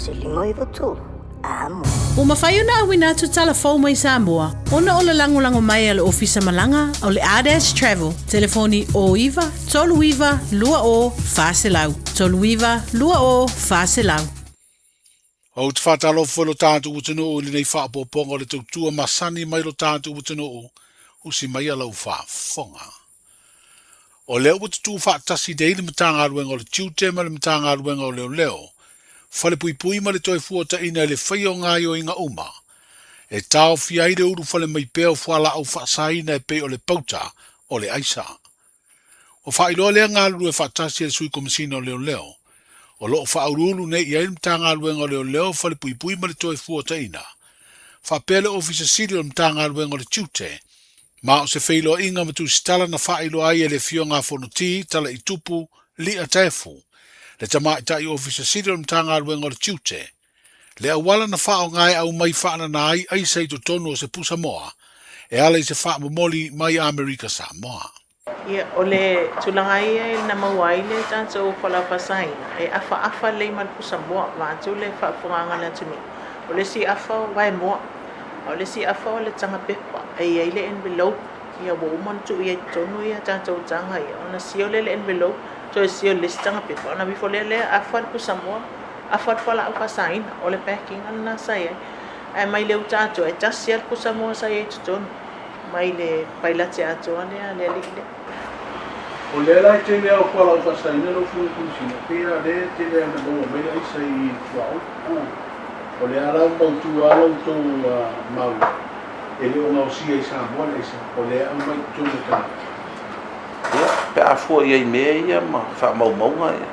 1 5 3, amo. Ua mafai ona auina atu tala fou mai Samoa ona o le lagolago mai a le Ofisa Malaga o le Ardash Travel, telefoni 09 39 20 400, 39 20 400. Ou te faatalofa foi lo tatou atunuu i lenei faaopoopoga o le tautua masani mai lo tatou atunuu, usi maia lau faafofoga. O lea ua tutū faatasi nei le Matagaluega o le Tiute ma le Matagaluega o Leoleo, Falepuipui ma le Toefuataiga i le faia o gaoioiga uma e taofia ai le ulufale mai pea o fualaau faasaina e pei o le pauta o le aisa. Ua faailoa lea galulue faatasi e le Sui Komesina o Leoleo, o lo o faauluulu nei i ai le Matagaluega o Leoleo, Falepuipui ma le Toefuataiga, faapea le Ofisa Sili o le Matagaluega o le Tiute, ma o se feiloaiga ma tusitala na faailoa ai e le Afioga a Fonoti Talaitupu Lia Taefu, le Tamaitai Ofisa Sili o le Matagaluega o le Tiute, le auala na faaaoga e aumai faanana ai aisa i totonu o se pusamoa e ala i se faamomoli mai Amerika Samoa. Ia, o le tulaga ia na maua ai le tatou fualaau faasaina, e afaafa lelei ma le pusamoa, vaeatu le faafofogaaga a le atunuu. O le isi afa o vaemoa, a o le isi afa o le taga pepa e i ai le envelope. Ia, ua uma ona tuu i ai i totonu ia tatou taga ia, ona seal lea i le envelope, toe seal i le isi taga pepa, ona aveifo lea lea afa le pusamoa, afa le fualaau faasaina. O le packing lena sa i ai. Ae mai le uta atoa, e tasi lava le pusamoa sa i ai i totonu. mai le pailate atoa lea a le alii lea. O lea la e tele lava o fualaau faasaina lau Afioga i le Komesina, pei lava lea e tele lava ina maua mai le aisa i tuaoi. O lea la ua mautu lava la outou mau e le o gaosia i Samoa le aisa, o lea e aumai i totonu o tagata. Ia, pe a fua i ai i mea ia ma faamaumauga ia,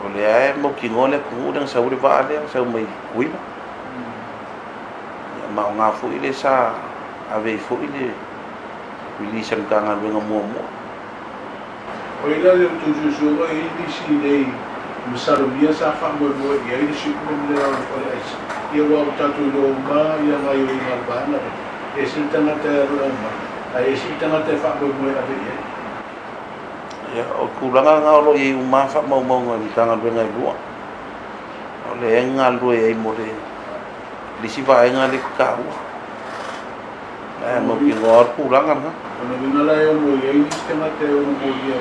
o lea e mautinoa le atunuu lea na sau ai le vaa lea na sau mai Tutuila. Ia, ma o na foi lea sa ave ai foi le release a le Matagaluega muamua. O ai la le outou suesuega e i ai nisi nei masalomia sa faamoemoe i ai le shipment lea o le aisa? Ia aua ua tatou iloa uma ia gaioiga a le vaega lea, e ese le tagata e alu e aumai, ae ese le tagata e faamoemoe e ave i ai. Ia, o tulaga na o lo o i ai uma lava faamaumauga i Matagaluega e lua. O lea e galulue ai mo le isi vaega lea e taua. Ae mautinoa le tulaga lena. O lona uiga la e ono i ai nisi tagata e ono molia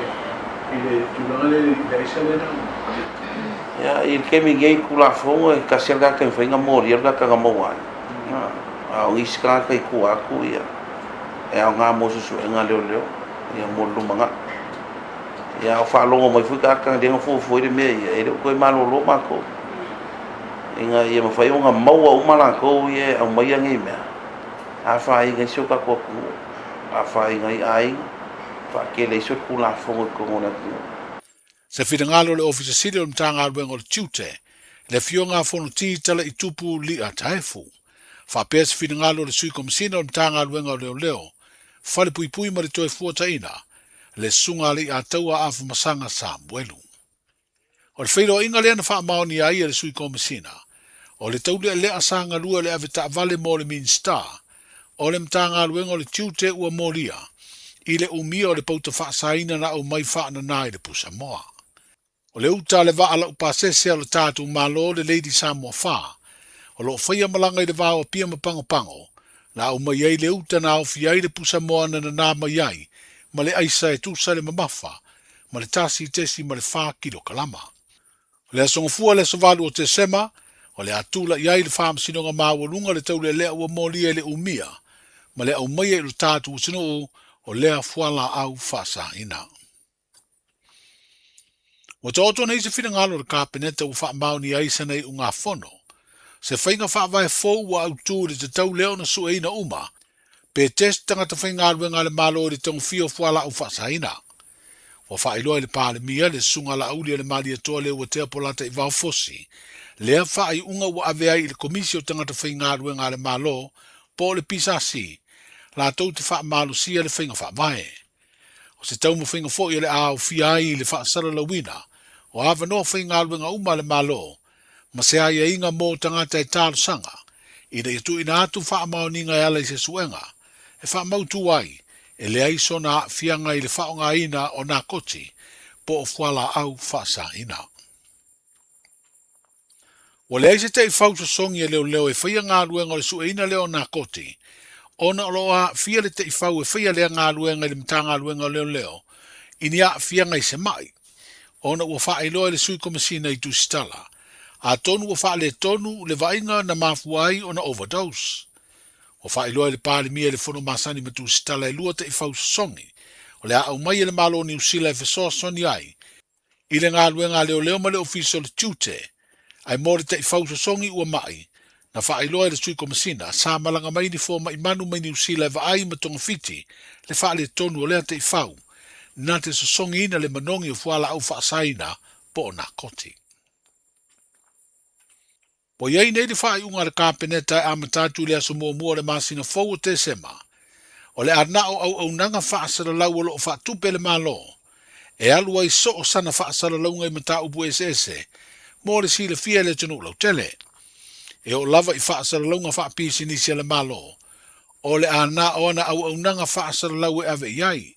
i le tulaga lea i le aisa lea na aumai. Ia, i le taimi nei i le Tulafono e tasi lava le tagata e mafai ona molia le tagata na maua ai. A o nisi tagata i tua atu ia, e aoga mo suesuega a leoleo ia mo le lumanai. Ia, a o faalogo mai foi tagata lea na fuafua ai le mea ia, e le o toe malolo matou ina ia mafai ona maua uma latou ia e aumaia nei mea, afaina ai si o tatou atunuu, afaina ai aiga, faatele ai se Tulafono i totonu o le atunuu. Se finagalo o le Ofisa Sili o le Matagaluega o le Tiute, le Afioga a Fonoti Talaitupu Lia Taefu. Faapea se finagalo o le Sui Komesina o le Matagaluega o Leoleo, Falepuipui ma le Toefuataiga, le Susuga a Leiataua Afamasaga Samuelu. O le feiloaiga lea na faamaonia ai e le Sui Komesina, o le taulealea sa galue o le avetaavale mo le Minisita o le Matagaluega o le Tiute ua molia i le umia o le pauta faasaina na aumai faanana i le pusamoa. O le uta a le vaa laupasese a lo tatou Malo le Lady Samoa 4, o lo o faia malaga i le va o Apia ma Pagopago, na aumai ai le uta na aofia ai le pusamoa na nanā mai ai ma le aisa e tusa le mamafa ma le 1.4 kilokalama. O le Aso Gafua le aso 8 o Tesema, o le a tula'i ai le Faamasinoga Maualuga le taulealea ua molia i le umia ma le aumaia i lo tatou atunuu o lea fualaau faasaina. Ua taoto nei se finagalo o le Kapeneta ua faamaonia ai sana iugafono, se faiga faavae fou ua autu i le tatau lea ona sueina uma pe test tagata faigaluega a le Malo i le tagofia o fualaau faasaina. Ua faailoa i le Palemia, le Susuga Laauli a le Malietoa Leuatea Polata Ivao Fosi, lea faaiuga ua ave ai i le Komisi o Tagata Faigaluega a le Malo po o le PSC latou te faamalosia le faiga faavae. O se taumafaiga foi o le a aofia ai i le faasalalauina o avanoa faigaluega uma a le Malo ma se aiaiga mo tagata e talosaga ina ia tuuina atu faamaoniga e ala i se suega e faamautu ai e leai sona aafiaga i le faaaogaina o nakoti po o fualaau faasaina. Ua leai se taifau sosogi a leoleo e faia galuega o le sueina lea o nakoti, ona o lo o aafia le taifau e faia lea galuega i le Matagaluega o Leoleo i ni aafiaga i se ma'i, ona ua faailoa e le Sui Komesina i Tusitala, atonu ua faaletonu le vaaiga na mafua ai ona overdose. Ua faailoa e le Palemia i le Fono masani ma Tusitala e lua taifau sosogi o le a aumai e le Malo o Niu Sila e fesoasoani ai i le galuega a leoleo ma le Ofisa o le Tiute, ae mo le taifau sosogi ua ma'i, na faailoa e le Sui Komesina, sa malaga mai ni fomai manu mai Niu Sila e vaai ma togafiti le faaletonu o lea taifau, na te sosogiina le manogi o fualaau faasaina po o nakoti. Ua i ai nei le faaiuga a le Kapeneta e amata atu i le aso muamua o le masina fou o Tesema, o le a na o auaunaga faasalalau o lo o faatupe e le Malo e alu ai soo sana faasalalauga i mataupu eseese mo le silafia e le atunuu lautele. E oo lava i faasalalauga faapisinisi a le Malo, o le a na o ana auaunaga faasalalau e ave i ai,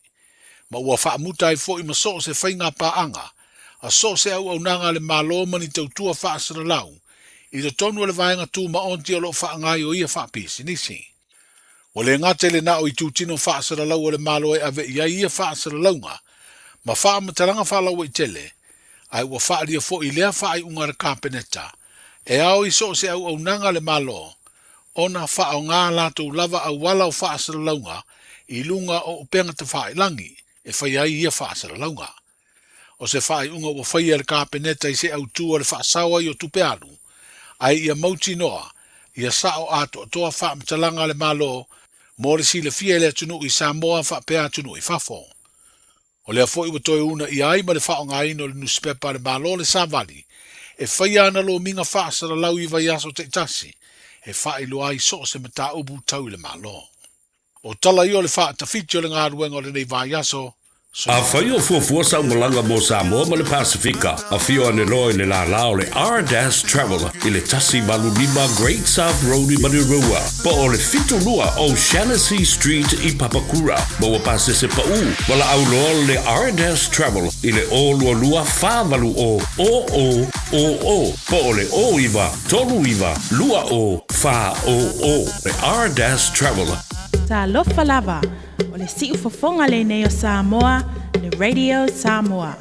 ma ua faamuta ai foi ma so o se faiga paaga a so o se auaunaga a le Malo ma ni tautua faasalalau i totonu o le vaega tumaoti o lo o faagaoioia faapisinisi. Ua le gata i le na o itutino faasalalau a le Malo e ave i ai ia faasalalauga ma faamatalaga faalauaitele, ae ua faaalia foi lea faaiuga a le Kapeneta e ao i so o se auaunaga a le Malo ona faaaoga latou lava auala o faasalalauga i luga o upega tafailagi e faia ai ia faasalalauga. O se faaiuga ua faia e le Kapeneta i se autū o le faasao ai o tupe alu, ae ia mautinoa ia sao atoatoa faamatalaga a le Malo mo le silafia e le atunuu i Samoa faapea atunuu i fafo. O lea foi ua toe uunaia ai ma le faaaogaina o le nusipepa a le Malo le Savali e faia ana lomiga faasalalau i vaiaso taitasi e faailoa ai so o se mataupu tau i le Malo. O tala ia o le faatafiti o le galuega o lenei vaiaso, Afai o fuafua sau malaga mo Samoa ma le Pasefika, afio ane loa i le lālā o le R-Dash Travel i le 185 Great South Road i Manurewa, po o le 72 O'Shannessy Street i Papakura. Maua pasese paʻu, valaau loa le R-Dash Travel i le 022 480 0000 po o le 09 39 20 400. Le R-Dash Travel. Talofa lava, o le siufofoga lenei o Samoa, le Radio Samoa.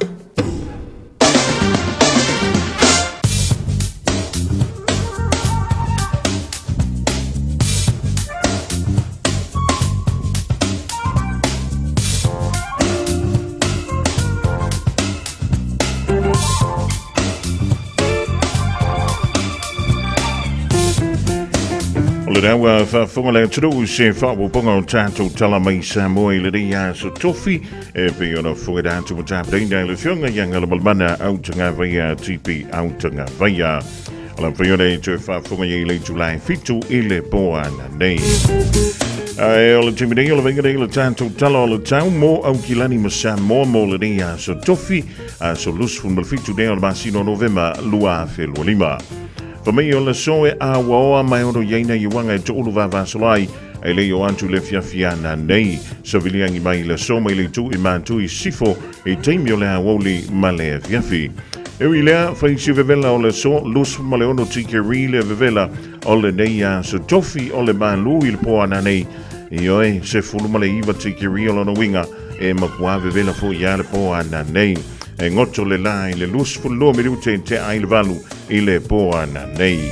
O le raua faafofoga le atunuu se faaopoopoga o tatou tala mai Samoa i lenei aso tofi e pei ona fofoga atu ma tapenaina e le Afioga ia Galumalemana Autagavaia TP Autagavaia. O la mawhai ona e toe faafofoga i le itula e 7 i le po ana nei. Ae o le taimi nei o le vainga nei le tatou tala o le tau mo Aukilani ma Samoa mo lenei aso tofi, aso 27 nei o le masina o Novema 2025. Fa mai o le aso e awaoa mai ono iaina i uaga e toʻulu vavasolai ai le o atu le fiafiana nei. Saviliagi mai le aso mai le itu i mātu i sifo i taimi o le aoauli ma le afiafi. E ui lea, whaisi vevela o le aso, lusu ma le ono tikeri le vevela o lenei aso tofi o le malu i le poana nei. Ioe, se fulu ma le iwa tikeri o lona winga e makua vevela fo ia le poana nei. E ngoto le la i le lusu fulu lua minute te ai le valu i le poana nei.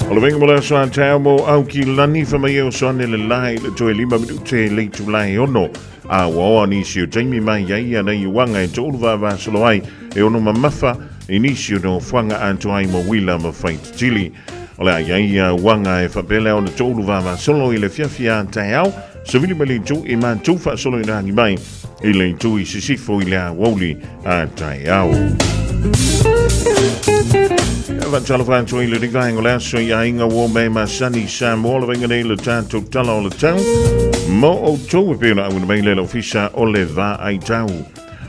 O le venga mo le aso a tau mo au ki lani fa mai e o soane le lai le toe 5 minute le itu lai ono. A ua oa nisi o taimi mai ai ia nei uaga e toʻulu vavasolo ai e ono mamafa i nisi o nofoaga atoa ai mo uila ma faitetili. O le a i ai ia uaga e faapea lea ona toʻulu vavasolo i le fiafia a taeao, savili mai le itu i matou faasolo ina agi mai i le itu i sisifo i le aoauli a taeao. Faatalofa atu ai le vaega o le aso i aiga ua me masani Samoa le vaega nei le tatou tala o le tau mo outou e pei ona auina mai le ofisa o le vaai tau.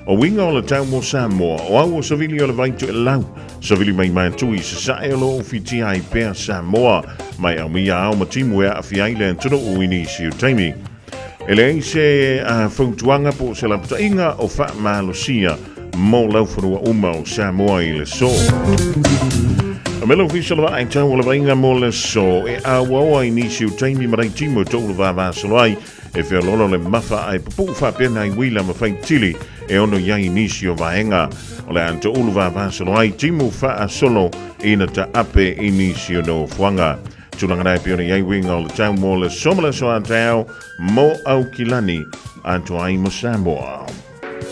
O uiga o le tau mo Samoa, o au o savili o le vai toelau, savili mai matu i sasae o lo o fitia ai pea Samoa, mai au mia ao ma timu e aafia ai le atunuu i nisi o taimi. E leai se fautuaga po o se lapataiga o faamalosia. mo laufanua uma o Samoa i le aso. Me le ofisa o le Vaai Tau o le Vaaiga mo le aso e auaoa i nisi o taimi ma laitimu e toulu vavasolo ai e feoloolo le mafa ae pupuu faapea nai uila ma faitili e ono i ai i nisi o vaega o le a toulu vavasolo ai timu faasolo ina taape i nisi o nofoaga. Tulaga la e pei ona i ai uiga o le tau mo le aso ma le aso a taeao mo Aukilani atoa ai mo Samoa.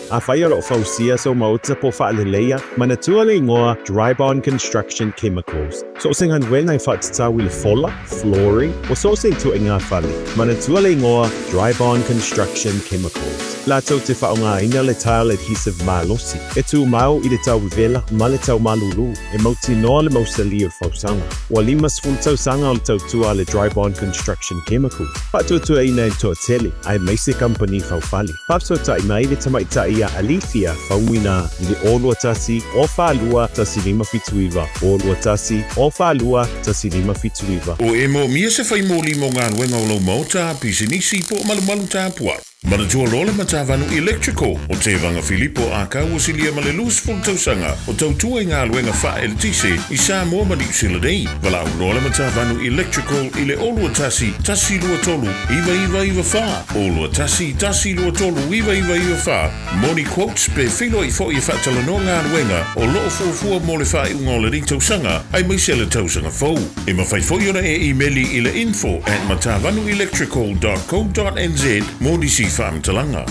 Afai o lo o fausia sou maota po faaleleia, manatua le igoa Dryborn Construction Chemicals. So o se galuega e faatatau i le fola, flooring, ua so o se ituaiga fale. Manatua le igoa Dryborn Construction Chemicals. Latou te faaaogaina le tile adhesive malosi, e tumau i le tau vevela ma le tau malulu, e mautinoa le mausali o le fausaga. Ua 50 tausaga o le tautua a le Dryborn Construction Chemicals, faatuatuaina e le toatele, aemaise kamupani faufale. Faafesootai mai le tamaitai ia Alethea Faumuina i le 0 21 0 42 1579, 0 21 0 42 1579. O e moomia se fai moli mo galuega o lou maota, pisinisi po o malumalu tapuai. Manatua loa le Matavanu Electrical o Tevaga Filipo Akau ua silia ma le 20 tausaga o tautua i galuega faa-eletise i Samoa ma Niu Sila nei. Valaau loa le Matavanu Electrical i le 0 21 123 9994, 0 21 123 9994 mo ni quotes pe feiloai foi e faatalanoa galuega o lo o fuafua mo le faaiuga o lenei tausaga aemaise le tausaga fou. E mafai foi ona e imeli i le info@matavanuelectrical.co.nz mo nisi faamatalaga.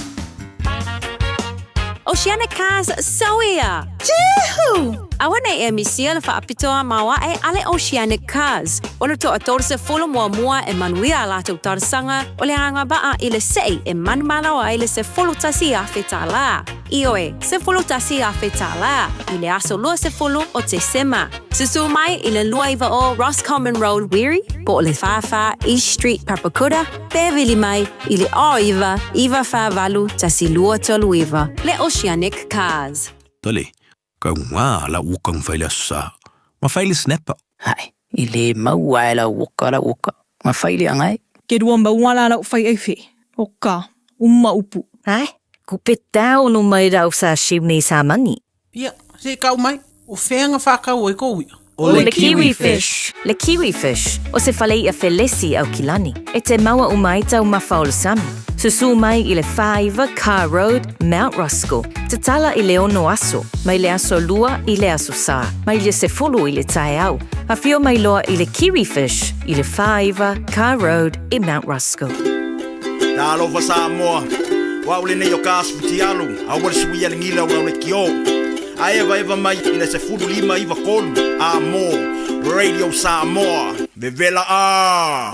Oceanic Cars Soia! Juhu! Aua nei e misia le faapitoa maoae a le Oceanic Cars. O le toa 30 muamua e manuia a latou talosaga o le agavaa i le se'i e manumalo ai le $11,000. Ioe, $11,000 i le aso 20 o Tesema. Susu mai i le 290 Roscommon Road, Wiri, po o le 44 East Street, Papakura, pe vili mai i le 09 948 1239. Le Oceanic Cars. Tole, kau ngā la ukang fai le aso sa, ma fai le snapper. Hae, i le maua e lau oka lau oka, ma fai le angai. Ke rua maua la lau fai ai fe, oka, uma upu. Hae, ku pe tau no mai rau sa shiu nei sa mani. Ia, se i kau mai, o fea na whakau ai kou ia? O le kiwi fish. Le kiwi fish, o se fale i'a felesi Aukilani. E te maua uma ai taumafa o le sami. Susu mai i le 49 Carr Road, Mount Roskill. Tatala i le ono aso, mai le aso lua i le aso sa, mai le 10 i le taeao. Afio mai loa i le Kiwi Fish i le 49 Carr Road i Mount Roskill. Talofa Samoa, o au lenei o ka Asifutialu, aua le suia le gila o lau lekiō. A evaeva mai i le 15 93 a mo Radio Samoa, vevela a!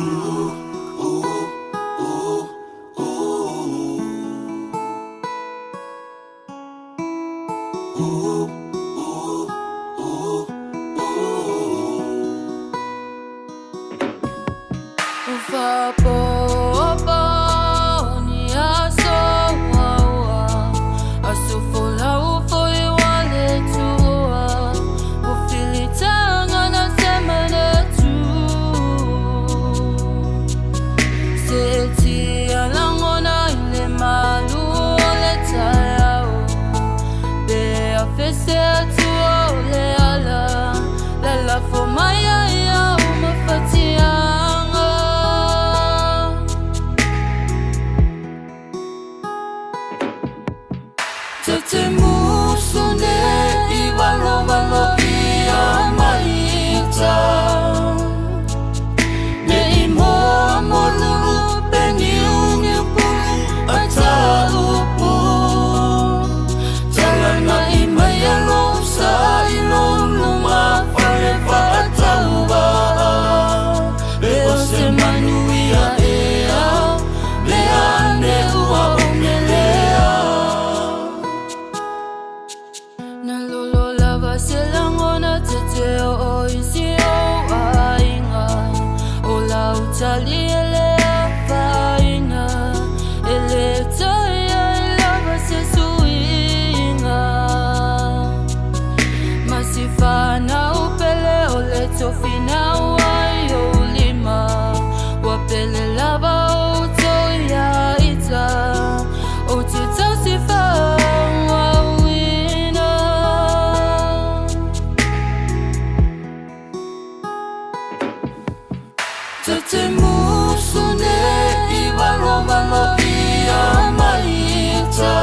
Te musu nei valovalo ia maita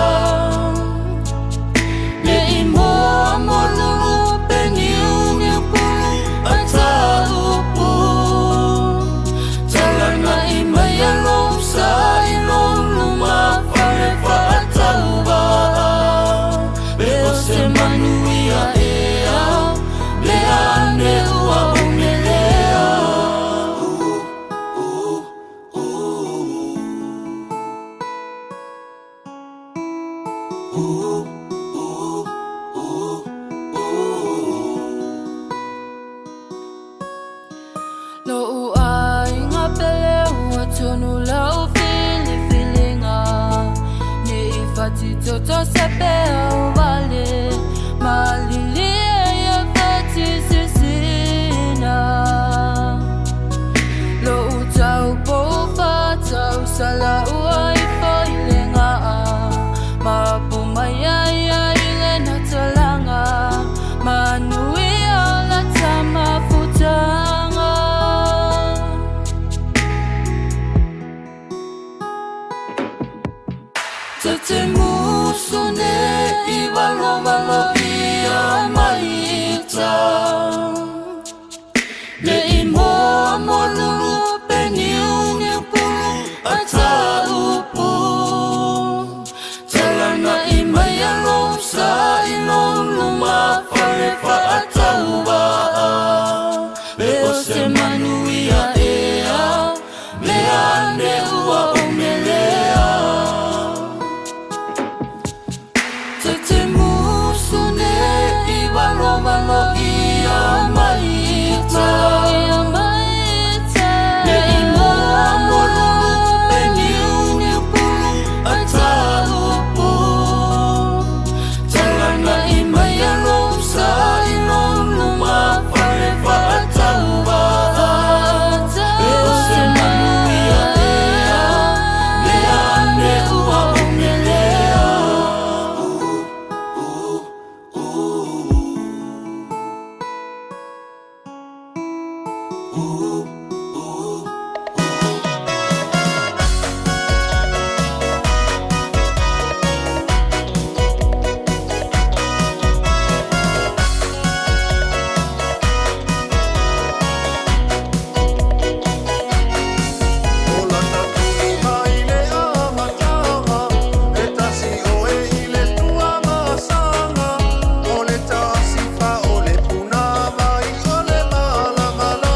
Ne i moa mo lulu pe niu niu pulu a taupu Talana i mai a lou sa i lou luma fale faatauvaa Pe o se manuia ea le ane ua ou melea. Lo'u aiga pele ua tonu lau filifiliga Ne i fatitoto se peau vale Malilie ia fatisisina Lo'u taupou fatausala ua ifo i le gaa Mapu mai ai ai le natalaga Manuia o lata mafutaga. Ta te musu nei valovalo ia maita Ne i moa mo lulu pe niuniu pulu a taupu Talana i mai a lou sa i lou luma fale faatauvaa Pe o se manuia ea le ane ua ou melea. Ta te musu nei valovalo ia maita Ne i moa mo lulu pe niuniu pulu a taupu Talana i mai a lou sa i lou luma fale faatauvaa Pe o se manuia ea le ane ua ou melea. O lana tuli mai le amataga, e tasi oe i le Tuamasaga, o le tasifa o le punavai o le malamalama.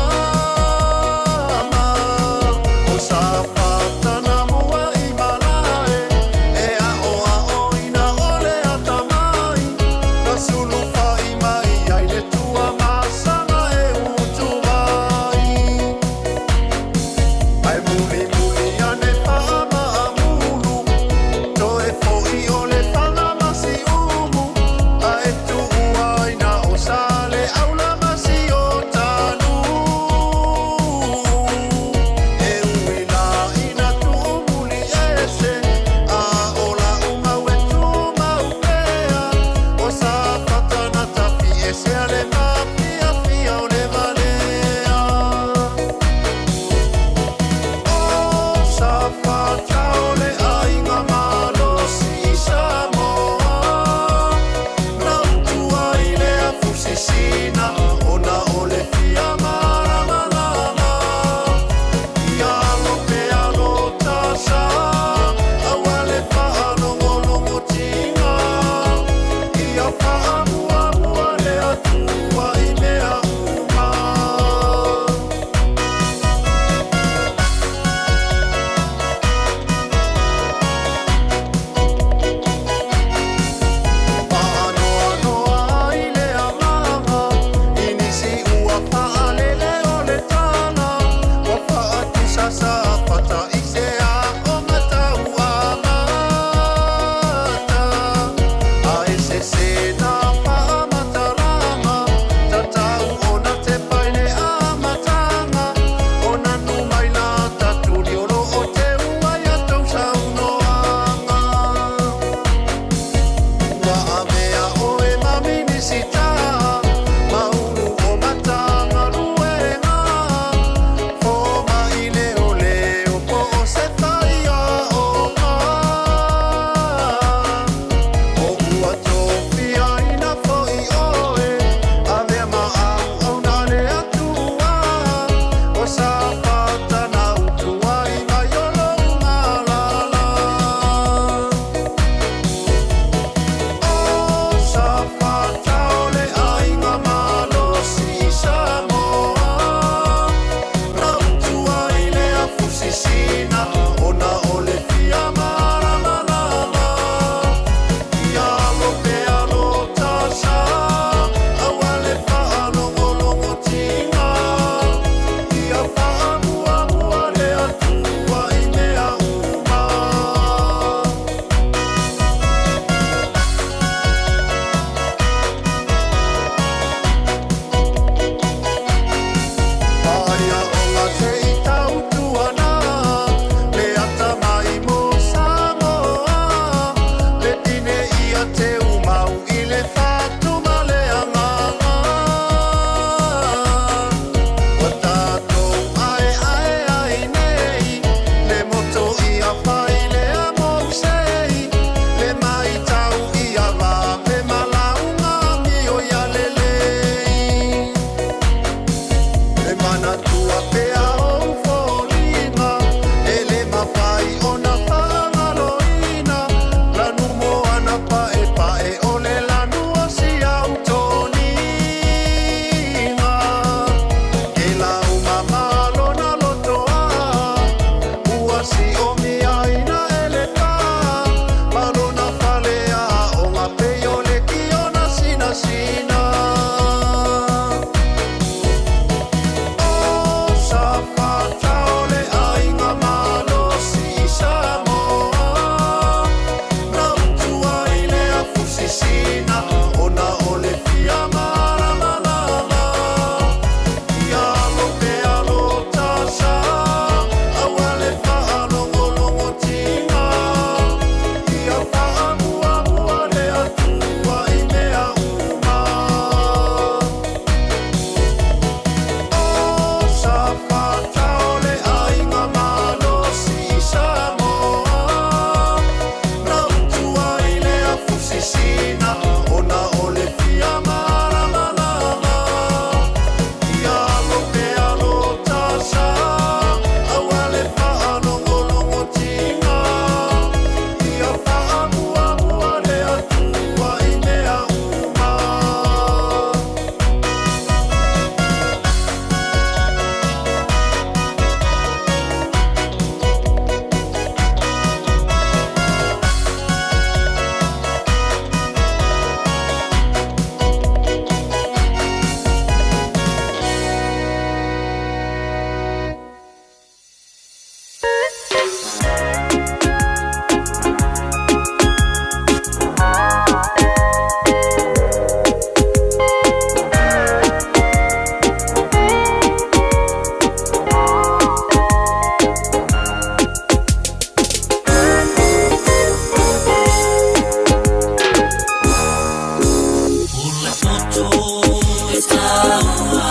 E taua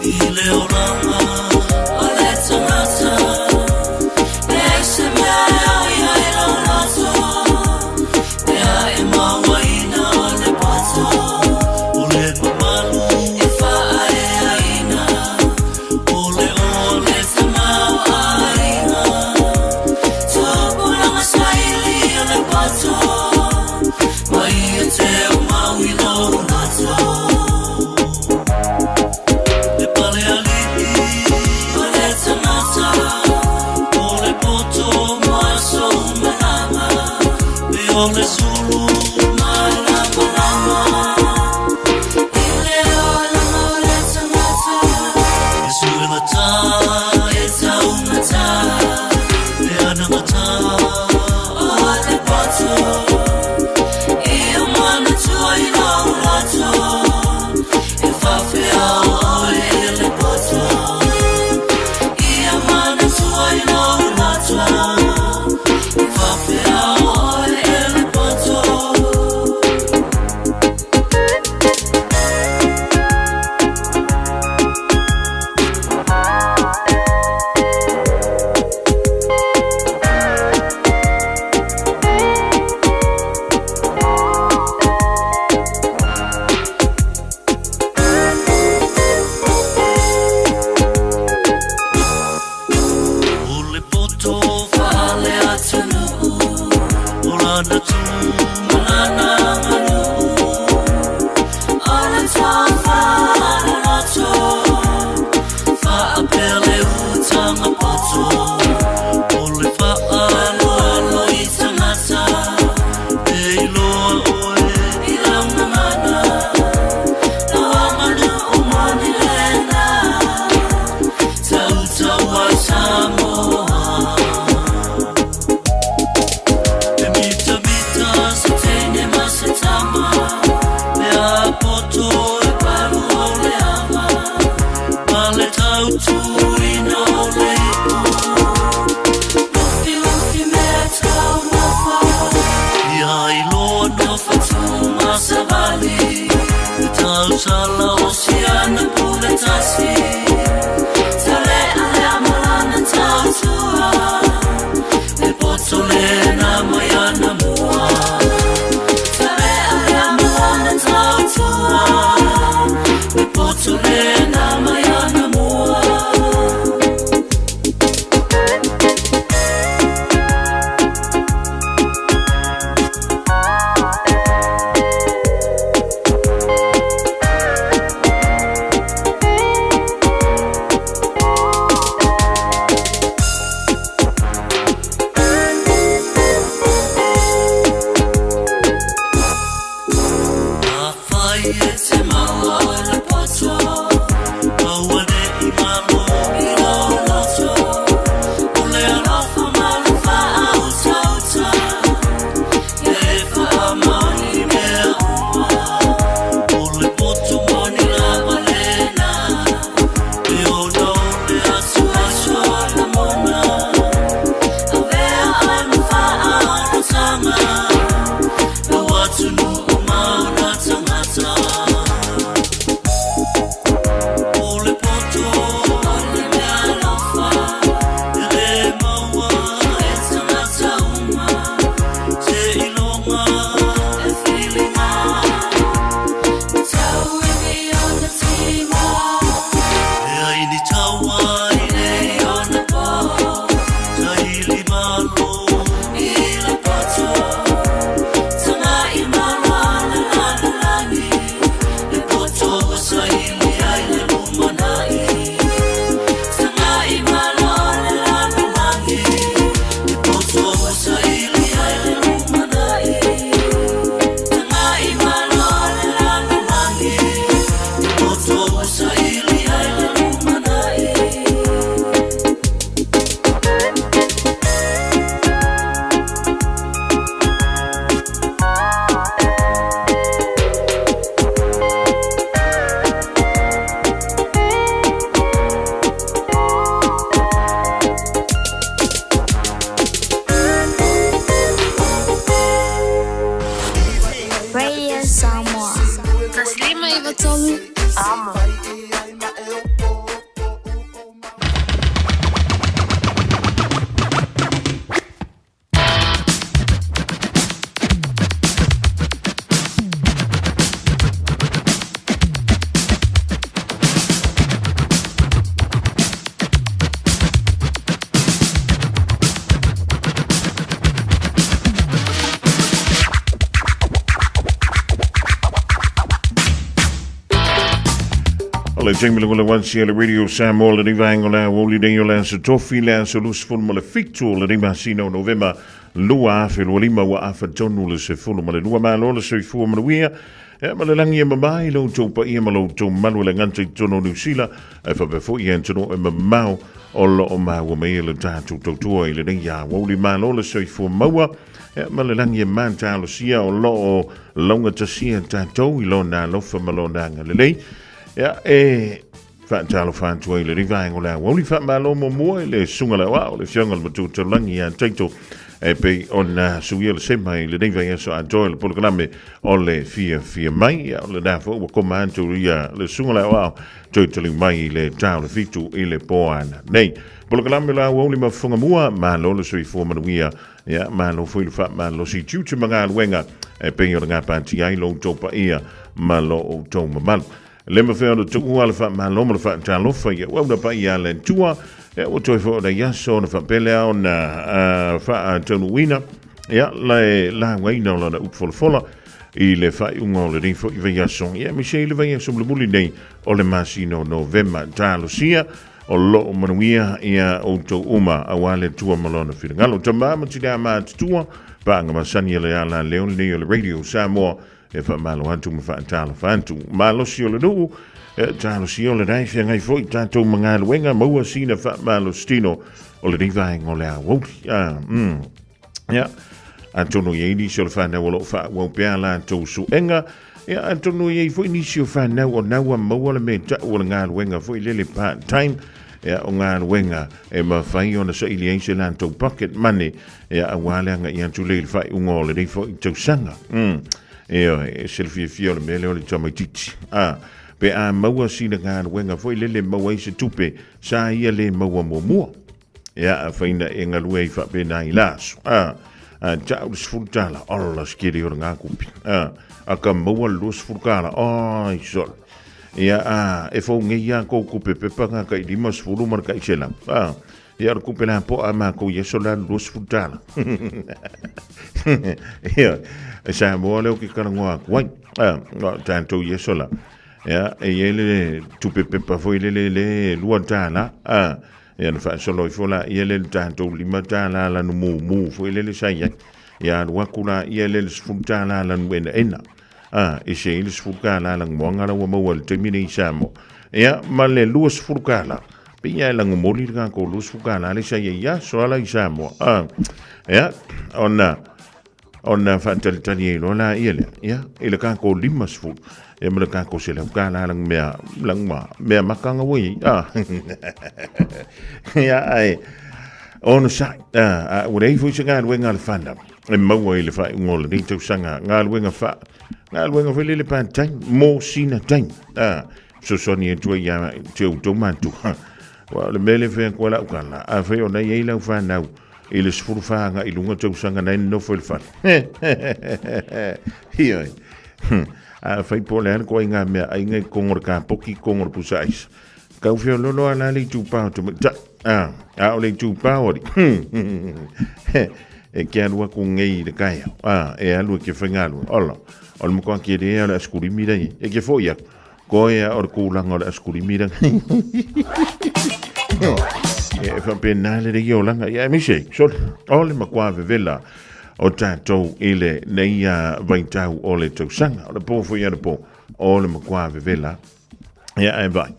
i le olaga o le tagata, e se mea e oi ai lou loto, pe a e mauaina o le poto, o le mamalu e faaeaina, o le o le tamaoaiga. Tupulaga saili o le poto, ma ia teumau i lou loto. Le pale alii o le tagata, o le poto ma sou malama, pe o le sulu malamalama. I le olaga o le tagata, e suegata e taugata, le anagata o le poto. Ia manatua i lou loto, e faafeao oe e le poto. Ia manatua i lou loto, e faafeao oe e le poto. O le poto faale-atunuu, o lana tu ma lana aganuu, o le tofa loloto, faapea le utaga poto, o le faaaloalo i tagata, e iloa oe i lau gagana, lau aganuu moni lena, tautau ai Samoa. E mitamita se teine ma se tama, pe a poto e palu o le ava, ma le tautuina o le ipu. Lufilufi mea taumafa, ia iloa nofo ma savali, e tausala o siana pule tasi. Talealea ma lana tautua, e poto lena mai ana mua. Talealea ma lana tautua, e poto lena mai ana mua. O le taimi le wansi le Radio Samoa le rivaengo le aoli nei o le aso tofi le aso 27 o le masina o Novema 2025 ua afa tonu le 12 malo le soifua manuia e ma le lagi e mamai lo outou paia ma lo outou malu e le gata i totonu o Niu Sila ae faapea foi i atunuu e mamao o lo o maua mai ai le tatou tautua i lenei aoauli. Malo le soifua maua e ma le lagi e matalosia o lo o laugatasia tatou i lona alofa ma lona agalelei. Ia, e faatalofa atu ai i lenei vaega o le aoauli. Faamalo muamua i le susuga le aoao, le Afioga i le Matua Taulagi ia Taito, e pei ona suia le sema i lenei vaiaso atoa i le polokalame o le Fiafia Mai. Ia, o lena foi ua koma atu ia le susuga le aoao toe taliu mai i le ta o le 7 i le po ana nei. Polokalame o le aoauli ma fofoga mua, malo le soifua manuia. Ia, malo foi le faamalosi i tiute ma galuega e pei ona gapatia ai lo outou paia ma lo outou mamalu. Le mafai ona tuua le faamalo ma le faatalofa i auauna paia a le Atua, ia ua toe foi o nei aso ona faapea lea ona faataunuuina ia le laugaina o lana upu folafola i le faaiuga o lenei foi vaiaso, ia aemaise ai le vaiaso mulimuli nei o le masina o Novema. Talosia o lo o manuia ia outou uma aua le Atua ma lona finagalo. Tama ma tinā matutua, paaga masani a le ala leo lenei o le Radio Samoa, E faamalo atu ma faatalofa atu. Malosi o le nuu, e talosia o lenai feagai foi tatou ma galuega maua sina faamalositino o lenei vaega o le aoauli. Ah, Ia, atonu i ai nisi o le whanau o loo faaauau pea latou suega, ia atonu i ai foi nisi o whanau o naua maua le mea tau o le galuega foi lele part time, ia o galuega e mafai ona saili ai se latou pocket money Ia, auā le agaʻi atu lea i le faaiuga o lenei foi tausaga. Ioe, e ese le fiafia o le mea lea o le tamaitiiti. A, pe a maua sina galuega foi lele maua ai se tupe, sa ia le maua muamua. Ia, afai na e galue ai faapena i la aso. A, a tau le $10, ola se kele o le ngā kupi. A, a ka maua le $20, ai sole. Ia, a, e fou nei a kou kupe pepa ngā kai 50 ma le kai 100. A, Ia, o le kupe la poa a mākou i aso la $20. Ia, e Samoa leo ke karangoa aku ai. Ah, o tātou i aso la. Ia, e i ai le tupe pepa foi le le le $2. Ah, ia na faasolo ifo la ia le le tātou $5 la nu mu mu foi le le sa i ai. Ia alu aku la ia le le $10 la nu ena ena. Ah, e se i le $10 la nguanga la ua maua le taimi nei i Samoa. Ia, ma le $20. Pei ia e lagomoli le kākou $20 le sa ia i aso ala i Samoa. Ah, ia, ona, ona faatalitali ai loa la ia lea, ia, i le kākou 50, ia ma le kākou $100 lang mea, lang ma, mea makanga ua i ai. Ah, ia, ai, ona sa, ah, a, ua leai foi se galuega a le whanau, e maua i le faaiuga o lenei tausaga, galuega wha, galuega foi lele part time, mo sina taimi. Ah, Fesoasoani atu ai ia te outou matua. Aua o le mea lea e fai atu ai lau tala, afai o na i ai lau fanau i le 14 agai i luga tausaga na e nonofo i le fale. Ioe. Afai po o le a le ituaiga meaai i totonu o le kapoki, i totonu o le pusa aisa. Tau feoloolo lava la le itupa o tamaitai. A, a o le itupa o alii. E ke alu aku nei i le taeao. A, e alu e ke faigaluega. Ola, o le matua kele o le asikulimi la i ai. E ke foi aku. Koe a o le kūlanga o le asikulimi la. E faapena le lei olaga. Ia, aemaise, sole, o le matua vevela o tatou i le nei vaitau o le tausaga. O le po foi anapo o le matua vevela. Ia, ae vai.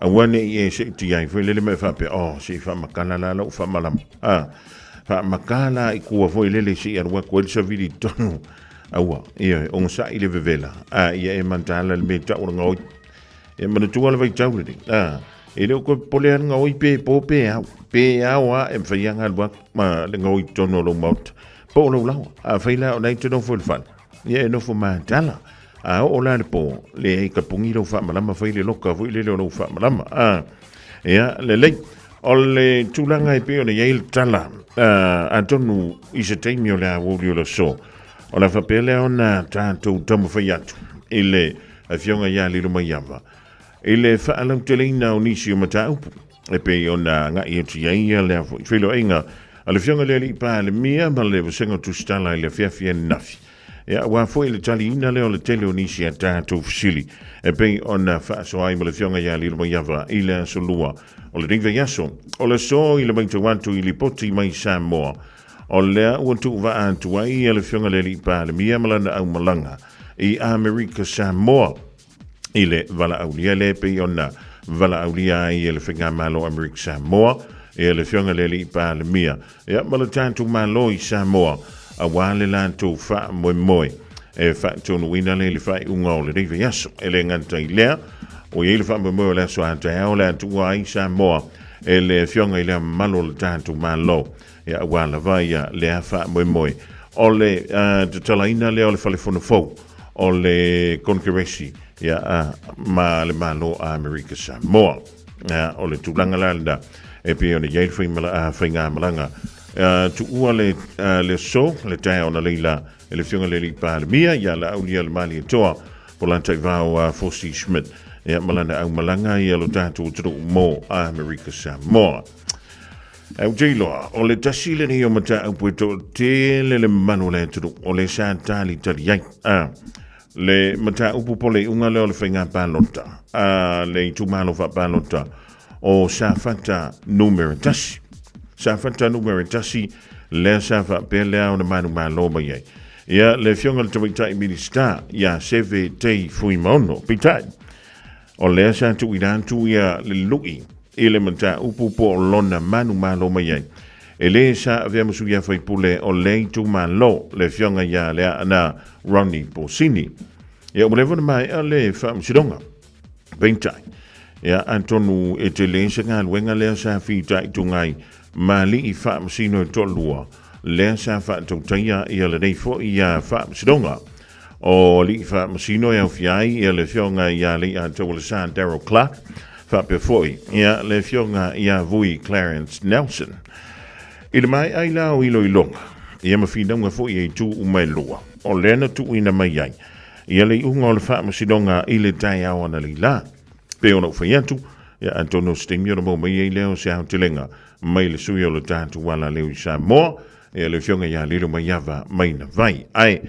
Aua ne i e seʻitia ai foi lele ma e faapea, oh, se i faamakala la lou faamalama. Ah, faamakala i tua foi lele se i alu atu ai le savili i totonu. Aua, ioe, ogasai le vevela. Ah, ia e mataala le mea tau o le gaoi. Ia manatua le vaitau lenei. Ah, e le o toe popole lava le gaoi pe po pe ao. Pe ao lava e mafai lava ona alu atu ma le gaoi i totonu o lou maota. Po o lou laoa. Afai la o lena e te nofo i le fale, ia e nofo mataala. A oo la le pō, leai ka pugi lou faamalama, fai le loka foi lele o lou faamalama. A, ia, lelei. O le tulaga e pei ona i ai le tala, atonu i se taimi o le aoauli o le aso, o le a faapea lea ona tatou taumafai atu i le Afioga ia Lilomaiava i le faalauteleina o nisi o mataupu e pei ona agai atu i ai lea foi feiloaiga a le Afioga i le Alii Palemia ma le Vasega Tusitala i le afiafi ananafi. Ia, aua foi le taliina lea o le tele o nisi a tatou fesili e pei ona faasoa ai ma le Afioga ia Lilomaiava i le aso Lua o lenei vaiaso. O le aso i le matau atu i lipoti mai Samoa, o lea ua tuuvaa atu ai le Afioga i le Alii Palemia ma lana aumalaga i Amerika Samoa i le valaaulia lea e pei ona valaaulia ai e le Faigamalo Amerika Samoa e le Afioga i le Alii Palemia ia, ma le tatou Malo i Samoa aua le latou faamoemoe e faatonuina lea i le faaiuga o lenei vaiaso. E le gata i lea, ua i ai le faamoemoe o le aso a taeao le atua ai Samoa e le Afioga i le mamalu o le tatou Malo ia, aua lava ia lea faamoemoe. O le tatalaina lea o le falefono fou o le Konekeresi ia, ma le Malo a Amerika Samoa. Ia, o le tulaga la lena e pei ona i ai le faigamalaga. Tuua le, le aso, le taeao na leila e le Afioga i le Alii Palemia ia Laauli Alemalietoa po Lataivao Fosi Schmidt ia, ma lana aumalaga ia lo tatou atunuu mo Amerika Samoa. Ae ou te iloa, o le tasi lenei o mataupu e toatele le mamalu o le atunuu o le sa talitali ai. A, le mataupu po le iuga lea o le faiga palota a le itumalo faapalota o Safata numera 1. Safata numera 1 lea sa faapea lea ona manumalo mai ai. Ia, le afioga i le Tamaitai Minisita ia Seve Tei Fuimaono. Peitai, O lea sa tuuina atu ia le lui i le mataupu po o lona manumalo mai ai. E lē sa avea ma sui faipule o le itumalo le afioga ia Leaana Ronnie Posini. Ia ua leva ona maea le faamasinoga. Peitai, ia atonu e tele se galuega lea sa fitaituga ai ma alii faamasino e toalua lea sa faatautaia ia lenei foi ia faamasinoga. O alii faamasino e aofia ai ia le afioga ia Leiataualesa Daryl Clark, faapea foi ia le afioga ia Vui Clarence Nelson. I le maea ai la o iloiloga, ia ma finauga foi e itu uma e lua, o lea na tuuina mai ai ia le iuga o le faamasinoga i le taeao analeila. Pei ona ou fai atu, ia atonu o se taimi ona maua mai ai lea o se aotelega mai le sui o le tatou alaleo i Samoa, Ia le afioga ia Lilomaiava Mainavai. Ae,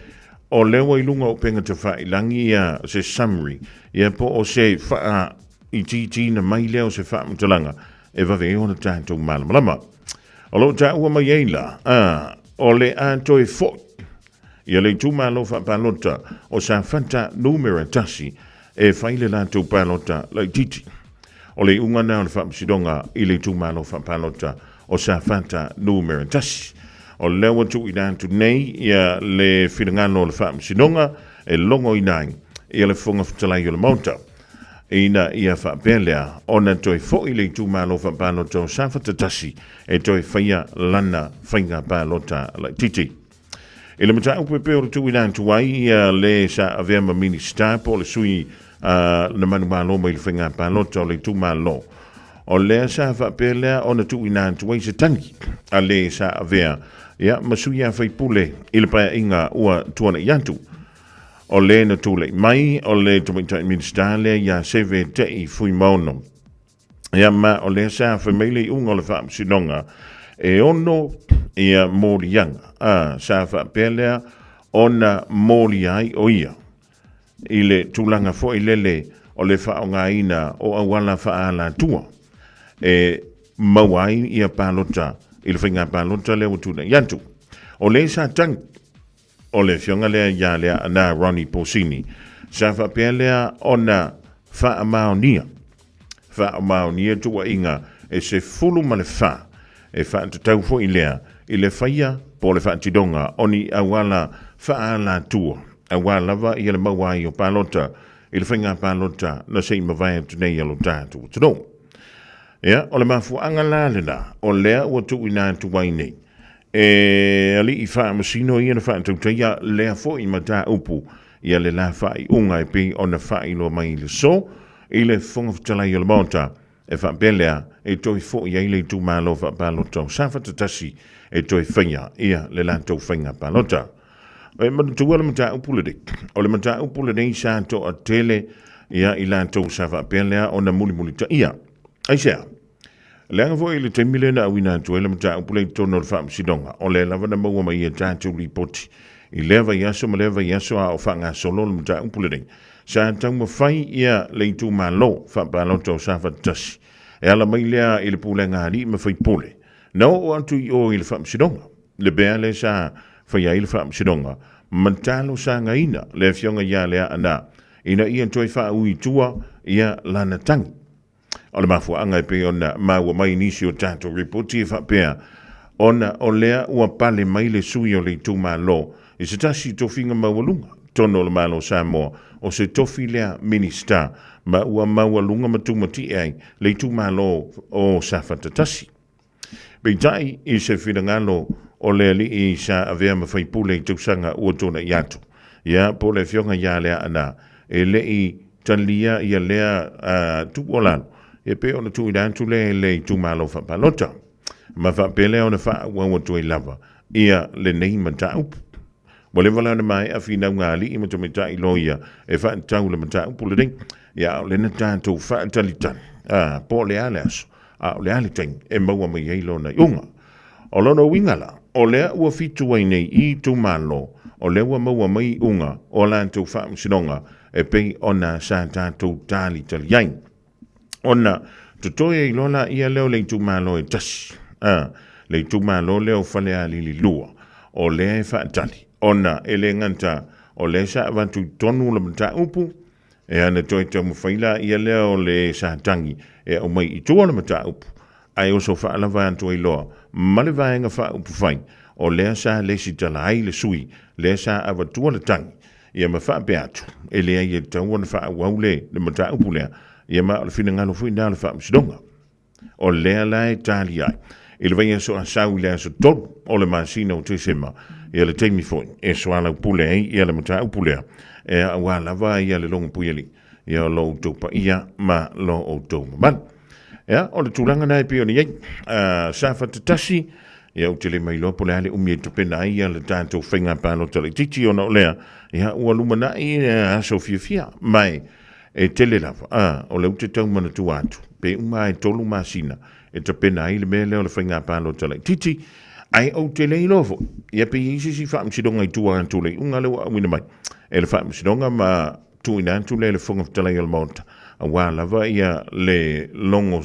o lea ua i luga o upega tafailangi ia se summary, ia po o se faaitiitiina mai lea o se faamatalaga e vave ai ona tatou malamalama. O lo o taua mai ai la, a, o le a toe foi ia le itumalo faapalota o Safata numera 1 e fai le latou palota laitiiti. O le iuga lena o le faamasinoga i le itumalo faapalota o Safata numera 1. O lea ua tuuina atu nei ia le finagalo o le faamasinoga e logoina ai ia le Fofoga Fetalai o le Maota ina ia faapea lea ona toe foi le itumalo faapalota o Safata 1 e toe faia lana faiga palota laitiiti. I le mataupu e pei ona tuuina atu ai ia le sa avea ma Minisita po o le sui na manumalo mai le faiga palota o le itumalo, o lea sa faapea lea ona tuuina atu ai se tagi a le sa avea ia ma sui a faipule i le paeaiga ua tuanai atu. O le na tulai mai o le tamaitai Minisita lea ia Seve Te'i Fuimaono. Ia ma o lea sa fai mai le iuga o le faamasinoga e ono ia moliaga a sa faapea lea ona molia ai o ia i le tulaga foi lele o le faaaogaina o auala faaalatua e maua ai ia palota i le faiga palota lea ua tulai atu. O le sa tagi o le afioga lea ia Leaana Ronnie Posini sa faapea lea ona faamaonia faamaonia tuuaiga e 14 e faatatau foi lea i le faia po o le faatinoga o ni auala faaalatua aua lava ia le maua ai o palota i le faiga palota na se i mavae atu nei a lo tatou atunuu. Ia, o le mafuaaga la lena o lea ua tuuina atu ai nei e alii faamasino ia na faatautaia lea foi mataupu. ia le la faaiuga e pei ona faailoa mai i le aso i le Fofoga Fetalai o le Maota, e faapea lea e toe foi ai le itumalo faapalota o Safata 1 e toe faia ia le latou faiga palota. E manatua le mataupu lenei, o le mataupu lenei sa toatele ia i latou sa faapea lea ona mulimulitaia. Aisea? Leaga foi i le taimi lea na auina atu ai le mataupu lea i totonu o le Faamasinoga, o lea lava na maua mai e tatou lipoti i lea vaiaso ma lea vaiaso a o faagasolo le mataupu lenei. Sa taumafai ia le itumalo faapalota o Safata 1 e ala mai lea i le pulega a alii ma faipule. Na oo atu i o i le Faamasinoga le mea lea sa faia ai le Faamasinoga ma talosagaina le afioga ia Leaana ina ia toe faaui i tua ia lana tagi. O le mafuaaga e pei ona maua mai i nisi o tatou lipoti e faapea, ona o lea ua pale mai le sui o le itumalo i se tasi tofiga maualuga totonu o le Malo o Samoa, o se tofi lea Minisita, ma ua maualuga ma tumatie ai le itumalo o Safata 1. Peitai, i se finagalo o le alii sa avea ma faipule i tausaga ua tuanai atu, ia, po o le afioga ia Leaana, e le i talia ia lea tuualalo, ia pei ona tuuina atu lea i le itumalo faapalota, ma faapea lea ona faaauau atu ai lava ia lenei mataupu. Ua leva la ona maea finauga a alii ma tamaitai loia e faatatau le mataupu lenei, ia a o lea na tatou faatalitali, a, po o le a le aso, a o le a le taimi e maua mai ai lona iuga. O lona uiga la, o lea ua fitu ai nei i itumalo, o lea ua maua mai iuga o a latou faamasinoga e pei ona sa tatou talitali ai. Ona totoe ai loa laia lea o le itumalo e tasi, a, le itumalo lea o Falealili 2, o lea e faatali, ona e le gata o lea sa avatu i totonu le mataupu, E ana toe taumafai laia lea o le Satani e aumai i tua le mataupu, ae oso faalava atu ai loa ma le Vaega Faaupufai, o lea sa lesitala ai le sui lea sa avatua le tagi, ia ma faapea atu, e leai e tatau ona faaauau le mataupu lea, ia ma o le finagalo foi lena o le Faamasinoga. O lea la e tali ai i le vaiaso a sau i le aso 3 o le masina o Tesema, ia le taimi foi e soalaupule ai ia le mataupu lea, e auā lava ia le logopuialii ia o lo outou paia ma lo outou mamalu. Ia, o le tulaga na e pei ona i ai. Safata 1, ia ou te le mailoa po o le a le umi e tapena ai ia le tatou faiga palota laitiiti ona o lea, ia ua lumanai aso fiafia mai E tele lava, ā, o lea ou te tau manatua atu, pe uma lava e tolu masina e tapena ai le mea lea o le faiga palota laitiiti, ae ou te le iloa foi, ia pe i ai se isi faamasinoga i tua atu o le iuga lea ua auina mai e le faamasinoga ma tuuina atu lea i le Fofoga Fetalai o le Maota, aua lava ia le logo,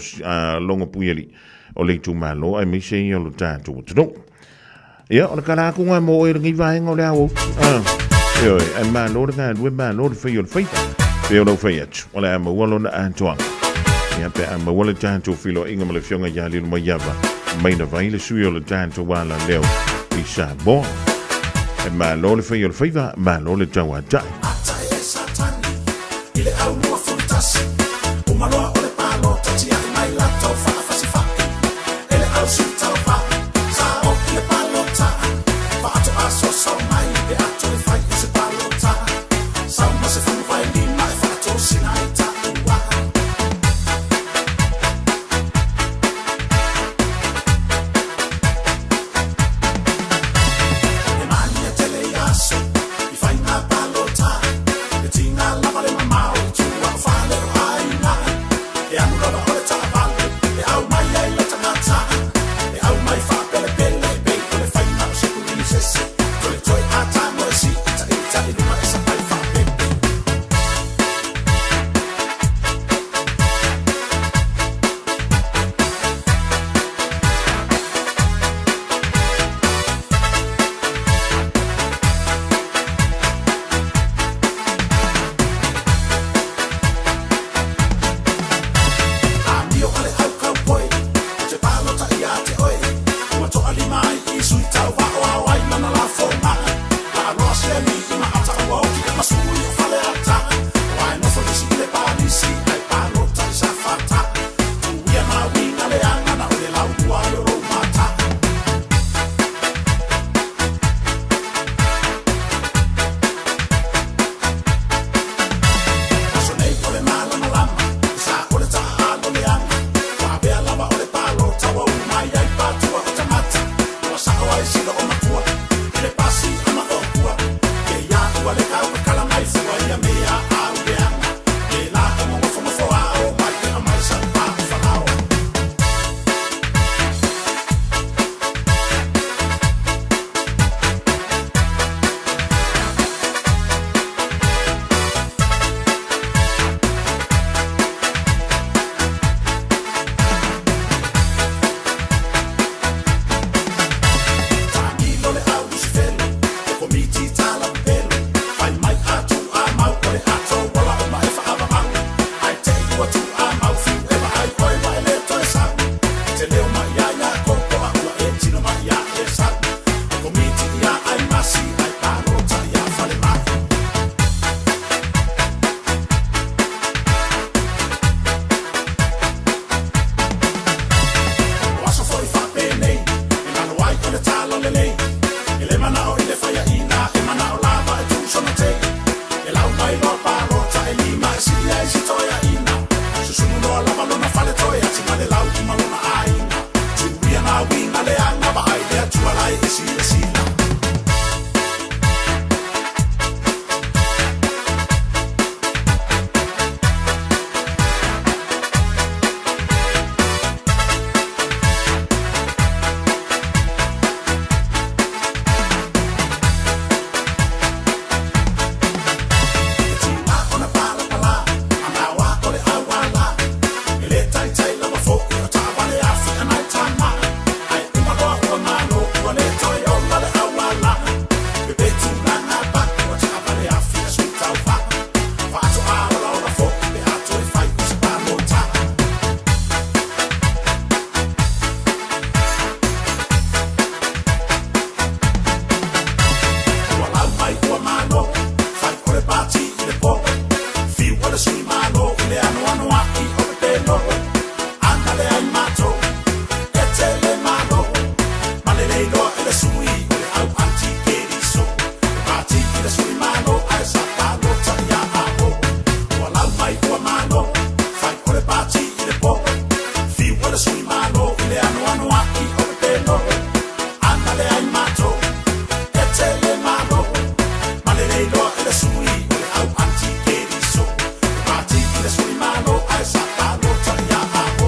logo puialii o le itumalo aemaise ia o le tatou atunuu. Ia, o le kala atu ngā mō e lenei vaega o le ao. Ah, ioe, ae malo le galue, malo le fai o le faiva. Pe o lau fai atu, o le a maua lona atoaga. Ia, pe a maua le tatou feiloaiga ma le afioga ia Lilomaiava, mai na vai le sui o le tatou ala leo i Samoa. E malo le fai o le faiva, malo le tauatai. Atai e Satani i le au 21 Uma loa o le palota tiai mai latou faafasifai E le au sui talofa sa oki le palota Faatoa soso mai pe a toe fai i se palota Sau ma se 15 e faatosina ai taua. E mania tele i aso i faiga palota E tiga lava le mamao i tua o fale o aiga. Iloa lava lona fale toe ati ma le lau ma lona aiga. Tuia nā uiga leaga vaai le Atua la e silasila. Ua lau mai ua malo, fai o le pati i le po. Fiu o le sui malo i le anoano ai o pepelo. Ana le ai matou, e tele malo. Ma le le iloa e le sui o le au anti-keriso. E pati i le sui malo ae sa palota ia Apo. Ua lau mai ua malo, fai o le pati i le po. Fiu o le sui malo i le anoano ai o pepelo. Ana le ai matou, e tele malo. Ma le le iloa e le sui o le au anti-keriso. E pati i le sui malo ae sa palota ia Apo.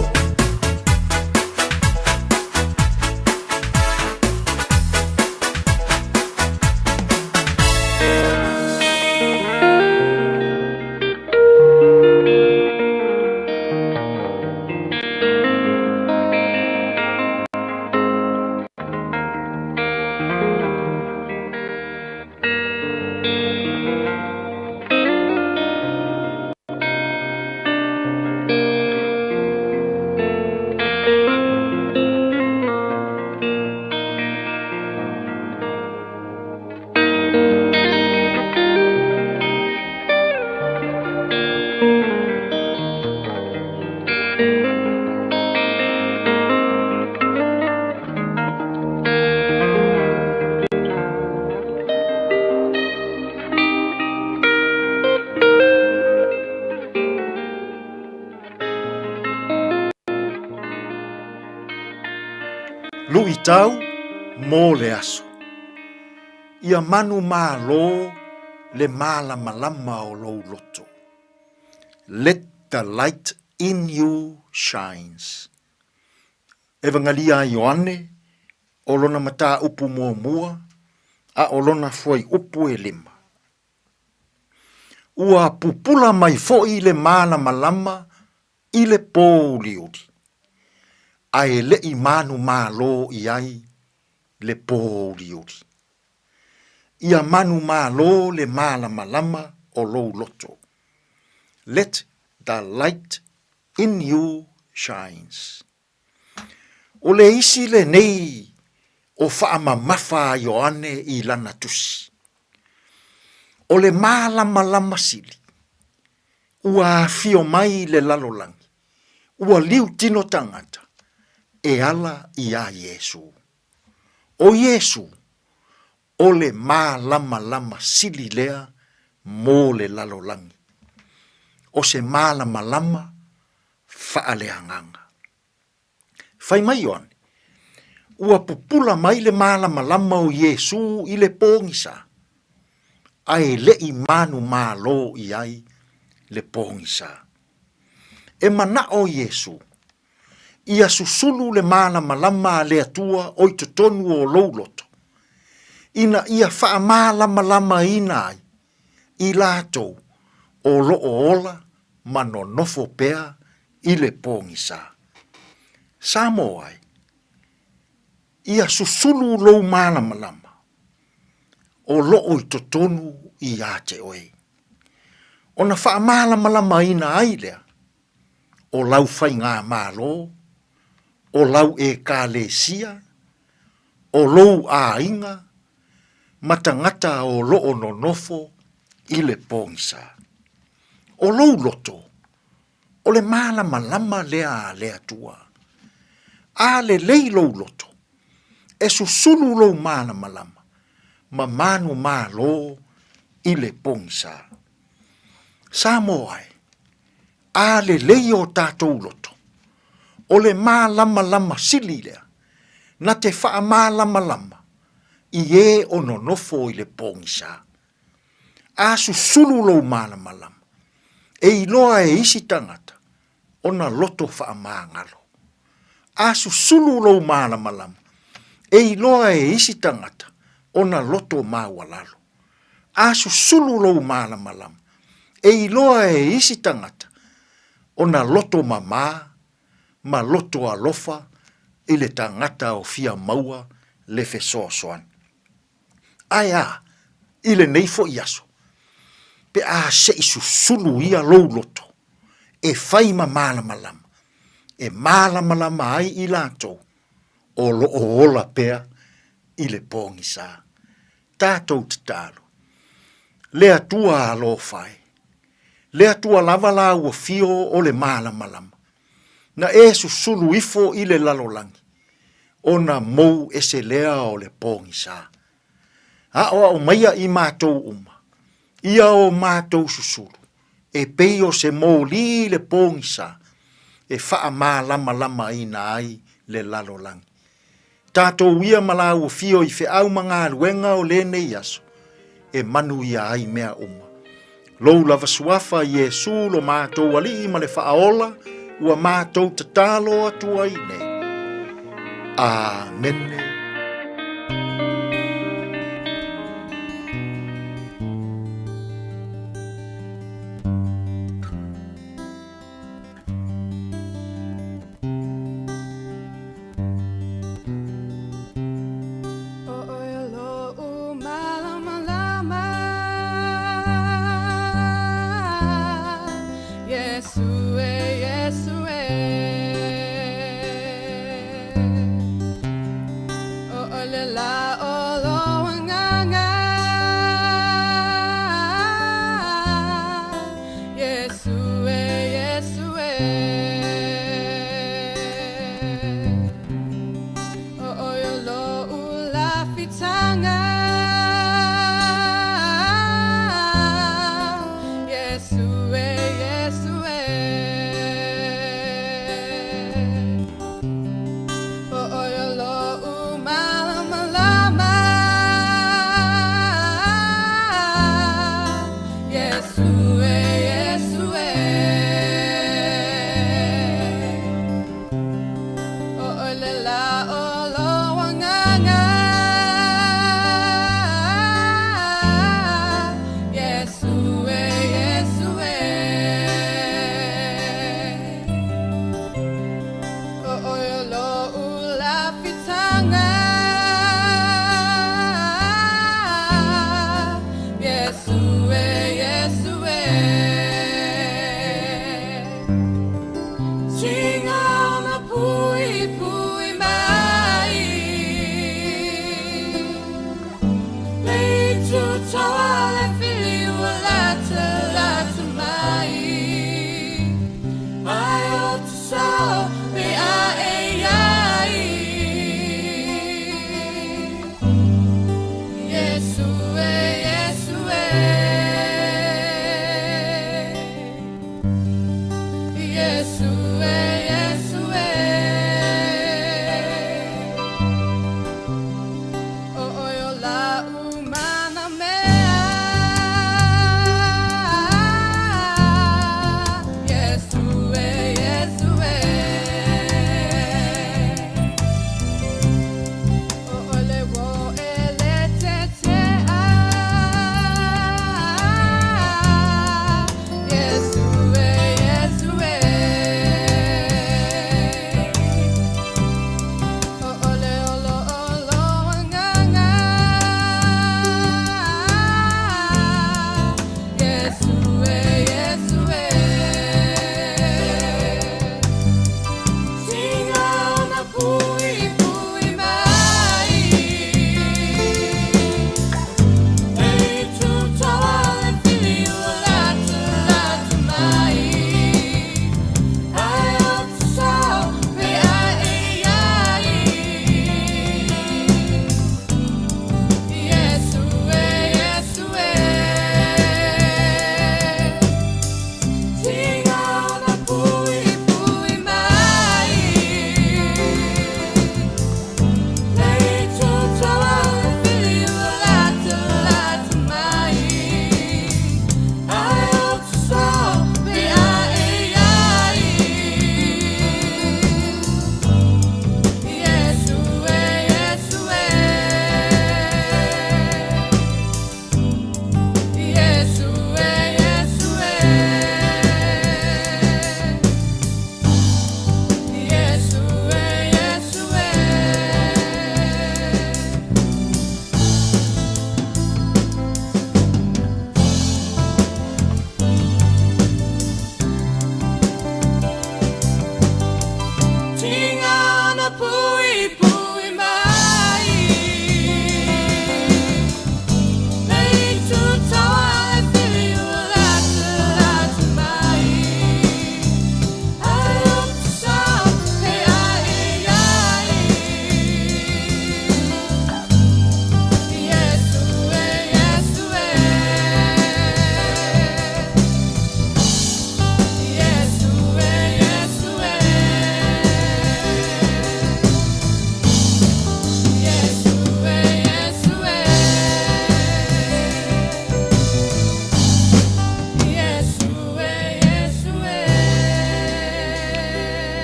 Luʻitau mo le aso. Ia manumalo le malamalama o lou loto. Let the light in you shines. Evangalia a Ioane, o lona mataupu muamua, a o lona fuaiupu e lima. Ua pupula mai foʻi le malamalama i le pōuliuli, a e leʻi manumalo i ai le pōuliuli. Ia manumalo le malamalama o lou loto. Let the light in you shines. O le isi lenei o faamamafa a Ioane i lana tusi. O le malamalama sili, ua afio mai le lalolagi, ua liu tino tagata e ala iā Iesū. ʻO Iesū, o le malamalama sili lea mo le lalolagi. O se malamalama faaleagaga. Fai mai Ioane, Ua pupula mai le malamalama o Iesū i le pogisa, a e leʻi manumalo i ai le pogisa. E manaʻo Iesū, ia susulu le malamalama a le Atua o i totonu o lou loto, ina ia faamalamalamaina ai i latou o loo ola ma nonofo pea i le pogisa. Samoa ai, ia susulu lou malamalama o loo i totonu iā te oe, ona faamalamalamaina ai lea o lau faigamalo, o lau Ekalesia, o lou aiga ma tagata o loo nonofo i le pogisa. O lou loto, o le malamalama lea a le Atua. A lelei lou loto, e susulu lou malamalama ma manumalo i le pogisa. Samoa e! A lelei o tatou loto, o le mālamalama sili lea, na te faamalamalama i e o nonofo i le pogisa. A susulu lou malamalama, e iloa e isi tagata ona loto faamagalo. A susulu lou malamalama, e iloa e isi tagata ona loto maualalo. A susulu lou malamalama, e iloa e isi tagata ona loto mamā ma loto alofa i le tagata o fia maua le fesoasoani. Ae a, i lenei foi aso, pe a se i susulu ia lou loto, e fai ma malamalama, e malamalama ai i latou o lo o ola pea i le pogisa. Tatou tatalo, Le Atua alofa e, le Atua lava la ua fio o le malamalama, na e susulu ifo i le lalolagi, ona mou ese lea o le pogisa. Aʻoaʻo maia i matou uma, ia o matou susulu, e pei o se moli i le pogisa e faamalamalamaina ai le lalolagi. Tatou ia ma lāua fio i feau ma galuega o lenei aso, e manuia ai mea uma. Lou lava suafa, Iesu, lo matou Alii ma le Faaola, ua matou tatalo atu ai nei. Amene.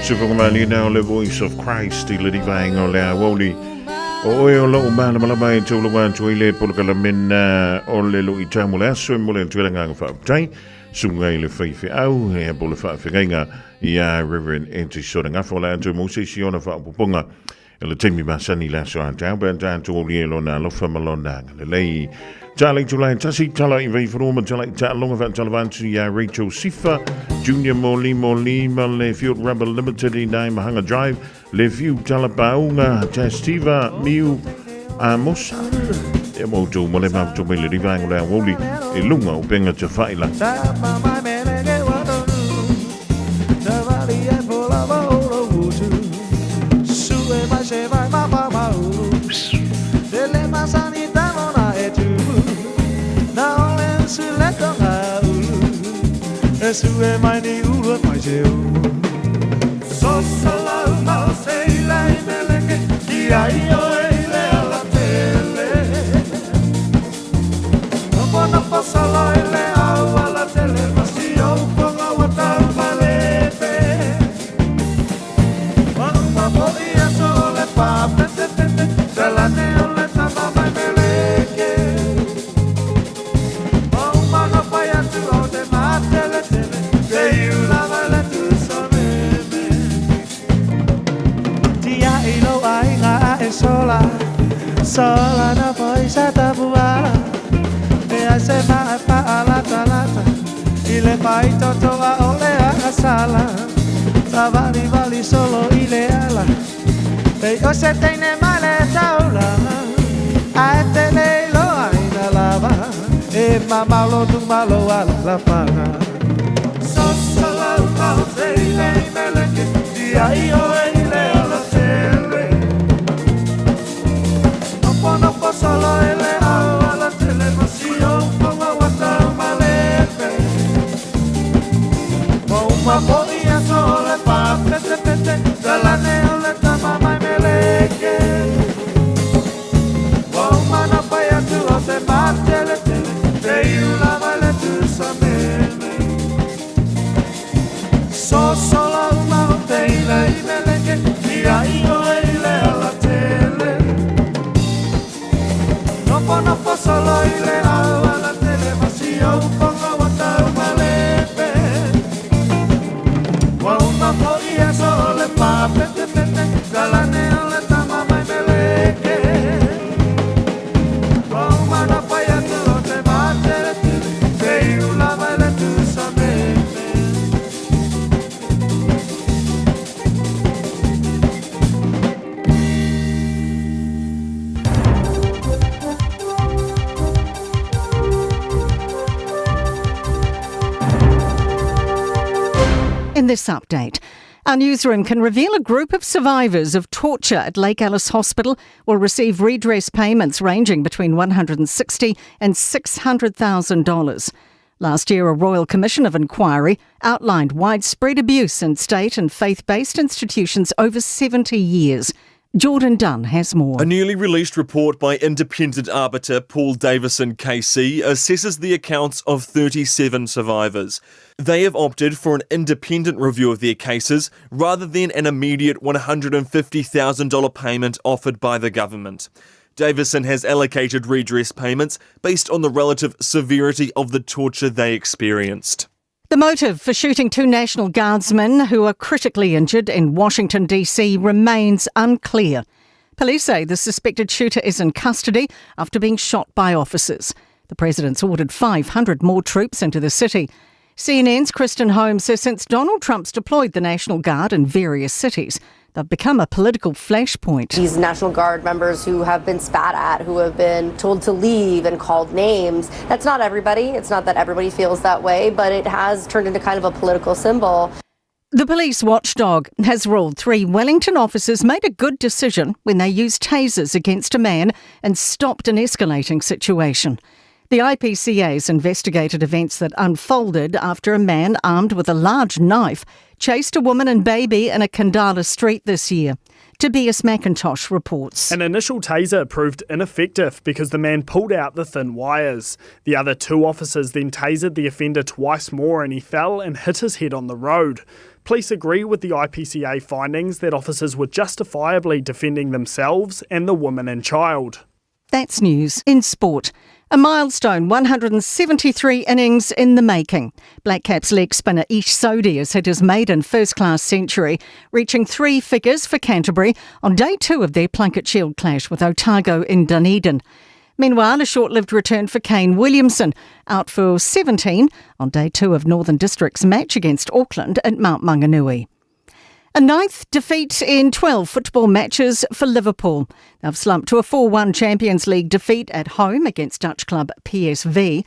Se whakamalina o le Voice of Christ i le rivaenga o le aoauli. O oe o lou malamalama e taulunga atu ai le polokalameina o le luitau mo le aso e momoli atu ai le agaga faafetai. Susuga i le faifeau e po le faafeagaiga ia Reverend Etisona Gafa o le atu mo se isi ona faaopoopoga i le taimi masani i le aso a taeao pe a tatou aulia i lona alofa ma lona agalelei. Tala i tulae tasi, tala i Vaifanua ma tala i Taaloga faatalava atu iā Rachel Sifa, Junior Moli Moli ma le Field Rubber Limited i Nai Mahanga Drive, le Fiu Tala Paunga, Tastiva Miu Amosa. E mo outou ma le mafuta mai le rivaenga o le aoauli i luga o upega tafaila. In this update, our newsroom can reveal a group of survivors of torture at Lake Alice Hospital will receive redress payments ranging between $160 and $600,000. Last year, a Royal Commission of Inquiry outlined widespread abuse in state and faith based institutions over 70 years. Jordan Dunn has more. A newly released report by independent arbiter Paul Davison KC assesses the accounts of 37 survivors. They have opted for an independent review of their cases rather than an immediate $150,000 payment offered by the government. Davison has allocated redress payments based on the relative severity of the torture they experienced. The motive for shooting two National Guardsmen who are critically injured in Washington, D.C. remains unclear. Police say the suspected shooter is in custody after being shot by officers. The president's ordered 500 more troops into the city. CNN's Kristen Holmes says since Donald Trump's deployed the National Guard in various cities, they've become a political flashpoint. These National Guard members who have been spat at, who have been told to leave and called names. That's not everybody. It's not that everybody feels that way, but it has turned into kind of a political symbol. The police watchdog has ruled three Wellington officers made a good decision when they used tasers against a man and stopped an escalating situation. The IPCA's investigated events that unfolded after a man armed with a large knife chased a woman and baby in a Khandallah street this year. Tobias McIntosh reports. An initial taser proved ineffective because the man pulled out the thin wires. The other two officers then tasered the offender twice more and he fell and hit his head on the road. Police agree with the IPCA findings that officers were justifiably defending themselves and the woman and child. That's news in sport. A milestone 173 innings in the making. Black Caps leg spinner Ish Sodhi has hit his maiden first class century, reaching three figures for Canterbury on day two of their Plunket Shield clash with Otago in Dunedin. Meanwhile, a short lived return for Kane Williamson, out for 17 on day two of Northern District's match against Auckland at Mount Maunganui. A ninth defeat in 12 football matches for Liverpool. They've slumped to a 4 1 Champions League defeat at home against Dutch club PSV.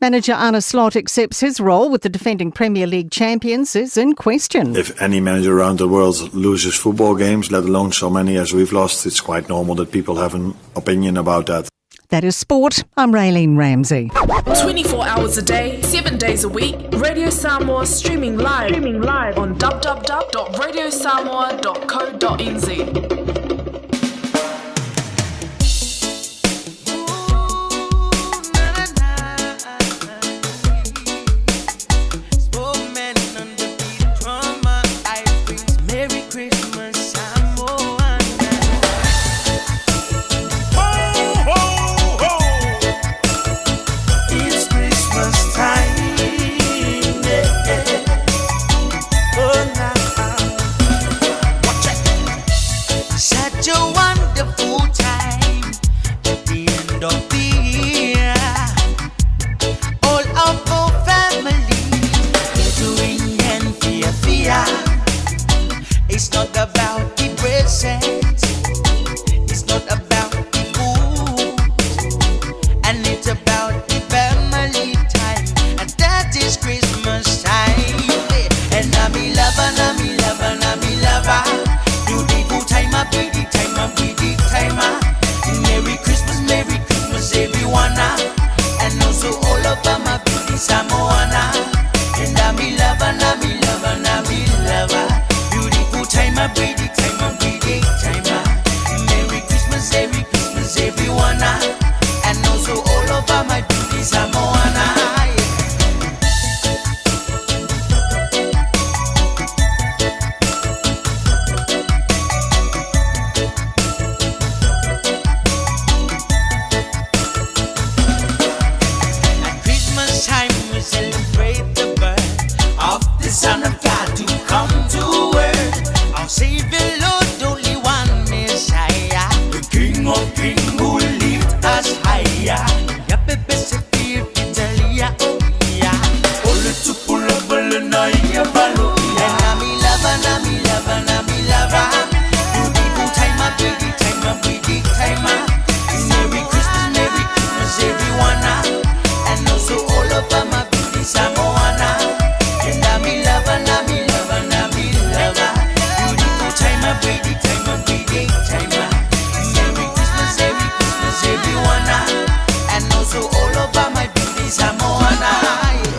Manager Arne Slot accepts his role with the defending Premier League champions is in question. If any manager around the world loses football games, let alone so many as we've lost, it's quite normal that people have an opinion about that. That is sport. I'm Raylene Ramsey. 24 hours a day, 7 days a week, Radio Samoa streaming live, streaming live on www.radiosamoa.co.nz. Merry Christmas, Samoa. It's Christmas time. Yeah. Oh, now. Watch it. Such a wonderful time at the end of the year. All of our family gathering and fear, fear. It's not about the presents. It's not about the food. And it's about the family time. And that is Christmas time. And I'm a lover, I'm a lover, I'm a lover. Beautiful time, a pretty time, a pretty time. Merry Christmas, Merry Christmas, everyone. And also all of my beauty Samoana. And I'm a lover, I'm a lover, I'm a lover. Beautiful time, a pretty time, a pretty time. Merry Christmas, Merry Christmas, everyone. And also all of my beauty Samoana. At Christmas time we celebrate the birth of the Son of God to come to earth. Our Savior Lord, only one Messiah, the King of Kings who lift us higher. Ya pepe se Italia, oh yeah. Ole tupula balena ya balo. And I'm in love, and I'm in love, and I'm in love. Beautiful time, a pretty time, a pretty time. Merry Christmas, Merry Christmas, everyone. And also all of my beauty Samoana. And I'm in love, and I'm in love, and I'm in love. Beautiful time, a pretty time, a pretty time. Merry Christmas, Merry Christmas, everyone. And also all of my beauty Samoana.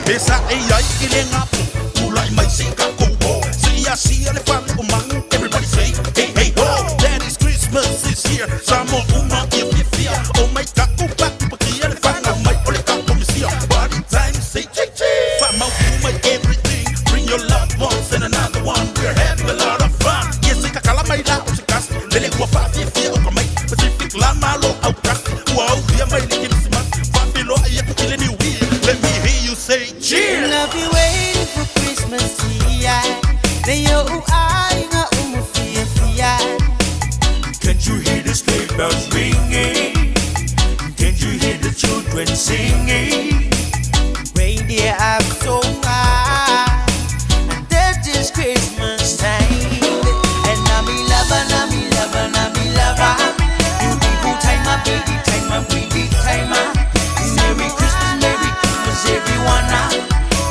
Pesa e ai i le ngapo Ulai mai se ka kouo Se ia sia le fale o mangu Everybody say hey hey ho That is Christmas this year Samoa uma ia fia fia O mai taku paku pakia Le whanga mai o le kako misia Party time say ching ching Whamau mai everything Bring your loved ones and another one We're having a lot of fun Ia se kakala mai la o se kasi Lele ua wha fia fia o ka mai Pacific la malo au kasi Ua au fia mai le kirisimasi Whawhiloa ia ku ile New Year Let me hear you say cheers I've been waiting for Christmas yeah. Leo ai nga umufia fia. Can't you hear the sleigh bells ringing? Can't you hear the children singing? Reindeer up so high, and that is Christmas time. And I'm in love, and I'm in love, and I'm in love. Beautiful time, a pretty time, a pretty time. Merry Christmas, Merry Christmas, everyone.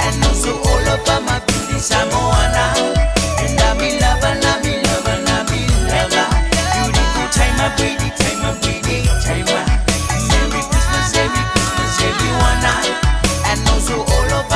And also all of my beauty Samoana. And I'm in love, and I'm in love, and I'm in love. Beautiful time, a pretty time, a pretty time. Merry Christmas, Merry Christmas, everyone. And also all of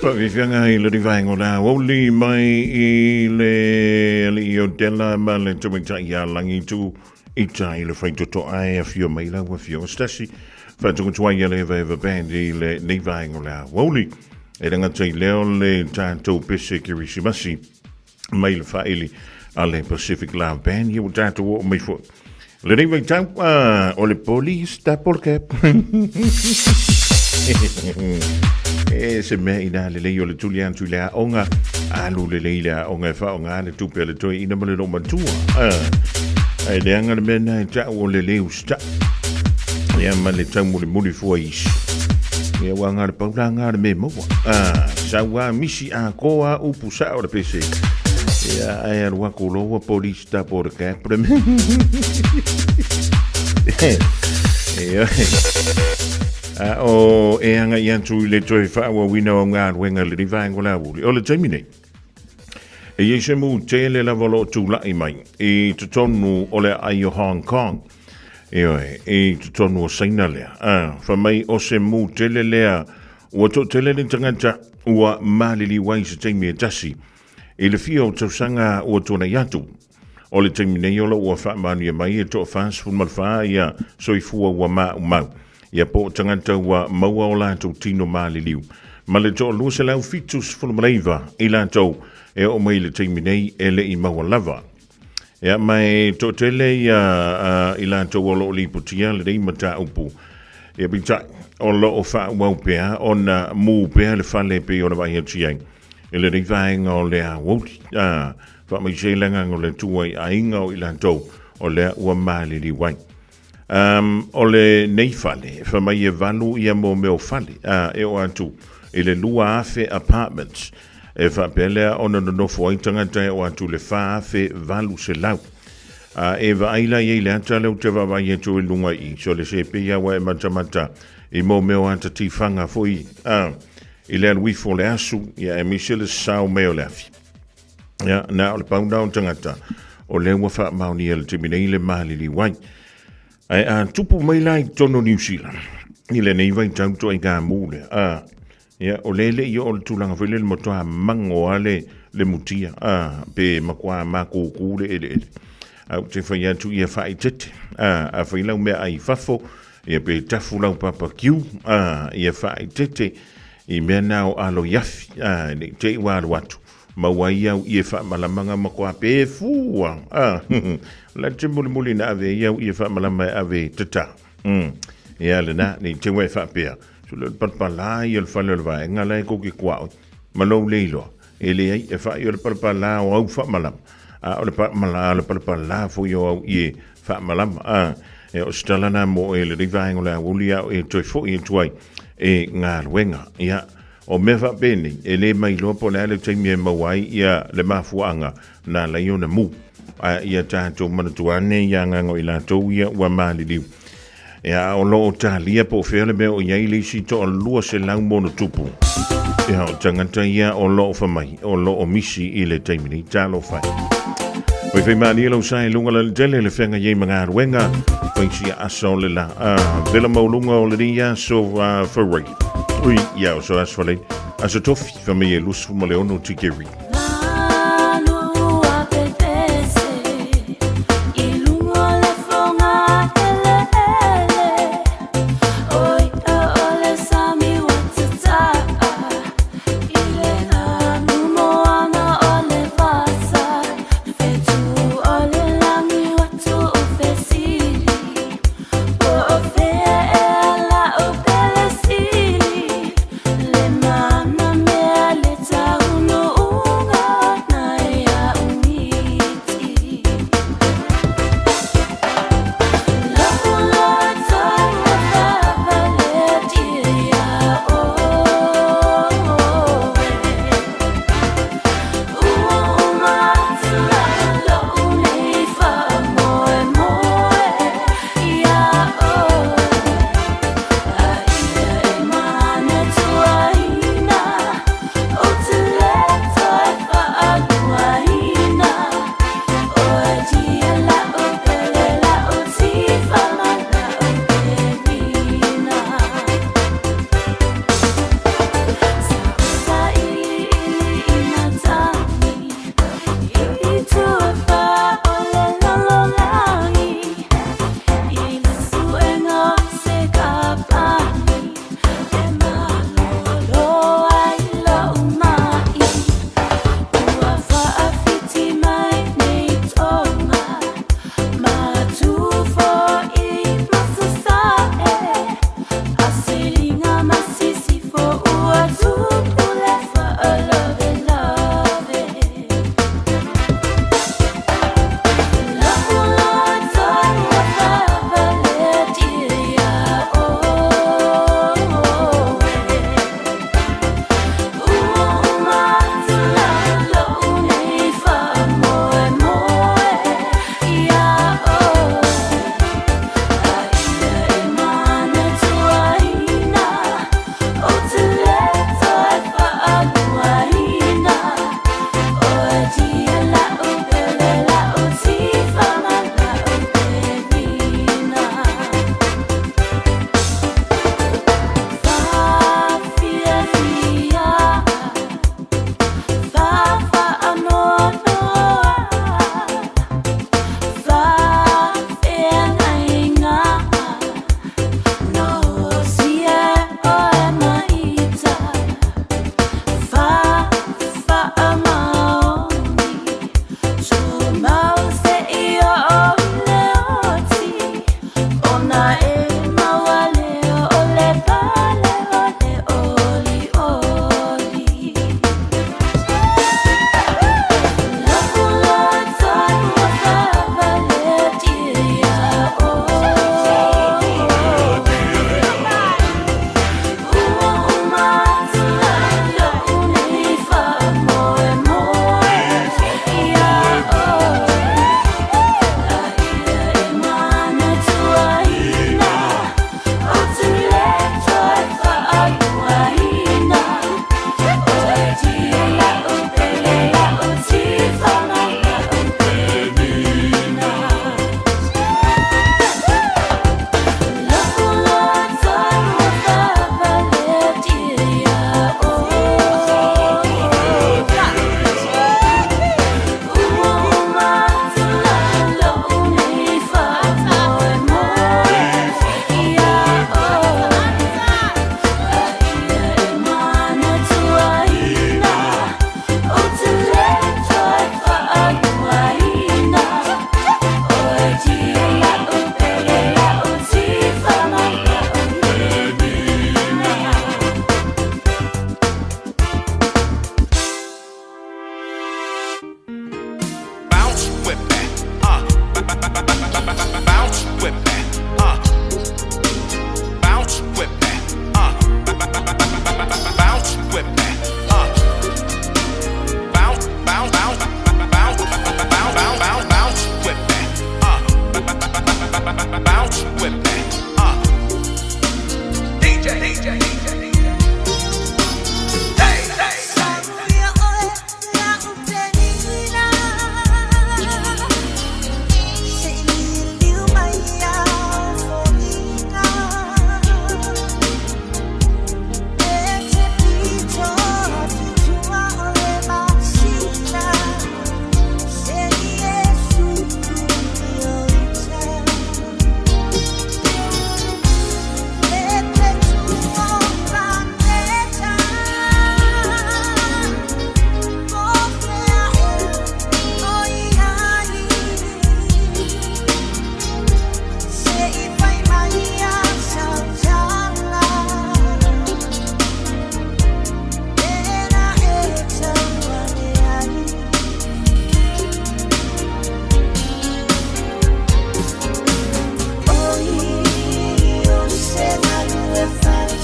Faafiafiaga i le vaega o le aoauli mai i le alii o Dela ma le tamaitai ia Lagitu Ita i le faitotoa e afio mai lau afioga se tasi. Faatogatuai a le Evaeva Band i lenei vaega o le aoauli. E le gata i lea o le tatou pese Kerisimasi mai le faaili a le Pacific Love Band. Ia ua tatou oo mai foi. Lenei vaitau, o le Police Double Cap. E se mea ina lelei o le tuli atu i le aoga, alu lelei i le aoga e faaaoga le tupe a le toeaina ma le loomatua. Ae leaga le mea na e tau o le le usitaʻi. Ia ma le taumulimuli fua i isi. Ia ua ga le paula ga le mea maua. Sau a misi a koa upu sao le pese. Ia ae alu aku loa police double cap le mea. Ia. A o e agai atu i le toe faaauauina o galuega i le vaega o le aoauli. O le taimi nei, e i ai se mū tele lava o lo o tulai mai i totonu o le aai o Hong Kong. Ioe, i totonu o Saina lea. A, fai mai o se mū tele lea ua toatele le tagata ua maliliu ai i se taimi e tasi i le fia o tausaga ua tuanai atu. O le taimi nei o lo ua faamaonia mai e toa 44 ia soifua ua maumau, ia po o tagata ua maua o latou tino maliliu, ma le toa 279 i latou e oo mai i le taimi nei e le i maua lava. Ia, ma e toatele ia i latou o lo o lipotia lenei mataupu. Ia peitai, o lo o faaauau pea ona mū pea le fale e pei ona vaai atu i ai i lenei vaega o le aoauli. A, faamaise ai le agaga o le Atua i aiga o i latou o lea ua maliliu ai. Um, o lenei fale, fai mai e valu ia mō mea o fale, a, e oo atu i le 2,000 apartments. E faapea lea ona nonofo ai tagata e oo atu i le 4,800. A e vaai la i ai le ata lea ou te vaavaai atu i luga i i, so le se pei lava ua e matamata i mō mea o ata tifaga foi, a, i le alu ifo o le asu, ia aemaise le sao mai o le afi. Ia, na o le pau na o tagata, o lea ua faamaonia i le taimi nei le maliliu ai. Ae a tupu mai la i totonu o Niu Sila, i lenei vaitau toaiga mū lea, a, ia, o lea e le i oo i le tulaga foi lele matua mago lava le, le mutia, a, pe matua makūkū le eleele. Ae ou te fai atu ia faaeteete, a, a fai lau meaai i fafo, ia pe tafu lau papakiu, a, ia faaeteete i mea na o alo i afi, a, ne i te i ua alu atu, maua ai au ie faamalamaga matua pe fua, a, la te mulimuli na ave ai au ie faamalama e ave e tata. Ia lena, ne i te ua e faapea, so le palapala ia o le fale o le vaega la e kou ke kuaoi, ma lou le iloa, e leai, e fai o le palapala o au faamalama, a o le palapala, le palapala foi o au ie faamalama, a, e o se tala na mo e lenei vaega o le aoauli a o e toe foi atu ai e galuega. Ia, o mea faapenei, e le mailoa po o le a le taimi e maua ai ia le mafuaaga na ala ai ona mū. A ia tatou manatua ane ia agaga o i latou ia ua maliliu. Ia, o lo o talia po o fea le mea o i ai le isi toalua selau ma ono tupu. Ia, o tagata ia o lo o fai mai, o lo o misi i le taimi nei. Talofa e. Oi fai malie lau sa i luga le tele le feagai ai ma galuega, fai sia asa o le la. Vela mauluga o lenei aso February. Ui, ia o so aso falei. Aso tofi, fai mai e lusu ma le ono tikeri.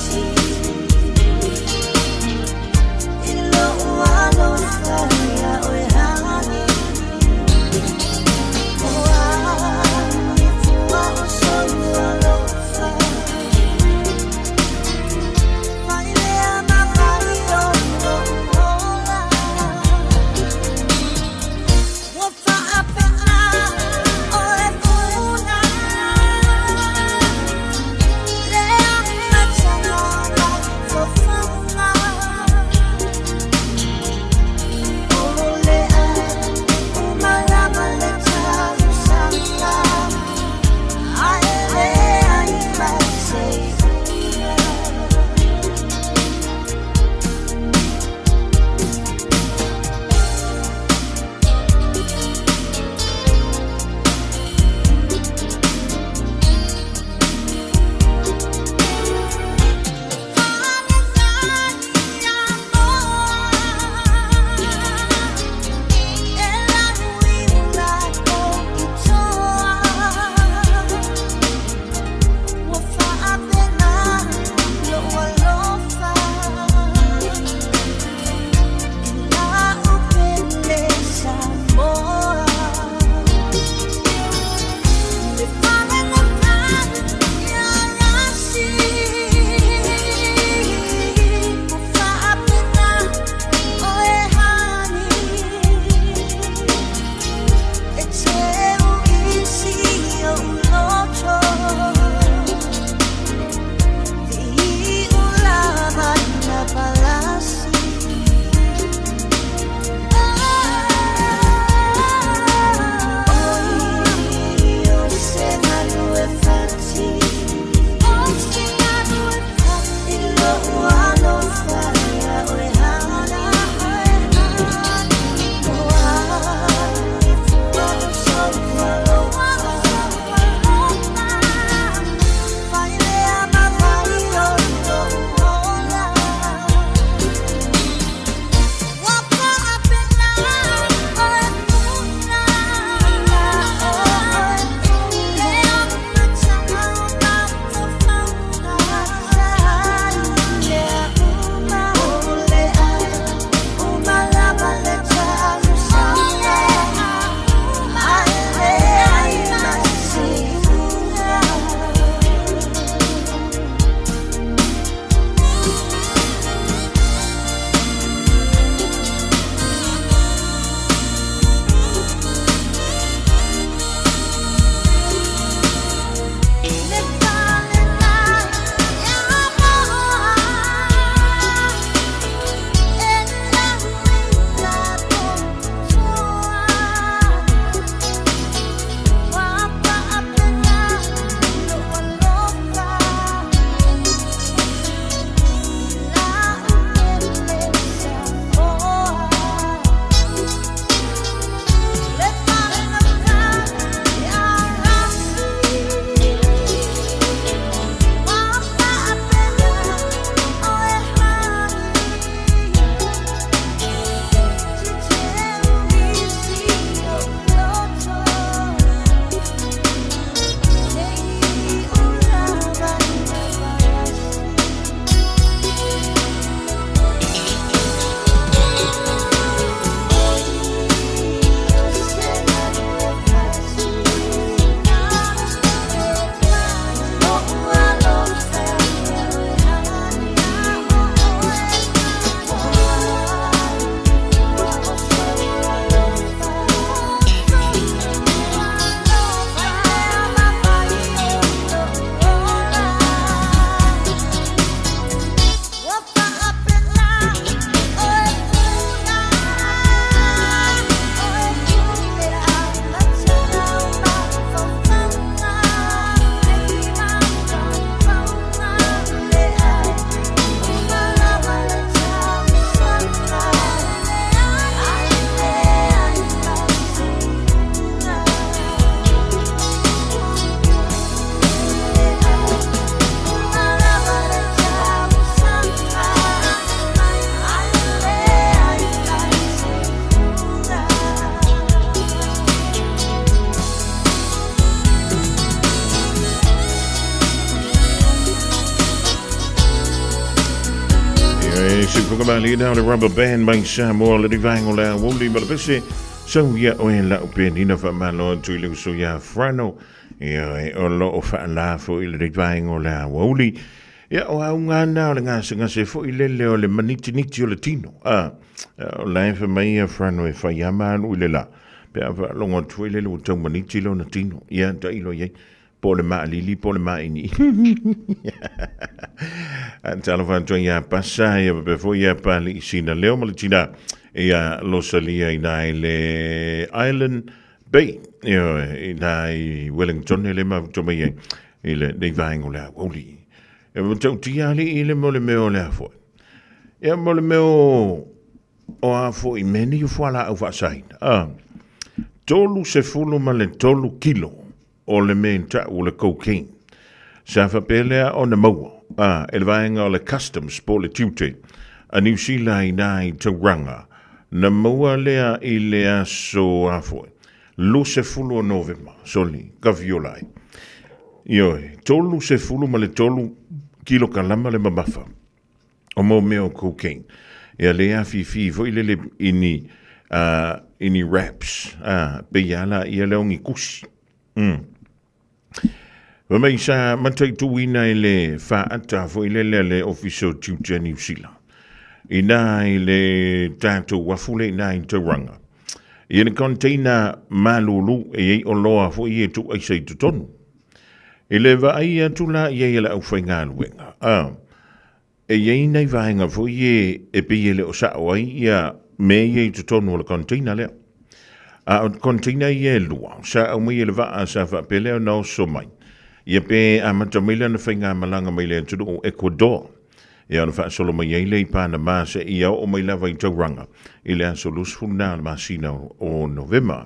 Le Se fuga mali na le rubber band mai Samoa le rivaengo le auli ma le pese sau ia oe lau penina fa malo atu i le uso ia Frano ia e o lo o whaala fo i le rivaengo le auli. Ia o au ngana o le ngase ngase fo i lele o le maniti niti o le tino. A, o la e fa mai ia Frano e whai ama anu i le la. Pe a wha longo atu i lele o tau maniti lo na tino. Ia ta ilo iai. Po le maalili, po le maaini. Talofa atu ia pasa, ia pape foi ia pali i sina leo ma le tina ia Losalia i nai le Island Bay, ia i nai Wellington e le mafuta mai ai i le nei vaenga o le aoauli. E matau tia ali i le mo le mea o le a foi. Ia mo le mea o o a foi mea nei o fualaau faasaina. A, 33 kilo o le mea i ta'u o le cocaine. Sa faapea lea ona maua, a, e le vaega o le Customs po o le tiute a Niu Sila inā i Tauranga, na maua lea i le aso a foi, 20 o Novema, soli, kaviola ai. Ioe, 33 kilokalama le mamafa o mau mea o cocaine. Ia le afifi foi lele i ni, i ni wraps, a, pei a la ia lea o ni kusi. Fai mai sa mataituina i le faaata foi lele a le Ofisa o Tiute a Niu Sila. Inā i le tatou uafu lea inā i Tauranga. Ia le container malulu e i ai oloa foi e tuu aisa i totonu. I le vaai atu la i ai e le aufaigaluega, a, e i ai nai vaega foi e, e pei e le o sao ai ia mea ia i totonu o le container lea. A o container ia e lua, sa aumai e le vaa sa faapea lea ona oso mai. Ia pe amata mai lana faigamalaga mai le atunuu o Ecuador. Ia ona faasolo mai ai lea i Panama seia oo mai lava i Tauranga i le aso 24 o le masina o Novema.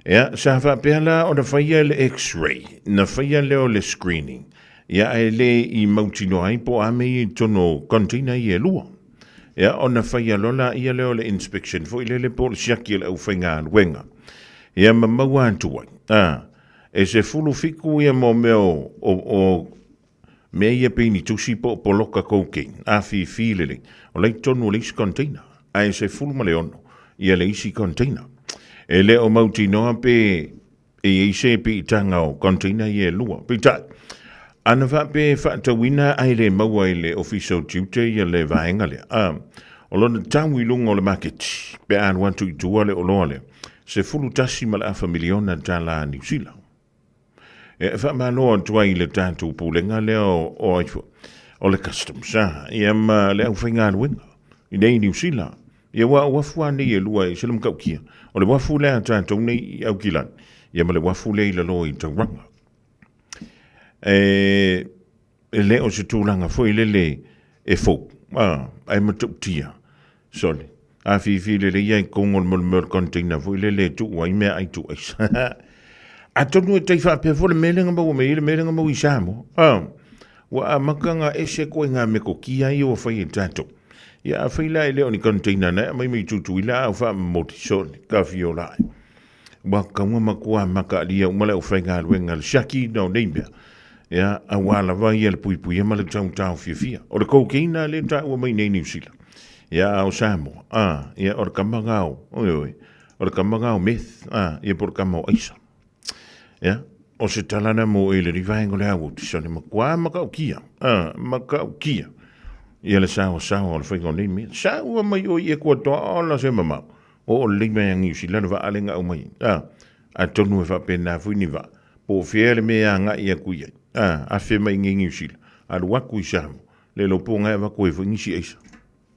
Ia, sa faapea la ona faia le x-ray, na faia lea o le screening. Ia, ae le i mautinoa ai po o a mea ia i totonu o container ia e lua. Ia, ona faia loa laia lea o le inspection foi lele po o le siaki a le aufaigaluega. Ia, ma maua atu ai, a, e 17 ia mo mea o, o, o mea ia pei ni tusi po o poloka cocaine, afifi lelei, o la i totonu o le isi container, ae 16 ia le isi container. E le o mautinoa pe e i ai se piitaga o container ia e lua. Peitai, ana faapea e faatauina ae le maua i le Ofisa o Tiute ia le vaega lea, a, o lona tau i luga o le maketi, pe a alu atu i tua le oloa lea, $11.5 miliona tala Niu Sila. E faamalo atu ai i le tatou pulega lea o, o, o le customs, a, ia ma le aufaigaluega i nei Niu Sila. Ia ua o uafu lava nei e lua e ese le matautia. O le uafu lea a tatou nei i Aukilani, ia ma le uafu lea i lalo i Tauranga. E, e le o se tulaga foi lele e fou, a, ae matautia. Sole, afifi lelei ia i totonu o le mea o le container foi lele e tuu ai meaai tuu aisa. Atonu e tai faapea foi le mea lea na maua mai ai le mea lea na maua i Samoa. A, ua amata ona ese koe ngā metokia ia ua fai e tatou. Ia afai la e le o ni container na e aumai mai Tutuila a o faamomoli, sole, ka fiola ai. Ua kaua matua makaalia uma le aufaigaluega le siakiina o nei mea, ia, auā lava ia le puipuia ma le tautao fiafia. O le cocaine lea e taua mai nei Niu Sila, ia, a o Samoa, a, ia, o le kama lena o, oi, oi, o le kama lena o meth, a, ia po o le kama o aisa. Ia, o se tala lena mo oe i le rivaenga o le auauti, sole matua matautia, a, matautia, ia le saoasaoa o le faiga o nei mea. Saua mai oe i Ekuatoa, ola se mamao. Oo lelei mai a Niu Sila le vaa lea na aumai ai. A, atonu e faapena foi ni vaa, po o fea le mea e agai atu i ai. A, afe mai i nei Niu Sila, alu atu i Samoa, le iloa po o na e avatu ai foi nisi aisa.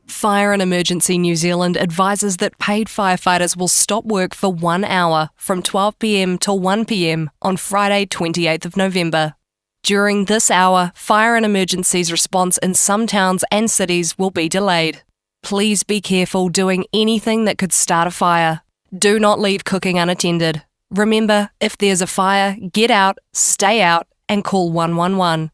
Fire and Emergency New Zealand advises that paid firefighters will stop work for one hour from 12pm till 1pm on Friday, 28th of November. During this hour, fire and emergencies response in some towns and cities will be delayed. Please be careful doing anything that could start a fire. Do not leave cooking unattended. Remember, if there's a fire, get out, stay out, and call 111.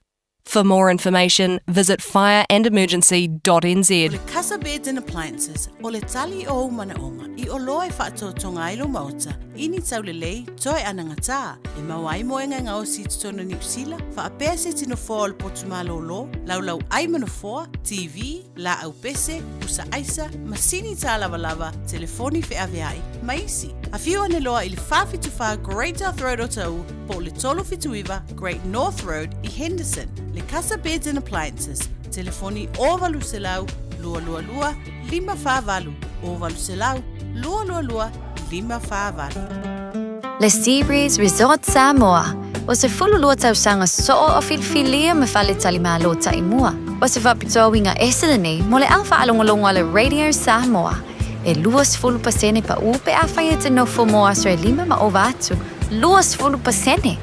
For more information, visit fireandemergency.nz. O le Casa Beds and Appliances, o le tali o ou manaoga i oloa e faatoatoga ai lou maota i ni taulelei toe anagatā, e maua ai moega e gaosi i totonu o Niu Sila, faapea se ti nofoa o le potu malōlō, laulau ai ma nofoa, TV, laau pese, pusa aisa, masini tālavalava, telefoni feaveai, ma isi. Afio ane loa i le 474 Great South Road o Taʻu po o le 379 Great North Road i Henderson, le Casa Beds and Appliances, telefoni 0800 222 548, 0800 222 548. Le Seabreeze Resort Samoa, o se 12 tausaga soo o filifilia ma faletalimalo taimua. O se faapitoa uiga ese lenei mo le au faalogologo a le Radio Samoa. E 20% paʻu pe afai e te nofo mo aso e lima ma ova atu. 20%!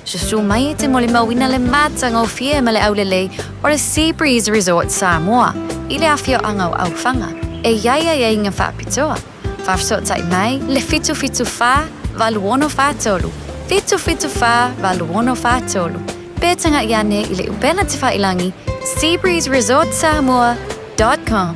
Susū mai e te molimauina le matagofie ma le aulelei o le Sea Breeze Resort Samoa i le afioaga o Aufaga e i ai aiaiga faapitoa. Faafesootai mai le 774 8643, 774 8643, pe tagaʻi ane i le upega tafailagi seabreezeresortsamoa.com.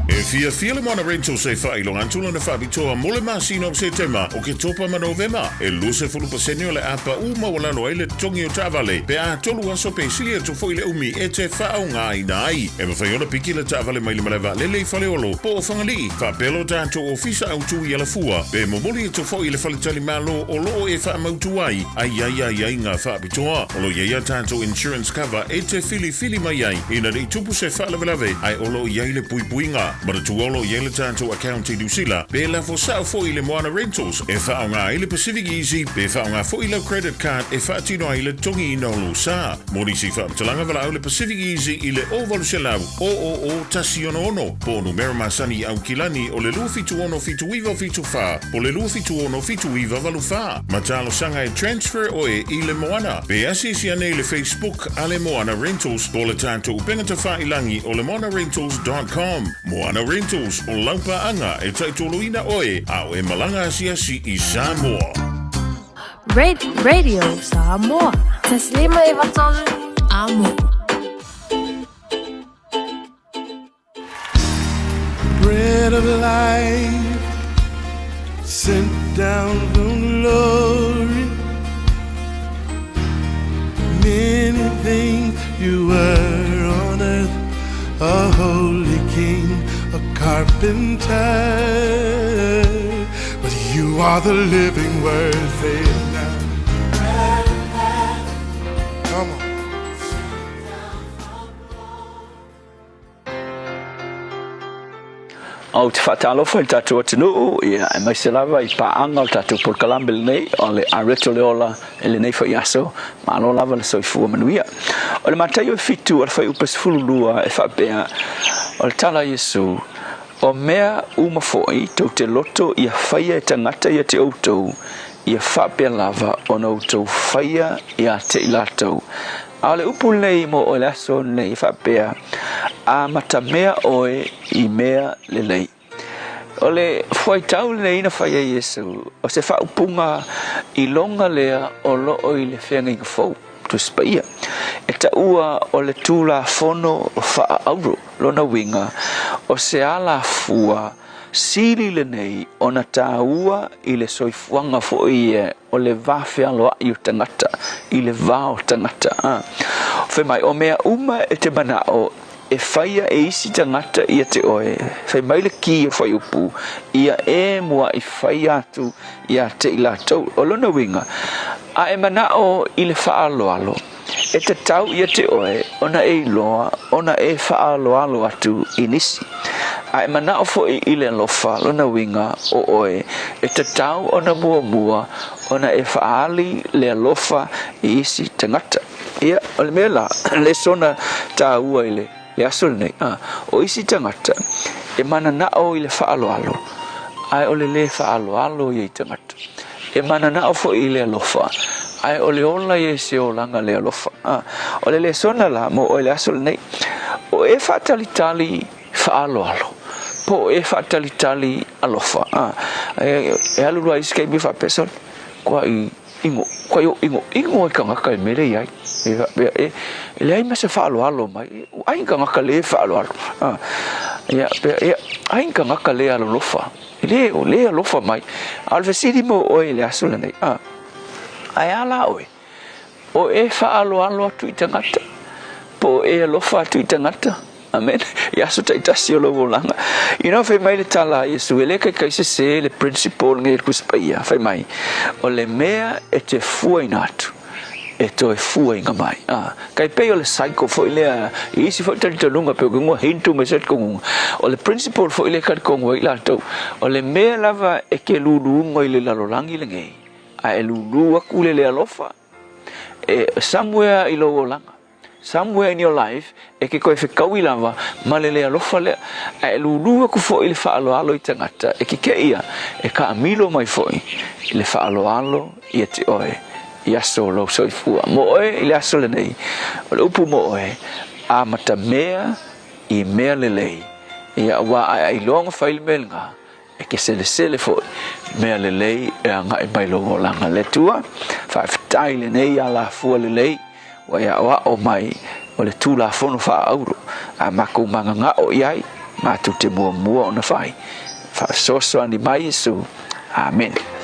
E fiafia le Moana Rentals e faailoga atu lana faapitoa mo le masina o Setema, Oketopa ma Novema. E 20% o le a paʻu maualalo ai le totogi o taavale pe a tolu aso pe sili atu foi le umi e te faaaogaina ai. E mafai ona piki le taavale mai le malae vaalele i Faleolo po o Fagalii, faapea lo tatou ofisa autu i Alafua, pe momoli atu foi i le faletalimalo o loo e faamautu ai a i ai aiaiga faapitoa. O lo o i ai a tatou insurance cover e te filifili mai ai ina ne i tupu se faalavelave ae o lo o i ai le puipuiga. Manatua o lo o i ai le tatou account i Niu Sila pe lafo sao foi i le Moana Rentals e faaaoga ai le Pacific Easy pe faaaoga foi lau credit card e faatino ai le totogiina o lou sa. Mo nisi faamatalaga valaau le Pacific Easy i le 0800 000 166 po o numera masani i Aukilani o le 276 7974 po o le 276 7984. Ma talosaga e transfer oe i le Moana. Pe asiasi ane i le Facebook a le Moana Rentals po o le tatou upega tafailagi o le moanarentals.com. Moana Rentals, o lau paaga e taitoloina oe a o e malaga asiasi i Samoa. Radio Samoa. Taslima e vatolu. Amo. Bread of life sent down from glory. Many things you were on earth, a holy king, a carpenter. But you are the living word, say it now. Come on. Ou te faatalofa i le tatou atunuu, ia, aemaise lava i paaga o le tatou polokalame lenei o le Areto le Ola i lenei foi aso. Malo lava le soifua manuia. O le Mataio e fitu o le fuaiupu 12 e faapea, o le tala a Iesu, O mea uma foi tou te loto ia faia e tagata ia te outou, ia faapea lava ona outou faia ia te i latou. A o le upu lenei mo oe le aso lenei e faapea, Amatamea oe i mea lelei. O le fuaitau lenei na fai ai Iesu, o se faaupuga iloga lea o loo i le feagaiga fou, Tusi Paia, e taua o le Tulafono Faa-auro, lona uiga, o se alafua sili lenei ona taua i le soifuaga foi e o le va fealoai o tagata i le va o tagata. A. Fai mai, o mea uma e te manao e faia e isi tagata ia te oe, fai mai le ki o fuaiupu, ia e muaʻi faia atu ia te i latou. O lona uiga, a e manao i le faaaloalo, e tatau ia te oe ona e iloa ona e faaaloalo atu i nisi. A e manao foi i le alofa, lona uiga, o oe, e tatau ona muamua ona e faaali le alofa i isi tagata. Ia, o le mea la, le sona taua i le, le aso lenei, a, o isi tagata e mananao i le faaaloalo, ae o le lē faaaloalo ia i tagata. E mananao foi i le alofa, ae o le ola ia i se olaga le alofa. A, o le lesona la mo oe le aso lenei, o e faatalitali faaaloalo, po o e faatalitali alofa. A, e, e alu loa i isi taimi faapea, sole, kuaʻi ʻigo, kai ʻigoʻigo ai tagata i mele i ai. E faapea, e, e leai ma se faaaloalo mai, ai ni tagata le faaaloalo. A, ia, pea, ia, ai ni tagata le alolofa, e le, o le alofa mai. A o le fesili mo oe i le aso lenei, a, ae a la oe? O e faaaloalo atu i tagata, po o e alofa atu i tagata? Amene. I aso taitasi o lou olaga. You know, fai mai le tala a Iesu, e le kaikaisese le principle lenei o le Tusi Paia. Fai mai, o le mea e te fuaina atu, e toe fuaina mai. Ah, kai pei o le cycle foi lea, i isi foi talitonuga, pei o ke ngoa Hindu ma isi talitonuga. O le principle foi lea e talitonu ai latou, o le mea lava e ke luluga i le lalolagi lenei, a e lulu aku le le alofa, e somewhere i lou olaga, Somewhere in your life, e ke koe fekaui lava ma le le alofa lea, a e lūlū aku foʻi i le faaaloalo i tagata, e kekeʻi ia, e kaamilo mai foʻi i le faaaloalo ia te oe i aso o lou soifua. Mo oe i le aso lenei, o le upu mo oe, amatamea i mea lelei, ia auā a e ailoa ona fai le mea lena, E ke selesele foʻi mea lelei e agaʻi mai lou olaga. Le Atua, faafetai lenei alafua lelei ua e aʻoaʻo mai o le Tulafono Faaauuro a makou magagaʻo i ai, matou te muamua ona fai. Faasoasoani mai Iesu. Amene.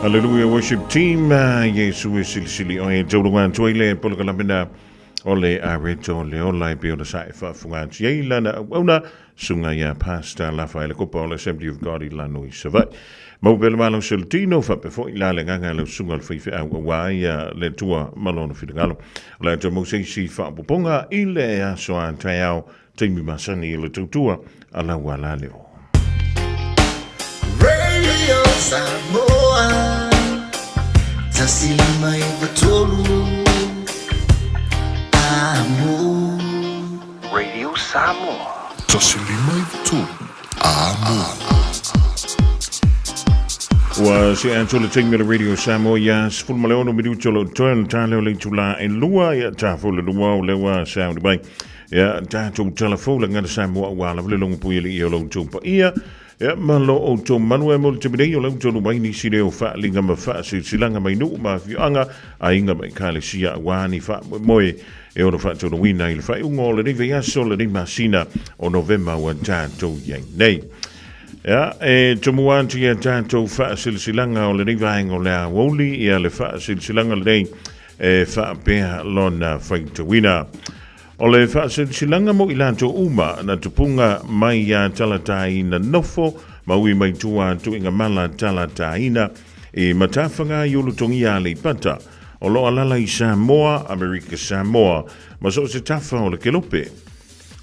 Hallelujah Worship Team, Iesu e silisili oe e taulunga atu ai le polokalame o le Areto le ola e pei ona sa e faafuga atu ai lana auauna suga ia Pastor Lafaele Kopa o le Assembly of God i lano i Savaii. Mau pea le malosi o le tino, faapea foi la le agaga i lau susuga o le faifeau aua ia le Atua ma lona finagalo. O le a toe mau se isi faaopoopoga i le aso a taeao taimi masani i le tautua a lau alaleo. Radio Samoa 153 Amo. Radio Samoa. 153 Amo. Ua se atu le taimi o le Radio Samoa ia 16 minuti o lo toe le tale o le itula e lua ia tafu le lua o lewa sauni mai. Ia tatou tala fou le gagana Samoa aua lava le logo pui alii o lo outou paia. Ia ma lo outou malu e mo le taimi nei o le outou mai nisi leo faaliga ma faasilasilaga mai nuu ma afioaga, aiga ma ekalesia aua ni faamoemoe e ono faataunuuina i le faaiuga o lenei vaiaso lenei masina o Novema ua tatou i ai nei. Ia, e tomua atu ia tatou faasilasilaga o lenei vaega o le aoauli, ia le faasilasilaga lenei e faapea lona faitauina. O le faasilasilaga mo i latou uma na tupuga mai ia Talataina nofo ma ui mai tua atu i nga mala Talataina i Matafaga i Ulutogia Aleipata, o lo alala i Samoa, Amerika Samoa, ma so o se tafa o le kelope.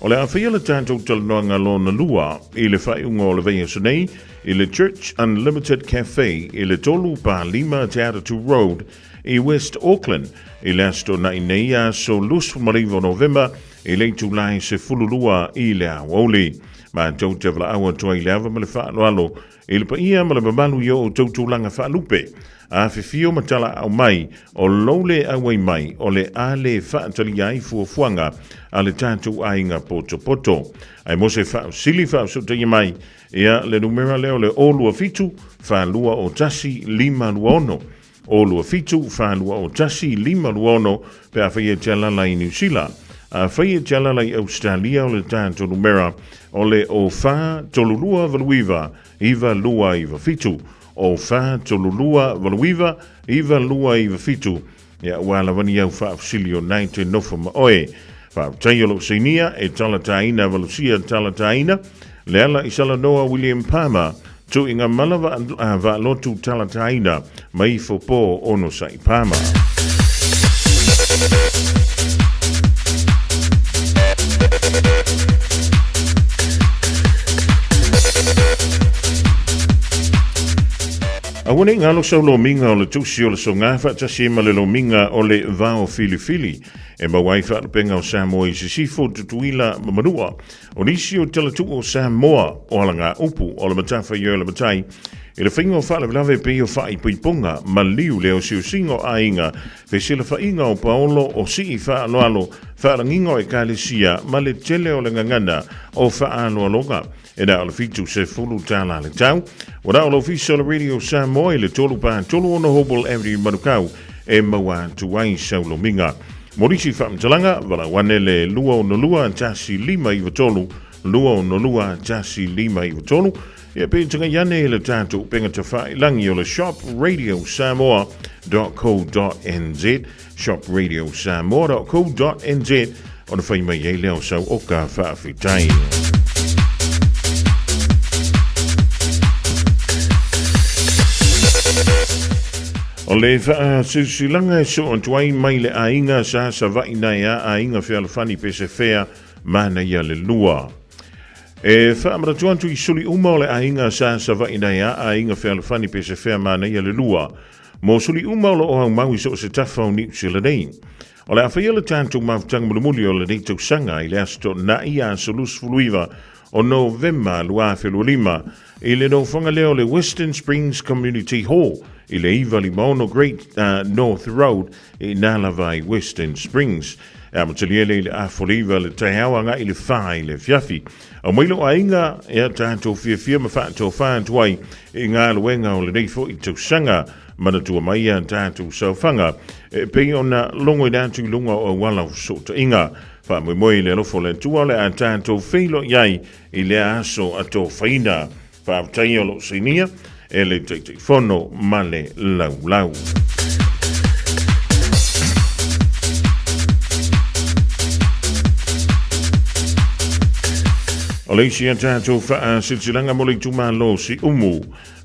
O le a faia le tatou talanoaga lona lua i le faaiuga o le vaiaso nei i le Church Unlimited Cafe i le 3 pa 5 Te Atatu Road i West Auckland i le Aso Toonai nei, aso 29 o Novema i le itula e 12 i le aoauli. Matou te valaau atu ai i le ava ma le faaaloalo i le paia ma le mamalu i o outou tulaga faalupe, afifio ma talaau mai o lou le auai mai o le a le faatalia ai fuafuaga a le tatou aiga potopoto. Ae mo se faafesili faafesootaia mai ia le numera lea o le 027 421 526. O 27 421 526 pe afai e te alala i Niu Sila. Afai e te alala i Ausetalia o le tatou numera o le o 4 3 2 8 9 9 2 9 7 o 4 3 2 8 9 9 2 9 7 ia ua lava ni au faafesili o nai te nofo ma oe. Faafetai o lou sainia e talataina valusia talataina le ala i salanoa William Palmer Tuiga mala vaalotu talataina mai ifo po ono sai Palmer. Aua nei galo sau lomiga o le tusi o le soga faatasi ai ma le lomiga o le vao filifili e maua ai faalupega o Samoa i Sisifo, Tutuila ma Manua. O nisi o talatuu o Samoa o alagaupu o le matafaioi o le matai i le faiga o faalavelave pei o faaipoipoga maliu le osiosiga o aiga, fesilafaiga o paolo o sii faaaloalo, faalagiga o ekalesia ma le tele o le gagana o faaaloaloga. E na o le $70 le tau. Ua na o le ofisa o le Radio Samoa i le 3 pa 36 Hobble Avenue Manukau e maua atu ai sau lomiga. Mo nisi faamatalaga, valaau ane le 262 1593, 262 1593, ia pe tagai ane i le tatou upega tafailangi o le shopradiosamoa.co.nz, shopradiosamoa.co.nz, ona fai mai ai lea o sau oka faafetai. O le faasilasilaga e soo atu ai mai le aiga sa Savaii nai a aiga fealofani pe se fea manaia le lua. E faamanatu atu i suli uma o le aiga sa Savaii nai a aiga fealofani pe se fea manaia le lua. Mo suli uma o lo o aumau i so o se tafa o Niu Sila nei. O le a faia le tatou mafutaga mulimuli o lenei tausaga i le Aso Toonai aso 29 o Novema 2025 i le nofoaga lea o le Western Springs Community Hall i le 956 Great North Road i ina lava i Western Springs. E amatalia lea i le 8:30 le taeao agai i le 4 i le afiafi. Aumai lou aiga ia tatou fiafia ma faatofa atu ai i galuega o lenei foi tausaga. Manatua mai a tatou saofaga e pei ona logoina atu i luga o auala o fesootaiga. Faamoemoe i le alofa o le Atua o le a tatou feiloai ai i lea aso atofaina. Faafetai o lou sainia. e le Taitaifono ma le Laulau. O le isi a tatou faasilasilaga mo le itumalo Siumu.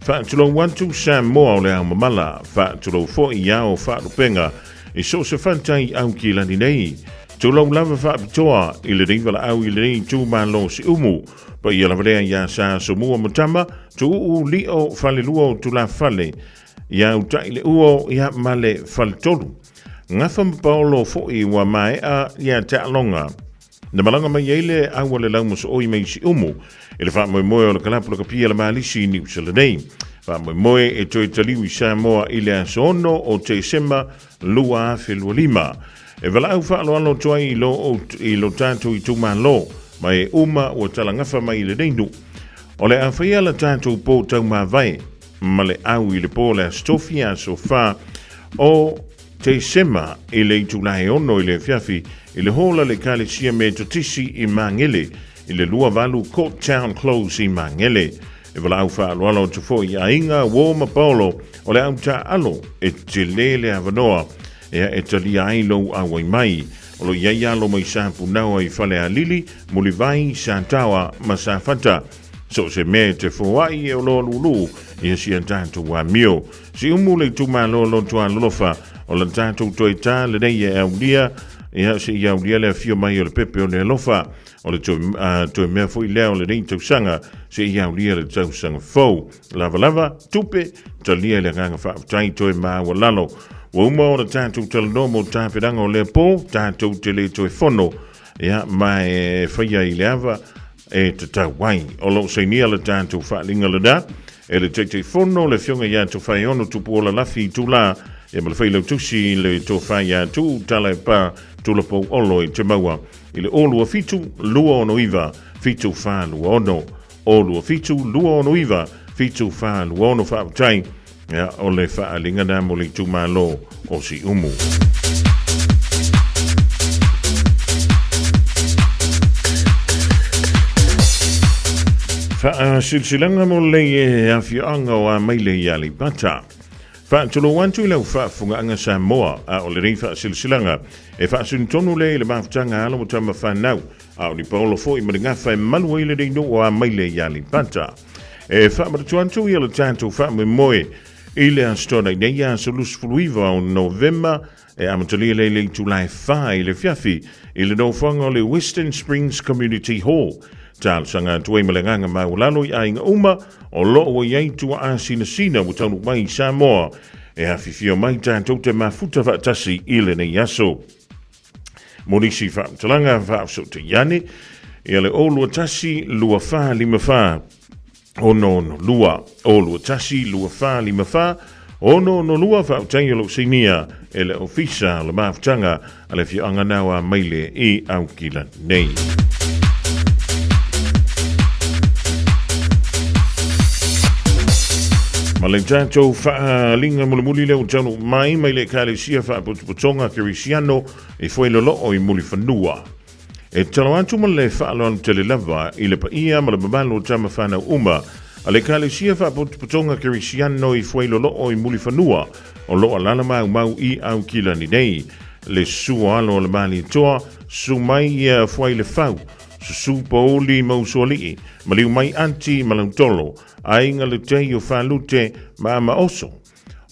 Faatulou atu Samoa o le ao mamala, faatulou foi i ao faalupega i so o se fata i Aukilani nei. Tulou lava faapitoa i lenei valaau i lenei itumalo Siumu. Paia lava lea iā Sa Asomua ma Tama, Tuuu Lio Falelua o Tulafale, iā Uta'i le Uo ia ma le Faletolu. Gafa ma Paolo foi ua maea ia taaloga. Na malaga mai ai le au a le laumosooi mai Siumu i le faamoemoe o le kalapu lakapi a le Malisi i Niu Sila nei. Faamoemoe e toe taliu i Samoa i le aso 6 o Tesema 2025. E valaau faaaloalo atu ai i lo, i lo tatou itumalo, ma e uma ua talagafa mai i lenei nuu. O le a faia la tatou pō taumavae ma le au i le pō le Aso Tofi aso 4 o Tesema i le itula e 6 i le afiafi i le hōla le Ekalesia Metotisi i Magele i le 28 Court Town Close i Magele. E valaau faaaloalo atu foi i aiga, uo ma paolo o le au taaalo e tele le avanoa ea e talia ai lou auai mai. O lo i ai alo mai Sapunaoa i Falealili, Mulivai, Sataoa ma Safata. So o se mea e te foai e o loa lulu ia sia tatou amio. Si umu le itumalo loto alolofa o la tatou toe tā lenei e aulia ia se i aulia le afio mai o le pepe o le alofa. O le toe, toe mea foi lea o lenei tausaga se i aulia le tausaga fou. Lavalava, tupe, talia i le agaga faafetai toe maualalo. Ua uma ona tatou talanoa mo tapenaga o lea pō, tatou te le toe fono, ia, ma e faia i le ava e tatau ai. O lo o sainia le tatou faaaliga lena e le Taitaifono le Afioga ia Tofaeono Tupuola Lafi Itulā, ia ma le Failautusi i le Tofa ia Tuu Talaepa Tulapou Olo i Te Maua i le 027 269 7426. 027 269 7426. Faafetai. Ia, o le faaaliga lena mo le itumalo o Siumu. Faasilasilaga mo le afioaga o Amaile i Aleipata. Faatulou atu i lau faafofogaaga Samoa, a o lenei faasilasilaga e faasunutonu lea i le mafutaga a alo ma tama fanau, a o ni paolo foi ma le gafa e malu ai lenei nuu o Amaile i Aleipata. E faamanatu atu ia le tatou faamoemoe i le Aso Toonai nei aso 29 o Novema e amatalia lea i le itula e 4 i le afiafi i le nofoaga o le Western Springs Community Hall. Talosaga atu ai ma le agaga maualalo i aiga uma o lo o ua i ai tuaa sinasina ua taunuu mai i Samoa e afifio mai tatou te mafuta faatasi i lenei aso. Mo nisi faamatalaga faafesootai ane, ia le 021 2454 662, 021 2454 662 faafetai o lou sainia e le Ofisa o le Mafutaga a le Afioaga Nao a Maile i Aukila nei. Ma le tatou faaaliga mulimuli lea ua taunuu mai mai le Ekalesia Faapotopotoga Kerisiano i Fuailoloo i Mulifanua. E tatalo atu ma le faaaloalo tele lava i le paia ma le mamalu o tama fanau uma a le Ekalesia Faapotopotoga Kerisiano i Fuailoloo i Mulifanua o lo o alaala maumau i Aukilani nei. Le susu o alo o le Malietoa, susu mai ia Fuailefau, susu Pouli ma Usoalii, maliu mai Anti ma Lautolo, aiga le tei o Falute ma Amaoso.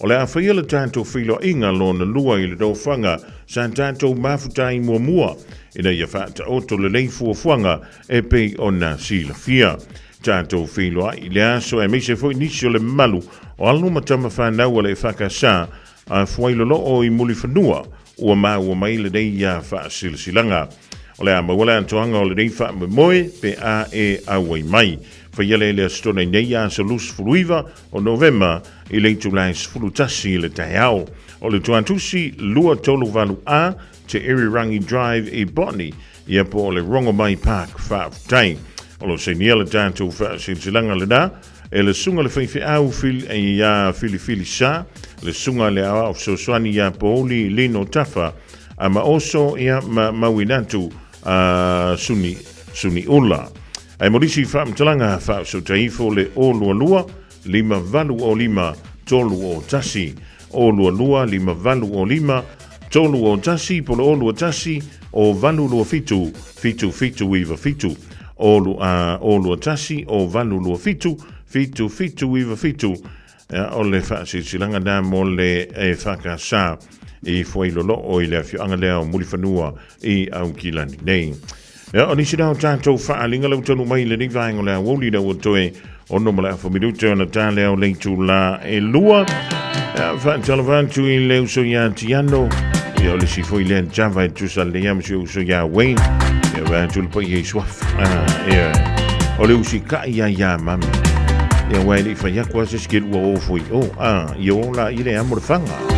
O le a faia le tatou feiloaiga lona lua i le nofoaga sa tatou mafuta ai muamua ina ia faataoto lelei fuafuaga e pei ona silafia. Tatou feiloai i le aso aemaise foi nisi o le mamalu o alo ma tama fanau a le EFKS a Fuailoloo i Mulifanua ua maua mai lenei ia faasilasilaga. O le a maua le atoaga o lenei faamoemoe pe a e auai mai. Faia lea i le Aso Toonai nei aso 29 o Novema i le itula e 11 i le taeao. O le tuatusi 238A Te Irirangi Drive i Botany, ia po o le Rongomai Park. Faafetai. O lo o sainia le tatou faasilasilaga lena e le Susuga le Faifeau ia Filifili Sa, le Susuga le Aoao Fesoasoani ia Pouli Lino Tafa, a ma oso ia ma mauina atu a Suni, Suni Ula. Ae mo nisi faamatalaga, faasotaifo le 022 5 8 0 5 3 0 1 o 22 5 8 0 5 3 0 1 po le 0 2 1 o 8 2 7 7 7 9 7 o 0 2 1 o 8 2 7 7 7 9 7. O le faasilasilaga na mo le EFKS i Fuailoloo i le afioaga lea o Mulifanua i Aukilani nei. Ia, o nisi na o tatou faaaliga lau taunuu mai i lenei vaega o le aoauli ina ua toe 6 ma le afa minute ona ta lea o le itulā e 2. Ia, faatalofa atu i le uso ia Tiano, ia o le isi foi lea Java e tusa lelei lava ma si ou uso ia Wayne. Ia, vae atu le paia i Suafa. Ah, ia, o le usikai ia ia mami. Ia, aua e le i fai atu lava se isi ke lua o foi o. Ah, ia o la i le amo le faga.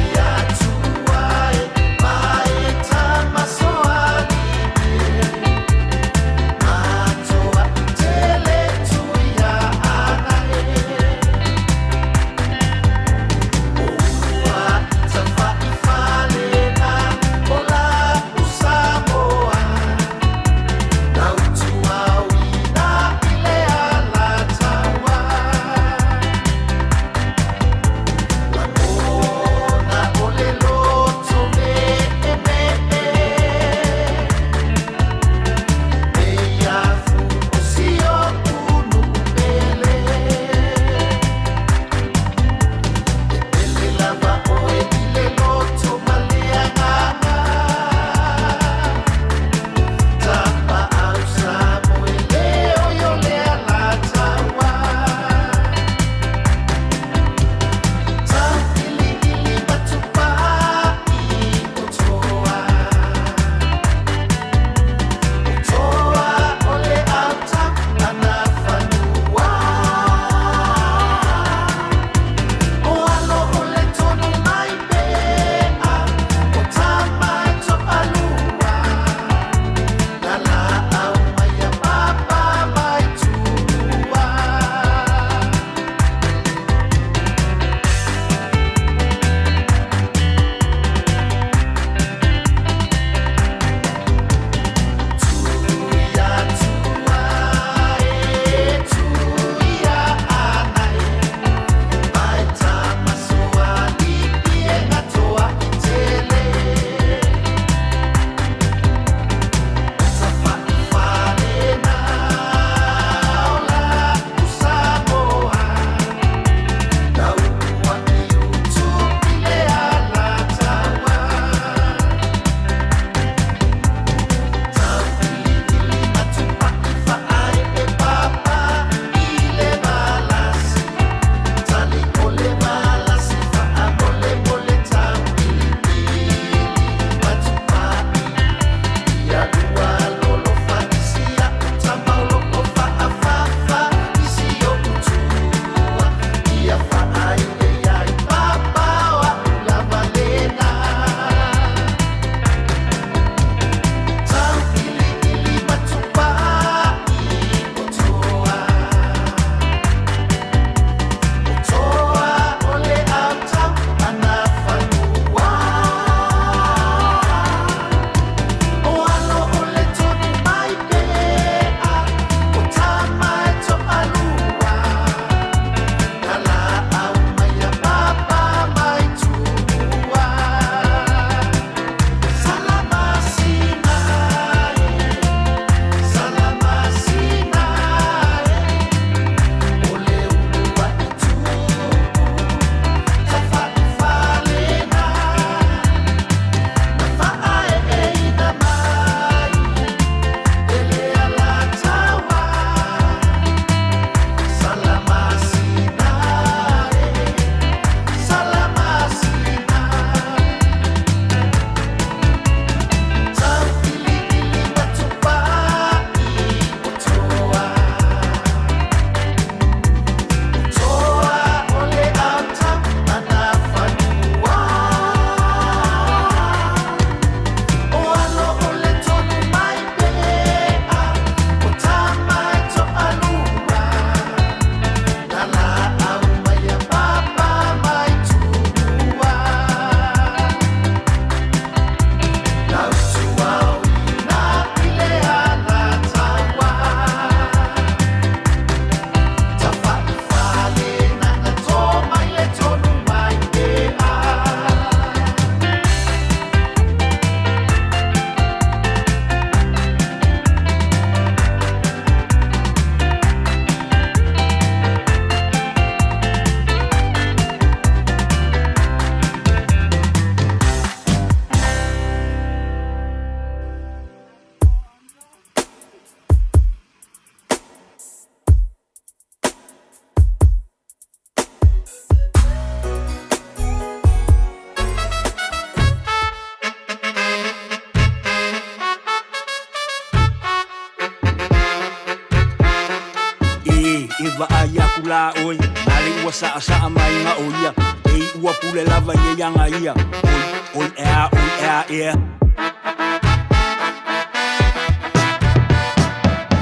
E vaai aku la ʻoe, ma le ua saʻasaʻa mai ga o ia, e i ua pule lava i e iaga ia, ʻoi, ʻoi ʻeā, ʻoi ʻeā ea.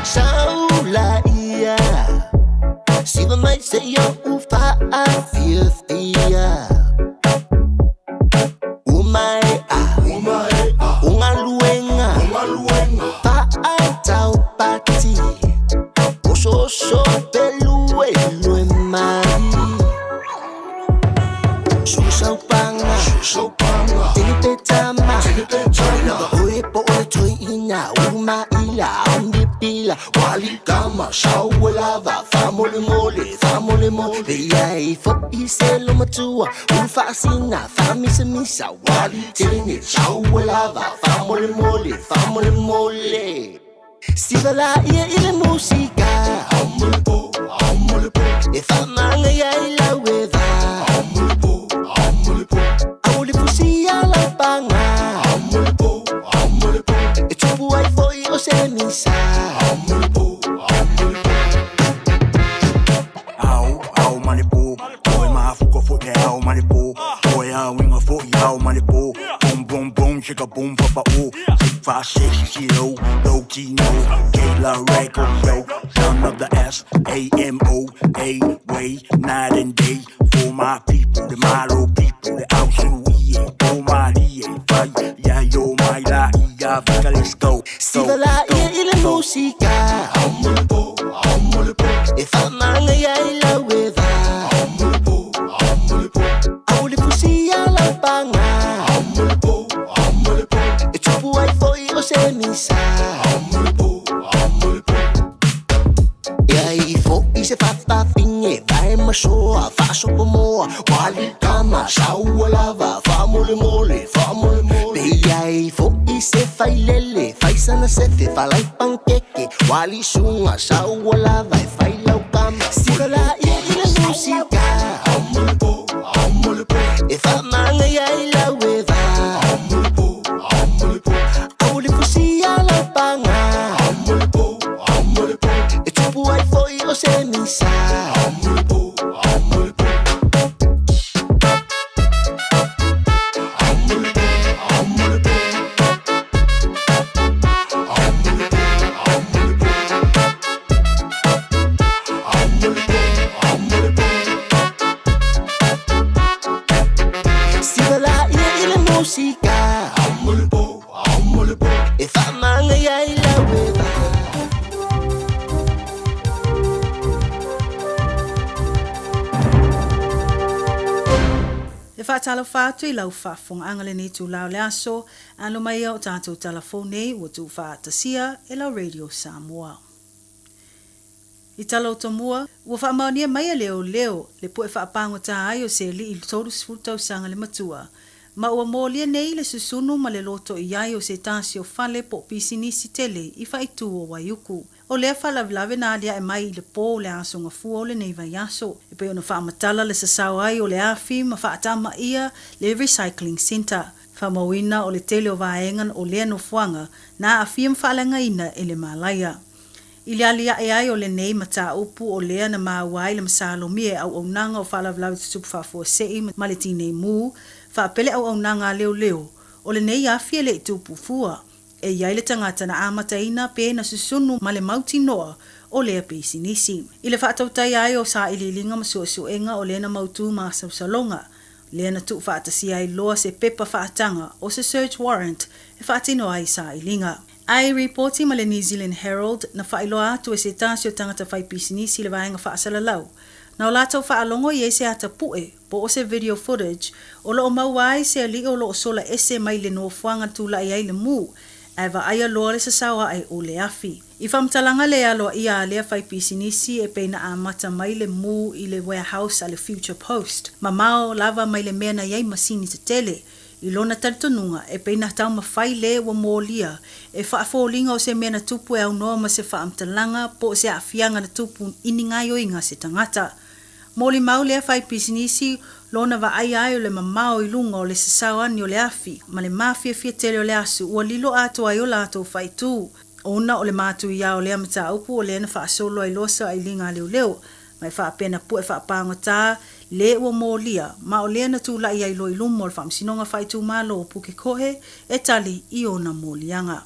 Saula ia Siva mai se ia u faafiafia Uma e a O galuega Faataupati Osooso peluelue mai Susaupanga Tinipetama Lava oe po o le toeina Uma ila Omnipila Walikama Sauelava Faamolemole Faamolemole Ia e fo'i se lomatua Ulufaasina Faamisamisa Walitene Sauelava Faamolemole Faamolemole Siva laia i le musika E faamagaia i lau e va Au le fusia lau paga E tupu ai fo'i o se misa. Ao, ao ma le pō, Oe mafuka fo'i le ao ma le pō, Oe auiga fo'i ao ma le pō, Boom boom boom chicka boom papa o, 6 5 6 0 low T no, K la record yo, son of the S A M O A way night and day for my people, the Malo people, the Ausuie, o Malie, Fai, ya yo mai la ia, vika let's go. Siva laia i le musika E faamagaia i lau e va Au le fusia lau paga E tupu ai fo'i o se misa. Ia i fo'i se fafafine Vae masoa faasopomoa Walikama saua lava Faamolemole faamolemole Pe ia i fo'i se failele Faisana sefe falai pankeke Walisuga saua lava E failaukama Siva laia i le musika E faamagaia i lau e va Au le fusia lau paga E tupu ai fo'i o se misa. Siva laia i le musika E faamagaia i lau e va. E faatalofa atu i lau faafofogaaga lenei itula o le aso, alo mai ia o tatou tala fou nei ua tuufaatasia e lau Radio Samoa. I tala o tomua, ua faamaonia mai e leoleo le pu'e faapagota ai o se ali'i 30 tausaga le matua, ma ua molia nei le susunu ma le loto i ai o se tasi o fale po o pisinisi tele i faaitu o Waiuku. O lea faalavelave na alia'e mai i le pō o le aso gafua o lenei vaiaso, e pei ona faamatala le sasao ai o le afi ma faatamaia le Recycling Centre. Faamauina o le tele o vaega o lea nofoaga na aafia ma faaleagaina e le malaia. I le aliae ai o lenei mataupu o lea na maua ai le masalomia e auaunaga o faalavelave tutupu faafuasei ma le tinei mu, faapea le auaunaga a leoleo, o lenei afi e le i tupu fua. E i ai le tagata na amataina pe na susunu ma le mautinoa o lea pisinisi. I le faatautaia ai o sailiiliga ma suesuega o lea na mautu masausaloga, lea na tuufaatasia ai loa se pepa faataga o se search warrant e faatino ai sailiga. I ripoti ma le New Zealand Herald, na faailoa atu e se tasi o tagata fai pisinisi i le vaega faasalalau, na o latou faalogo i ai se ata pu'e po o se video footage o lo o maua ai se ali'i o lo o sola ese mai le nofoaga tula'i ai le mu, ae vaaia loa le sasao a'e o le afi. I faamatalaga le aloaia a lea fai pisinisi e pei na amata mai le mu i le warehouse a le Future Post, mamao lava mai le mea na i ai masini tetele. I lona talitonuga, e pei na taumafai le ua molia e faafoliga o se mea na tupu e aunoa ma se faamatalaga po o se aafiaga na tupu i ni gaoioiga a se tagata. Molimau lea fai pisinisi lona vaaia ai o le mamao i luga o le sasao ani o le afi ma le mafiafia tele o le asu ua lilo atoa ai o latou faaitu. Ona o le matuia o lea mataupu o lea na faasolo ai loa sailiga a leoleo ma e faapea na pue faapagota le ua molia ma o lea na tulai ai loa i luma o le Faamasinoga Faaitumalo o Pukekohe e tali i ona moliaga.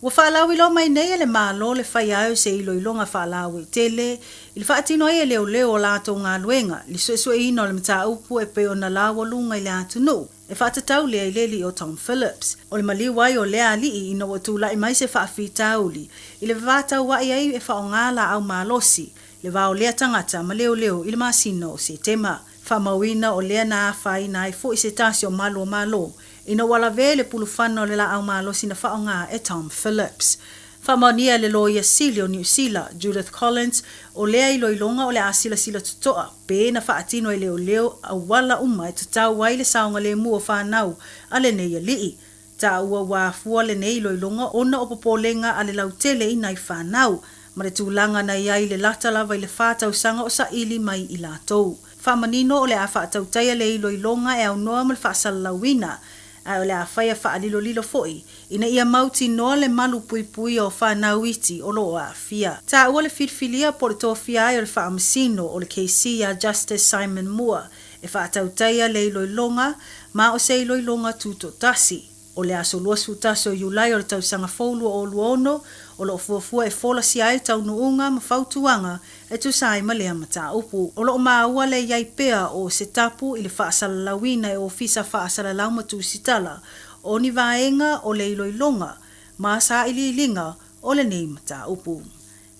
Ua faalauiloa mai nei e le Malo le faia ai o se iloiloga faalauaitele i le faatino ai e leoleo o latou galuega i le suesueina o le mataupu e pei ona laualuga i le atunuu e faatatau lea i le alii o Tom Phillips. O le maliu ai o lea alii ina ua tulai mai se faafitauli i le fevataua'i ai e faaaoga laau malosi le va o lea tagata ma leoleo i le masina o Setema. Faamauina o lea na afaina ai foi se tasi o malu o Malo ina ua lavea i le pulufana o le laau malosi na faaaoga e Tom Phillips. Faamaonia e le Loia Sili o Niu Sila, Judith Collins, o lea iloiloga o le a silasila totoa pe na faatino e leoleo auala uma e tatau ai le saogalemu o fanau a lenei alii. Taua ua afua lenei iloiloga ona o popolega a le lautele i nai fanau, ma le tulaga na i ai le lata lava i le 4 tausaga o saili mai i latou. Faamanino o le a faatautaia le iloiloga e aunoa ma le faasalalauina, ae o le a faia faalilolilo foi ina ia mautinoa le malu puipuia o fanau iti o loo aafia. Taua le filifilia po o le tofia ai o le faamasino o le KC ia Justice Simon Moore e faatautaia le iloiloga ma o se iloiloga tutoatasi. O le aso 21 o Iulai o le tausaga fou 2026 o loo fuafua e folasia ai taunuuga ma fautuaga e tusa ai ma lea mataupu. O loo maua le i ai pea o se tapu i le faasalalauina e ofisa faasalalau ma tusitala o ni vaega o le iloiloga ma sailiiliga o lenei mataupu.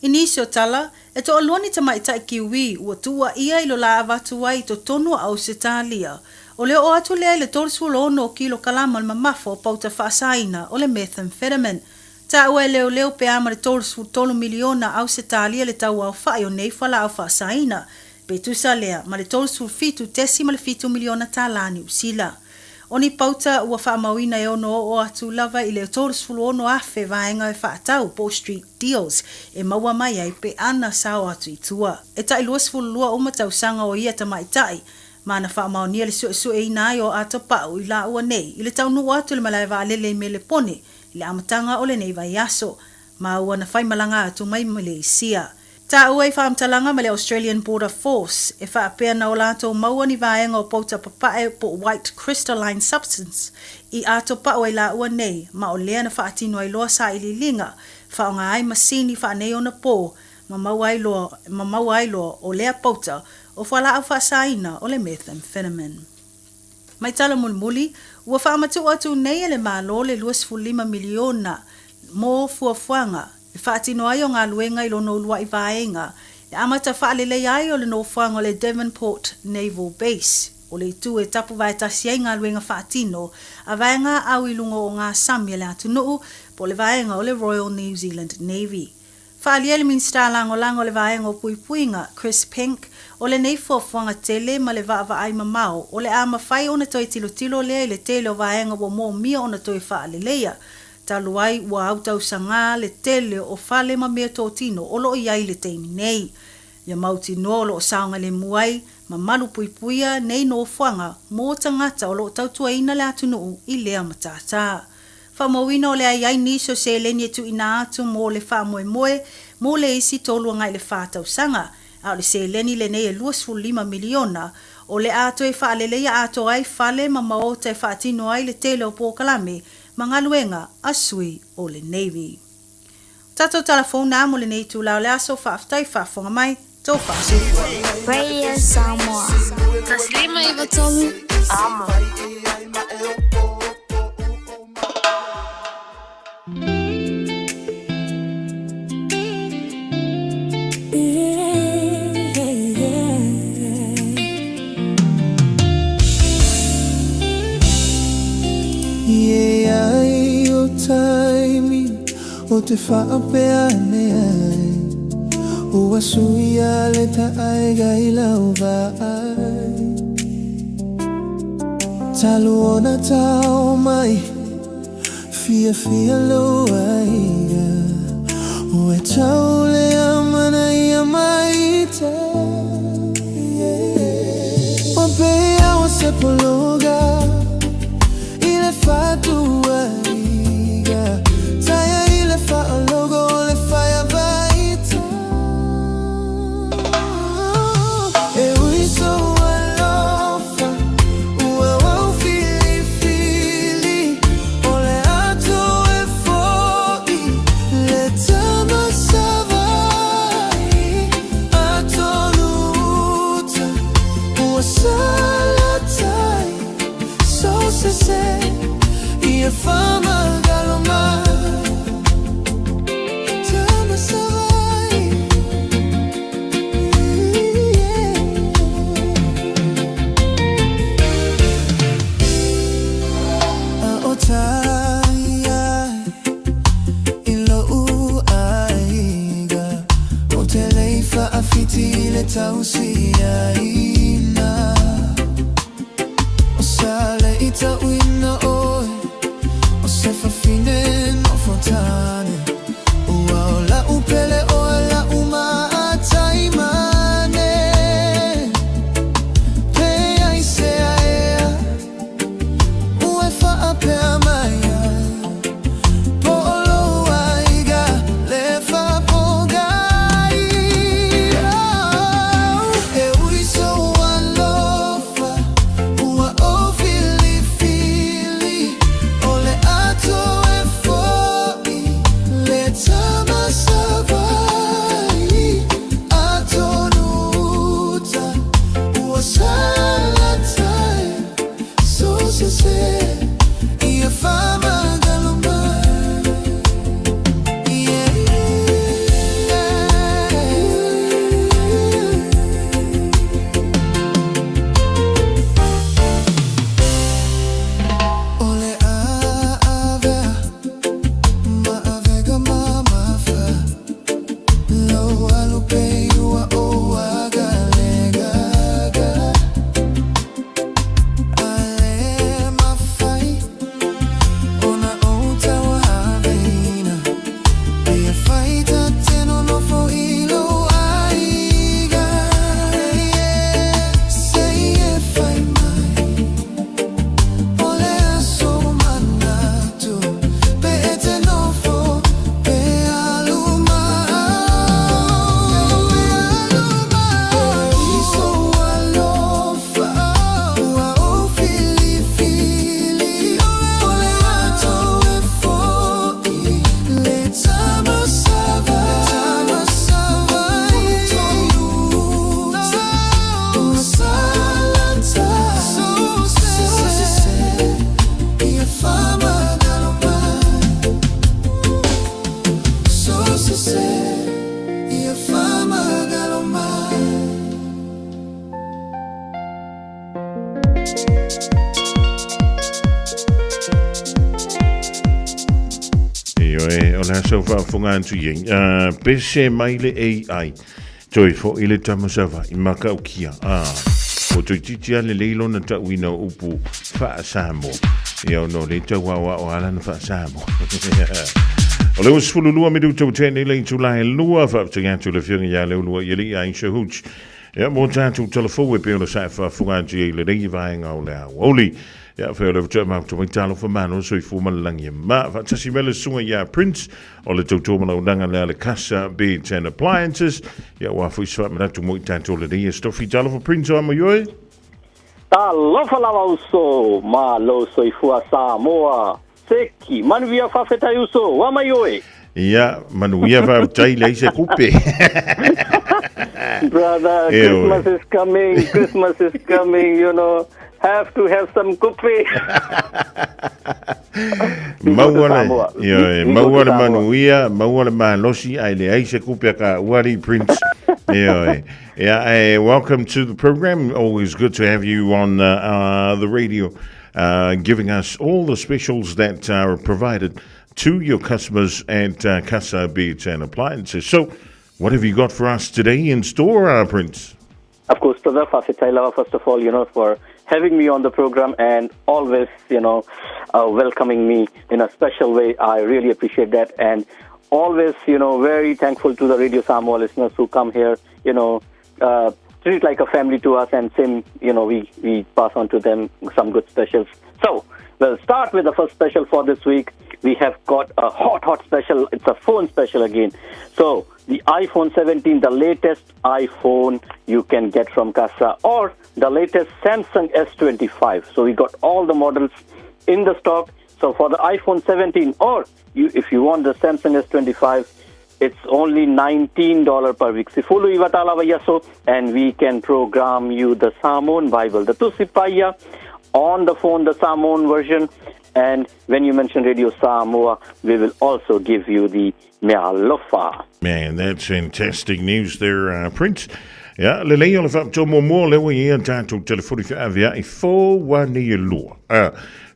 I nisi o tala, e toalua ni tamaitai Kiwi ua tuuaia i lo la avatu ai i totonu o Ausetalia. O le oo atu lea i le 36 kilokalama o le mamafa o pauta faasaina o le methamphetamine. Taua e leoleo pe a ma le 33 miliona Ausetalia le tau aofai o nei fualaau faasaina, pe tusa lea ma le 37.7 miliona tālā Niu Sila. O ni pauta ua faamauina e ono oo atu lava i le 36,000 vaega e faatau po o street deals e maua mai ai pe ana sao atu i tua. E tai 22 uma tausaga o ia tamaitai ma na faamaonia le suesueina ai o atopau i laua nei i le taunuu atu i le malae vaalele i Melepone i le amataga o lenei vaiaso ma ua na faimalaga atu mai Maleisia. Taua i faamatalaga ma le Australian Border Force e faapea na o latou maua ni vaega o pauta papae po o white crystalline substance i atopau ai laua nei ma o lea na faatino ai loa sailiiliga faaaoga ai masini faaneionapo ma maua ai loa ma maua ai loa o lea pauta o fualaau faasaina o le methamphetamine. Mai tala mulimuli, ua faamatuu atu nei e le Malo le 25 miliona mo fuafuaga e faatino ai o galuega i lona uluai vaega e amata faaleleia ai o le nofoaga o le Devonport Naval Base, o le itu e tapu vaetasi ai galuega faatino a vaega au i luga o ngā sami a le atunuu po o le vaega o le Royal New Zealand Navy. Faaalia e le Minisita Lagolago o le Vaega o Puipuiga, Chris Penk, o lenei fuafuaga tele ma le vaavaai mamao o le a mafai ona toe tilotilo lea i le tele o vaega ua moomia ona toe faaleleia, talu ai ua autausagā le tele o fale ma meatotino o loo i ai i le taimi nei. Ia mautinoa o loo saogalemu ai ma malu puipuia nei nofoaga mo tagata o loo tautuaina le atunuu i lea matātā. Faamauina o le a i ai nisi o seleni e tuuina atu mo le faamoemoe mo le isi 3 agai le 4 tausaga, a o le seleni lenei e 25 miliona o le a toe faaleleia atoa ai fale ma maota e faatino ai le tele o polokalame ma galuega a sui o le Navy. O tatou tala fou na mo lenei itula o le aso, faafetai faafofoga mai, tou faasoifua. Radio Samoa. 153 Amo. E ai o taimi o te faapea ane ai Ua suia le taaiga i lau vaai Talu ona tau mai fiafia lou aiga Ua tau le amanaia mai tai Ua pei au o se pologa I le fatuaiga Taia i i faafiti i le tausiaina O sa le i tauina oe O se fafine nofo tane Ua o la'u pele oe la'u maataimane Pe aisea ea Ua e faapea mai ai Po o lou aiga le faapogai Oh, e ui sou alofa Ua ou filifili O le ato e fo'i Le tama Savaii Atonu uta Ua salatai So sese Ia faamagalo mai Yeah. O le a avea ma avega mamafa Lou alu pei ua ou agalegaga A le mafai ona ou tauaveina Ia fai ta te nonofo i lou aiga Se i e fai mai O le aso manatu Pe e te nofo pe alu I sou alofa Ua ou filifili O le ato e fo'i Le tama Savaii Ua salatai Ia faamagalo mai So sese Ia faamagalo mai. Ioe, o le aso faafofoga atu i ai. Pese mai le AI. Toe fo'i le tama Savaii ma Kaukia. Ua toeitiiti lava lelei lona ta'uina o upu faa-Samoa. Ia ona o lea e tau aoao lava lana faa-Samoa. O le 12 minuta ua tea nei le itula e lua, faafetai atu i le Afioga ia Leuluai Alii Aisha Hooch. Ia mo tatou tala fou e pei ona sa e faafofoga atu i ai i lenei vaega o le aoauli. Ia fai o le faatoa matou mai talofa malo soifua ma le lagi e ma. Faatasi mai le susuga ia Prince o le tautua malaunaga lea a le Casa Beds and Appliances. Ia ua foi se faamanatu mo i tatou lenei e Stofi. Talofa Prince o ama ioe. Talofa lava uso, malo soifua Samoa. Seki, manuia faafetai uso, ua mai oe. Ia, manuia faafetai leai se kupe. Brother, E oe. Christmas is coming, Christmas is coming, you know, have to have some kupe. We go to Maua le, Samoa. ioe, We go maua to le Samoa. manuia, maua le malosi, ae leai se kupe a ka uari, Prince. Ioe. Yeah, welcome to the program. Always good to have you on the radio, giving us all the specials that are provided to your customers at Casa Beds and Appliances. So, what have you got for us today in store, Prince? Of course, brother, faafetai lava, first of all, you know, for having me on the program and always, you know, welcoming me in a special way. I really appreciate that. And always, you know, very thankful to the Radio Samoa listeners who come here, you know, treat like a family to us, and same, you know, we pass on to them some good specials. So, we'll start with the first special for this week. We have got a hot, hot special. It's a phone special again. So, the iPhone 17, the latest iPhone you can get from Casa, or the latest Samsung S25. So, we got all the models in the stock. So, for the iPhone 17, or you, if you want the Samsung S25, it's only $19 per week. Sifulu iwatala vayaso, and we can program you the Samoan Bible, the Tusi Paia, on the phone, the Samoan version. And when you mention Radio Samoa, we will also give you the Mealofa. Man, that's fantastic news there, Prince. Ia, lelei o le faapitoa muamua o lea ua i ai a tatou telefoni feaveai fou ua nei e lua.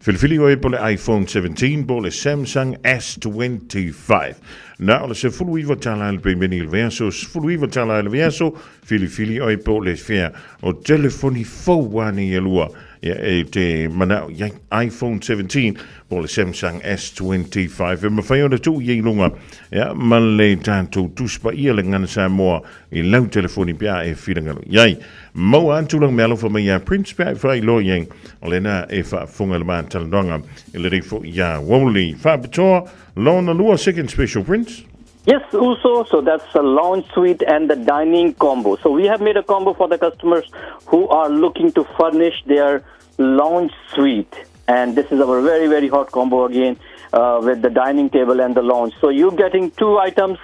Filifili oe po le iPhone 17 po le Samsung S25. Na o le 19 tala i le pemeni i le vaiaso, 19 tala i le vaiaso, filifili oe po le fea o telefoni fou a nei e lua. Ia, e te manao i ai iPhone 17 po le Samsung S25. E mawhai ona tuu i ei lunga, ia, ma le tātou tusipaia le ngana Samoa i lau telefoni pe a e whirangalo i ai. Maua atu lang me alofa mai ia Prince pe a e whailoa i ai. O lena e whaafonga le mātalanoanga i le reifo i a Woli. Whaapitoa, lona lua second special Prince. Yes, Uso. So that's the lounge suite and the dining combo. So we have made a combo for the customers who are looking to furnish their lounge suite. And this is our very, very hot combo again with the dining table and the lounge. So you're getting two items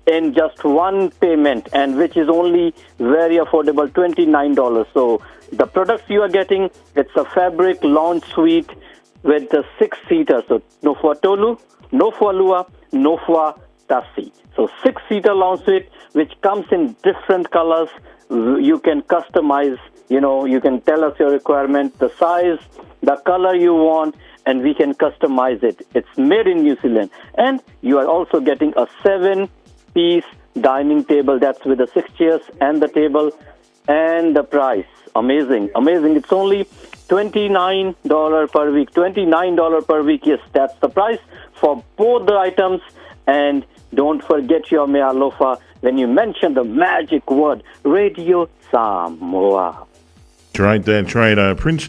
in just one payment, and which is only very affordable, $29. So the products you are getting, it's a fabric lounge suite with the 6-seater. So no for Tolu, no for Lua, no for Tasi. So 6-seater lounge suite, which comes in different colors. You can customize, you know, you can tell us your requirement, the size, the color you want, and we can customize it. It's made in New Zealand. And you are also getting a 7-piece dining table. That's with the 6 chairs and the table and the price. Amazing, amazing. It's only $29 per week. $29 per week. Yes, that's the price for both the items. And don't forget your mea alofa when you mention the magic word, Radio Samoa. That's right, that's right, Prince.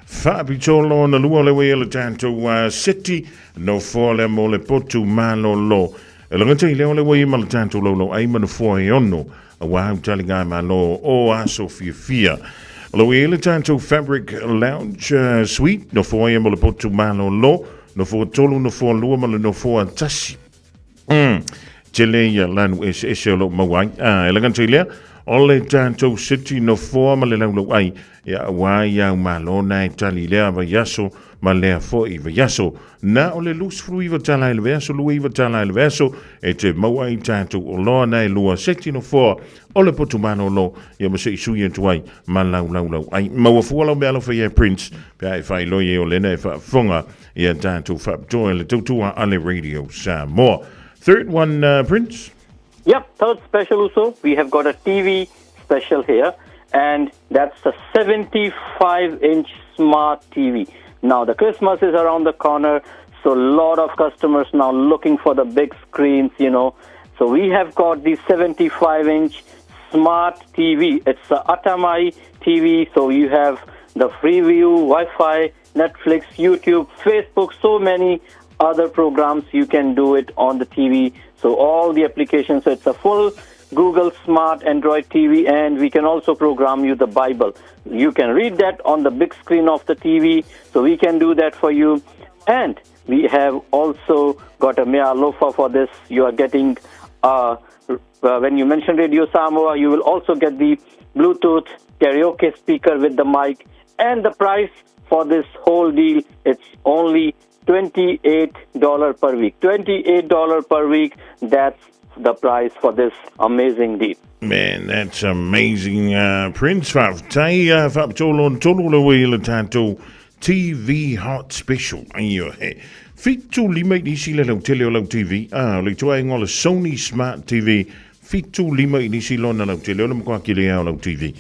Whaapito lona lua le wea le tātou city no foa le mo le potu malolo. E langa te leo le wea ma le tātou lolo ai mana foa e ono a wā au tali ngā malo o aso fia fia. Le wea le tātou Fabric Lounge Suite no foa e mo le potu malolo no foa tolu no foa lua ma le no foa tasi. Tele ia lanu ese ese o lou maua ai. A, e laga te lea, o le tātou city no foa ma le laulau ai. Ia wā ia au malo nā e tali lea vaiaso ma lea foi vaiaso. Na o le 29 tala i le vaiaso, 29 tala i le vaiaso, e te maua ai tātou o loa nā e lua seti no foa o le potu malolo, ia ma se i sui atu ai ma lau laulau ai. Maua fua lau mea alofa ia e Prince, pe a e whailoi e o lena e whaafonga ia tātou whaapitoa le tautua a le Radio Samoa. Third one, Prince? Yep, third special also. We have got a TV special here, and that's the 75-inch smart TV. Now, the Christmas is around the corner, so a lot of customers now looking for the big screens, you know. So we have got the 75-inch smart TV. It's the Atamai TV, so you have the Freeview, Wi-Fi, Netflix, YouTube, Facebook, so many other programs. You can do it on the TV. So all the applications, so it's a full Google Smart Android TV, and we can also program you the Bible. You can read that on the big screen of the TV, so we can do that for you. And we have also got a mea alofa for this. You are getting, when you mention Radio Samoa, you will also get the Bluetooth karaoke speaker with the mic. And the price for this whole deal, it's only $28 per week. $28 per week, that's the price for this amazing deal. Man, that's amazing, Prince. Whaapatai, whaapatolo on tolu le wei le tātou TV Hot Special. Ai o he. Whitu lima i nisi le lau tele o lau TV. Ah, le tua ingoa le Sony Smart TV. Whitu lima i nisi lona lau tele o le makoa ki le ao lau TV.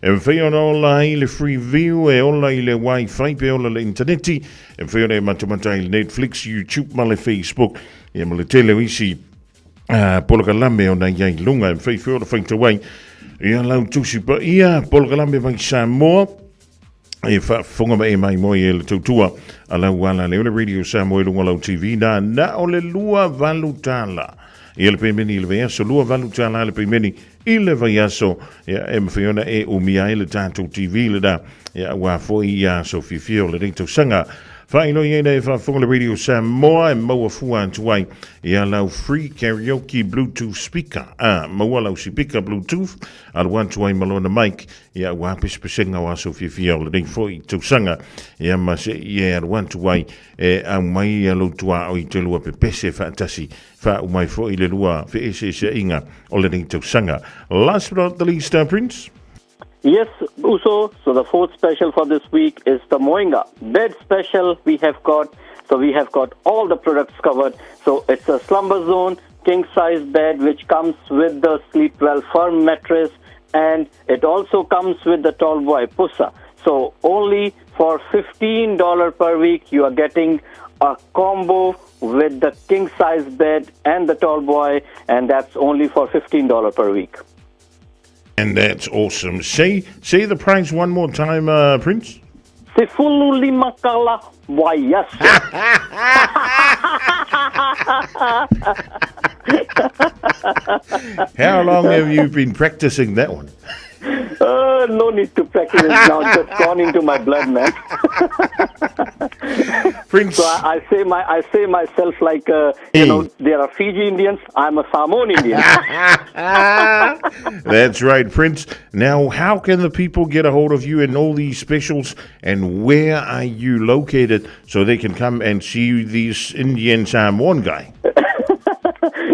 E mwhai ona ola ai le free view, e ola i le wifi, pe ola le interneti. E mwhai ona e matamata i le Netflix, YouTube ma le Facebook. Ia ma le tele o isi polokalame ona ia i lunga e mwhai whio ona whaitau ai. Ia lau tusi pa ia polokalame mai Samoa. E whaafonga ma e mai moi e le tautua a lau ala le ole Radio Samoa i lunga lau TV na na o le lua valu tala. Ia le pemeni i le vaiaso, lua valu tala le pemeni i le vaiaso. Ia e mawhai ona e umia ai le tātou TV le da. Ia wā foi ia so fiafia o le nei tausaga. Whailoi e nei whaafonga le Radio Samoa e maua fua atu ai ia lau free karaoke Bluetooth speaker. Ah, maua lau sipika Bluetooth alu atu ai ma lona mic Ia ua pesepesega o aso fiafia o lenei foi tausaga, ia ma se i e alu atu ai e au mai ia lou tuaoi i te lua pepese faatasi, faauma ai foi le lua feeseeseaiga o lenei tausaga. Last but not the least, Prince. Yes, Uso. So the fourth special for this week is the Moinga bed special. We have got so we have got all the products covered. So it's a slumber zone king size bed which comes with the Sleepwell firm mattress and it also comes with the tall boy pusa. So only for $15 per week you are getting a combo with the king size bed and the tall boy and that's only for $15 per week. And that's awesome. Say say the price one more time, uh, Prince. Sefulu limakala why yes. How long have you been practicing that one? Uh, no need to practice it now. It's just gone into my blood, man. Prince. So I, I say my I say myself like uh, you know there are Fiji Indians. I'm a Samoan Indian. That's right, Prince. Now, how can the people get a hold of you and all these specials, and where are you located so they can come and see this Indian Samoan guy?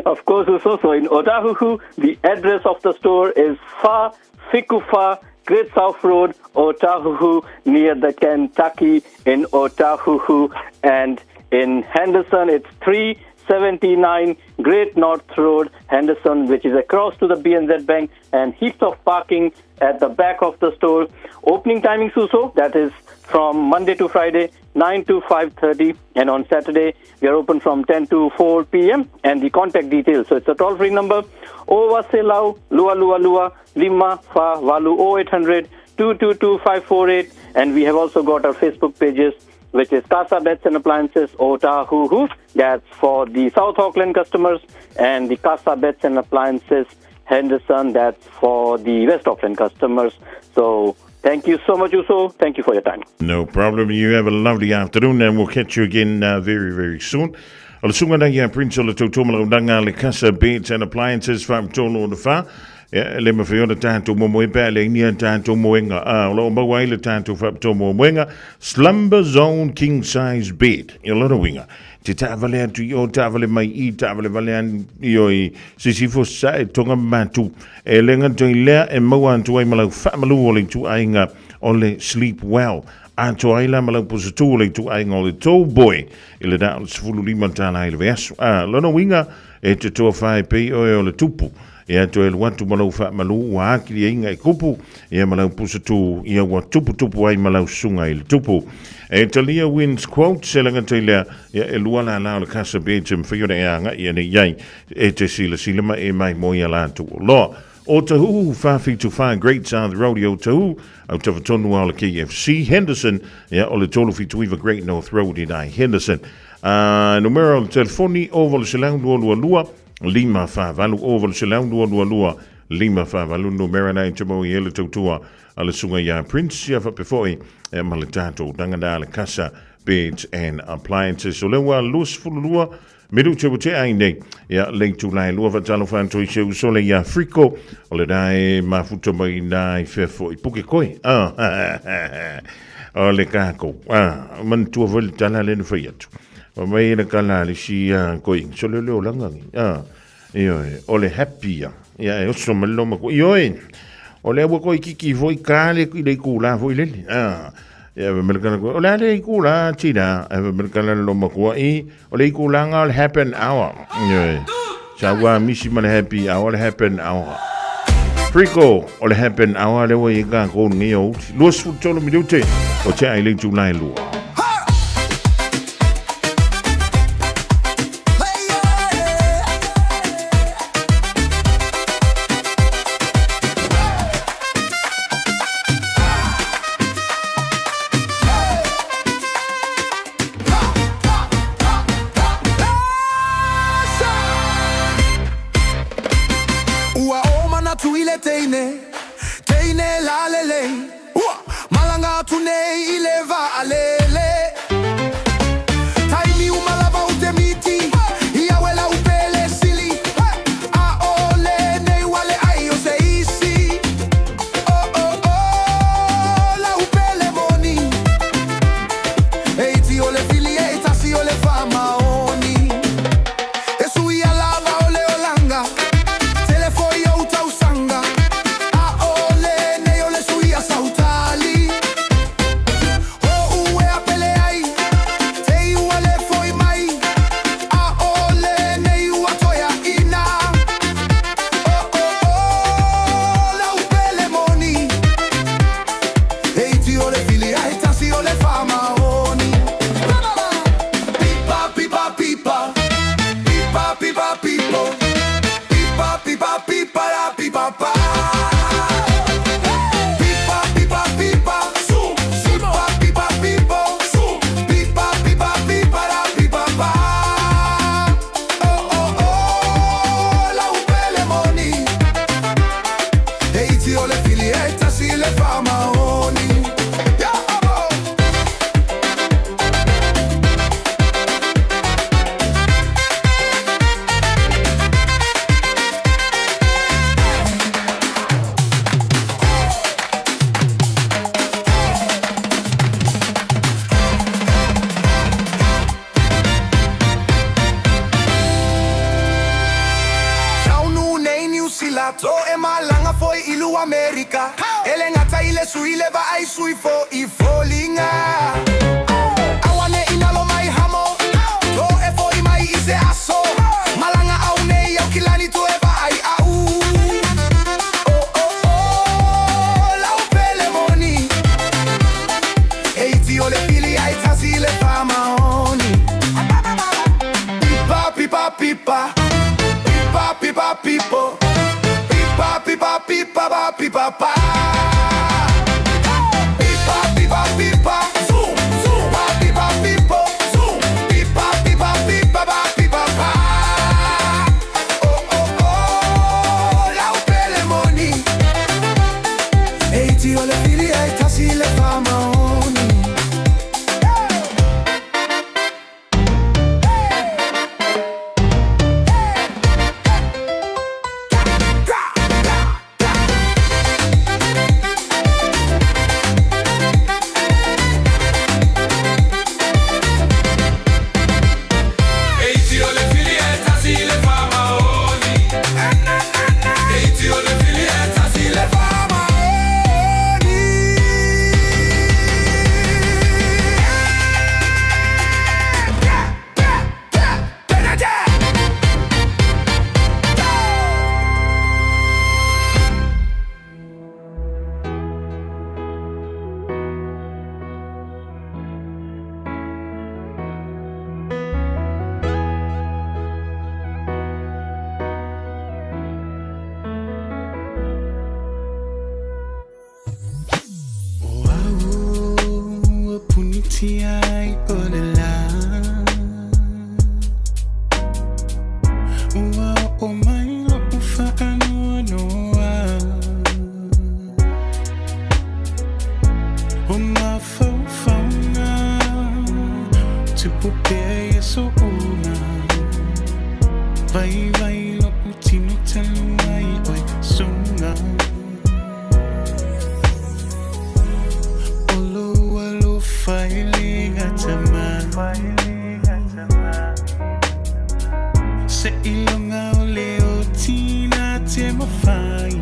of course, also so in Otahuhu, the address of the store is Fa Fikufa Great South Road, Otahuhu, near the Kentucky in Otahuhu. And in Henderson, it's 379 Great North Road, Henderson, which is across to the BNZ Bank, and heaps of parking at the back of the store. Opening timings also, that is from Monday to Friday, 9 to 5.30, and on Saturday, we are open from 10 to 4 p.m. And the contact details, so it's a toll-free number, Ova Selau, Lua Lua Lua, Lima Fa Valu 0800 222 548. And we have also got our Facebook pages, which is Casa Beds and Appliances Otahuhu. That's for the South Auckland customers, and the Casa Beds and Appliances Henderson. That's for the West Auckland customers. So thank you so much, Uso. Thank you for your time. No problem. You have a lovely afternoon, and we'll catch you again uh, very, very soon. O le sunga nei a Prince o le tautoa undanga le Casa Beds and Appliances whaapitolo o le wha. Ia, le mawhai o le tātou momo e pēr le inia tātou moenga. A, o loo maua ai le tātou whaapitoa mo moenga. Slumber Zone King Size Bed. Ia lona winga. Te taavale atu i o, taavale mai i, taavale vale an i o i sisifo sa e tonga matu. E le ngata i lea e maua atu ai malau whaamalu o le tuaiga o le Sleep Well. Atoa ai la malau pusatū o le ituaiga o le Tall Boy i le da o le 15 tāla i le vaiaso. A, lona uiga e te toa whae pei oe o le tupu. Ia toe alu atu ma lou faamalu ua akili aiga e kupu, ia ma lau pusatū, ia ua tuputupu ai ma lau susuga i le tupu. E talia Wins Quotes e lagata i lea, ia e lua lālā o le Casa Beds e mawhai ona e agai anei ai e te silasila ma e mai mo ia latou oloa. O Tahuhu 474 Great South Road i Otahuhu, au tafa tonu a o le KFC Henderson, ia o le 379 Great North Road i Nai Henderson. A numera o le telefoni o 822 5 4 8 o 8 2 2 5 4 8 numera nei te mau i ele tautua a le sunga iā Prince ia whapefo'i e ma le tātou tangata le Casa Beds and Appliances. O le ua 22 Minute ua tea ai nei, ia le itula e lua whaatalofa atu i se uso le ia Friko, o le rae mafuta mai nā i whea i puke koe. Ah, o le kākou. Ah, manatua foi le tala le na whai atu. O mai le kala le si ah, koi, so le leo langa ngi. Ah, ioe, o le happy ia. Ia e oso mai loma ko. Ioe, o le aua koi kiki foi ka le i le kula foi lele. Ah, ia me kala ko. O le ale i kula tira, e me kala loma ko i o le ikulanga o le happen hour. Ioe. Sa ua misi ma le happy hour, le happen hour. Friko, o le happen hour le ua i ka kou ngi o uti. 23 minute o te ai le itula e lua. Ua o manatu i le teine, teine lalelei. Ua malanga atu nei i le vaalele. Taimi uma lava u te miti, i au e lau pele sili. A o lenei ua leai o se isi. Oh oh oh, lau pele moni. E iti o le fili e tasi o le faamaoni. E suia lava o le olaga, tele foi ou tausaga. A o lenei o le sui fili e tasi le faamaoni. Ya abo. Taunu nei Niu Sila to e malaga foi i lu Amerika. Ele gata i le sui le vaai sui fo i foliga. Aua ne i nalo mai Hamo to e fo'i mai i se aso. Malaga au nei Aukilani to e vaai a'u. Oh oh oh lau pele moni. E iti o le fili ai tasi le faamaoni. Pipa pipa pipa. Pipa pipa pipo. Pipa pipa pipa pa pipa pa. Pipa pipa pipa. Zoom zoom. Pa pipa pipo. Zoom. Pipa pipa pipa pa pipa pa. Oh oh oh lau pele moni. E iti o le fili ai tasi le faamaoni. Eiti o le fili e tasi le faamaoni. Eiti o le fili e tasi le faamaoni. Ua puniti ai o le la. Ua o mai lo'u faanoanoa. O mafaufauga tupu pea i aso uma. Vaivai lo'u tino talu ai oe suga. O lou alofa e le gata mai. Seiloga o le oti na te mafai.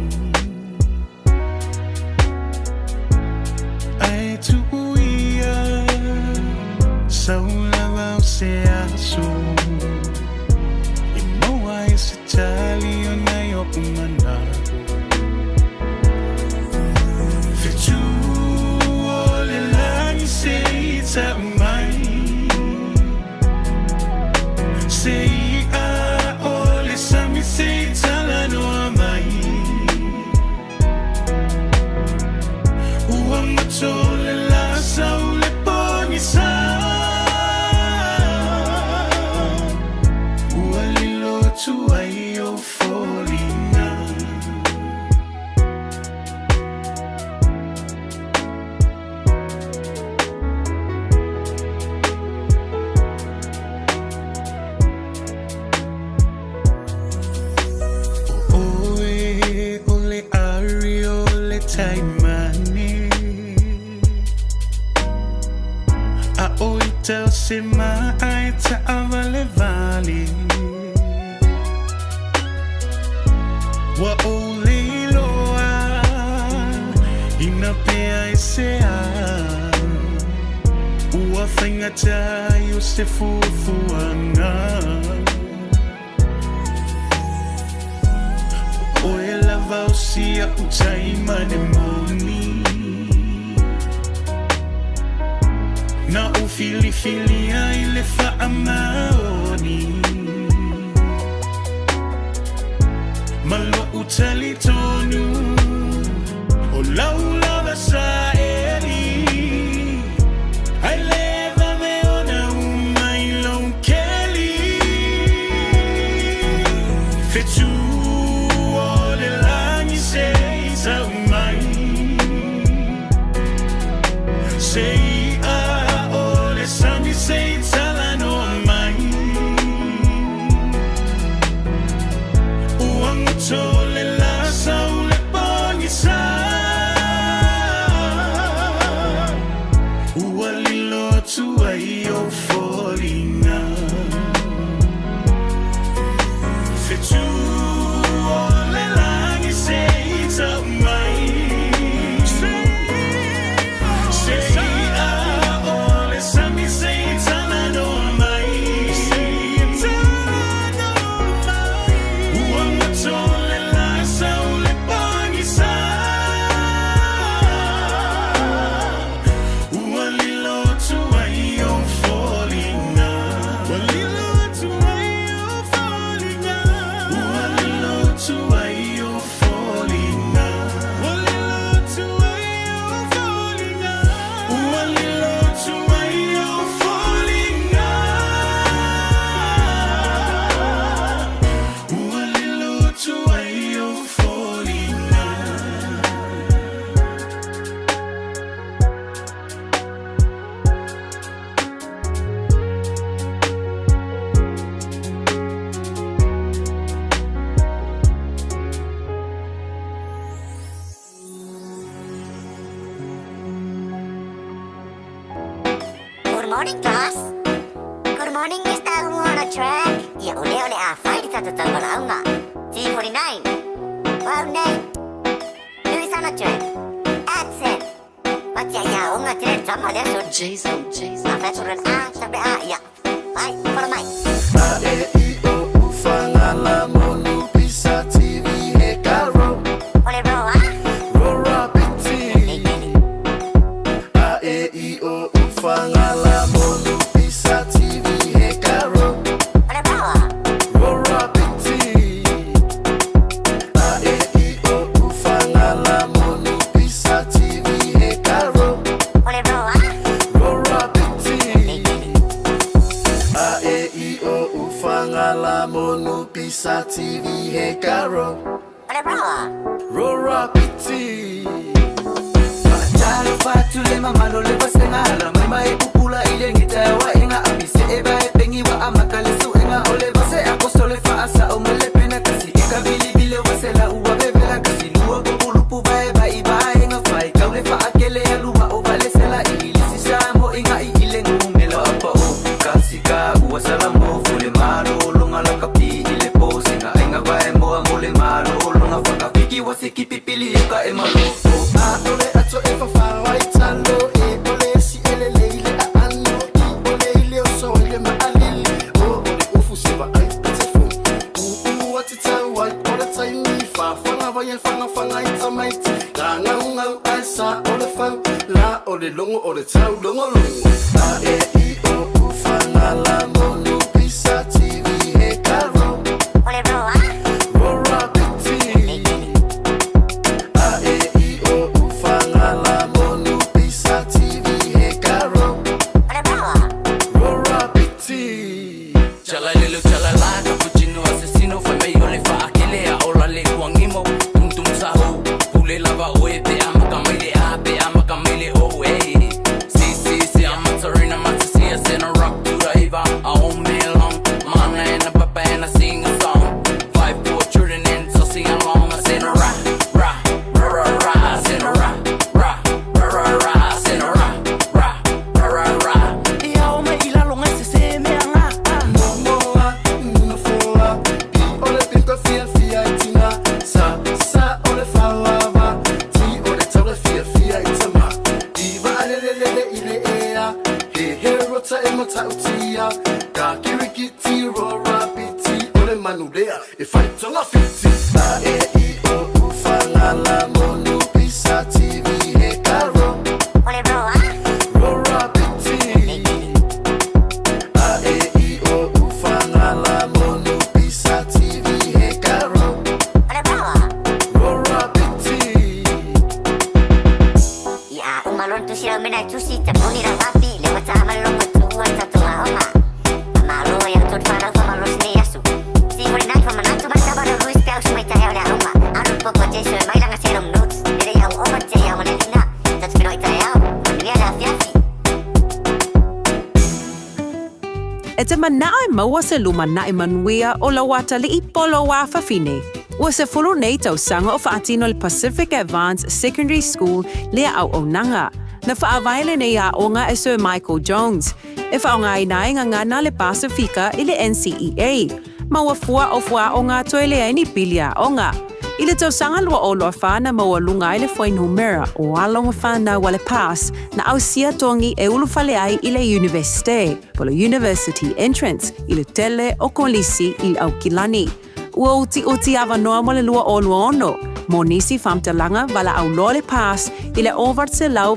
Ae tuu ia sau lava o se aso e maua ai se tali ona i o'u mana'o. Fetu o le lagi se i ta'u mai. Se i a o le sami se i talanoa mai. Ua mato le la sau le pogisa. Ua lilo atu ai ou foliga. O oe o le ari o le taimane. A o ita o se maa e ta'avalevale. Ua ou le iloa ina pea e se a. Ua faigata ai o se fuafuaga. Oe lava o si a'u taimane moni. Na ou filifilia i le faamaoni. Ma lo'u talitonu o lau lava saeli. Ai le vave ona uma i lou keli. Fetu o le lagi se i tau mai. Good morning class. Good morning Mr. Umu on a track. Ia o lea o le a fai le tatou tauvalaauga. T49. Wow nei. Louis on a track. Accent. Watia ia onga te le tama lea so. Jason, Jason. A fatu ren a, tape a, ia. Ai, follow mai. A E I O U Fagala Monu Pisa TV he ka ro. O le ro a? Ro ra piti. A E I O U Fagala Monu Pisa TV he ka ro. O le ro a? Ro ra piti. A E I O U Fagala Monu Pisa TV he ka ro. O le ro a? Ro ra piti. A E I O U Fagala Monu Pisa TV he ka ro. O le ro a? Ro ra piti. Talo fatu le mamalo le vasengala mai mai pupula ile ngita wa inga apise e ba e pengi wa amaka le suenga ole vase akosole fa asa o mele pena kasi e ka bili bile wasela uwa bebela kasi lua populupu ba e ba i ba inga fai kaule fa akele aluwa o vale sela i le sisa mo inga i ile ngumela apa o kasi ka uwa salamo fule malo longa la kapi ile po singa inga ba e moa mole malo longa faka fiki wasiki pipili e ka e malo A ole ato e fafa ai talo e ole si ele le ile a ano i ole ile o so ile ma alili o ole ufu se va ai pete fu u u ati tau ai ole tai mi fa fanga vai e fanga fanga i tamaiti la ngau ngau ai sa ole fau la ole longo ole tau longo longo A E I O U Fagala Monu Pisa TV he ka ro. O le ro a? Ro ra piti. A E I O U Fagala Monu Pisa TV he ka ro. O le ro a? Ro ra piti. Chala lelo chala la cappuccino assassino fai mai ole fa akele a ola le kuangimo tum tum sahu pule lava oe pe amaka mai le a pe amaka mai le o e si si si I'm a tarina matasi a sena rock to the eva a o me long mana and a papa and I sing a song 5 4 children and so sing along I sing a ra ra ra ra ra I sing a ra ra ra ra ra I sing a ra ra ra ra ra Ia o mai ilalo ngai se se mea ngā Momoa, nufoa, i ole pinto fia fia i tina. Sa, sa ole fauava, ti ole taule fia fia i tama. I va ale le le le i le ea, he he rota e mata utia. Ka kiriki ti ro ra piti, ole manulea, e whai tonga fiti. A E I O U Fagala Monu Pisa TV he ka ro. O le ro a? Ro ra piti. A E I O U Fagala Monu Pisa TV he ka ro. O le ro a? Ro ra piti. Ia umalon tu sira mena tusi te puni ra wapi le wata amalongo tu ata tonga onga. Amalo ia tot whanau whamalo sine asu. Si hori nai whamanatu mai tabaro Luis Pau sumai tahe o le aonga. Aru poko Jason mai langa se notes. Lere iau oma te iau mane lina. Tatu pino i tae au. Manuia le afiafi. E te manao e maua se lumana'i manuia o lau atalii po o lou afafine. Ua 10 nei tausaga o faatino le Pacific Advanced Secondary School lea auaunaga. Na faavae lenei aoga e Sir Michael Jones, e faaaogaina ai gagana a le Pasifika i le NCEA, ma ua fua o fuaaoga toe leai ni pili aoga. I le tausaga 2024 na maualuga ai le fuainumera o alo ma fanau a le PASS na ausia togi e ulufale ai i le Iunivesite, po o le University Entrance, i le tele o kolisi i Aukilani. Ua utiuti avanoa mo le 2026 mo nisi faamatalaga valaau loa le PASS i le 08 0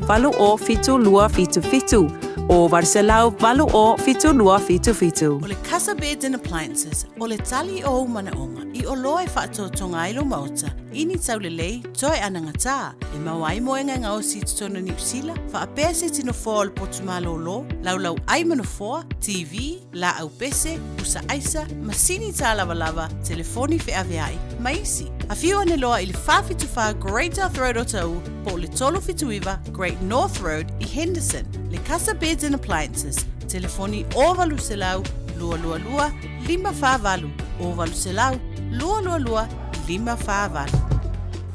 72 77, 08 0 72 77. O le Casa Beds and Appliances, o le tali o ou manaoga i oloa e faatotoga ai lou maota i ni taulelei toe anagatā e maua ai moega e gaosi i totonu o Niu Sila, faapea se tino foa o le potu malōlō, laulau ai ma nofoa, TV, laau pese, pusa aisa, masini tālavalava, telefoni feaveai, ma isi. Afio ane loa i le 474 Great South Road o Taʻu po o le 379 Great North Road i Henderson. Le Casa Beds and Appliances, telefoni 0800 222 548, 0800 222 548.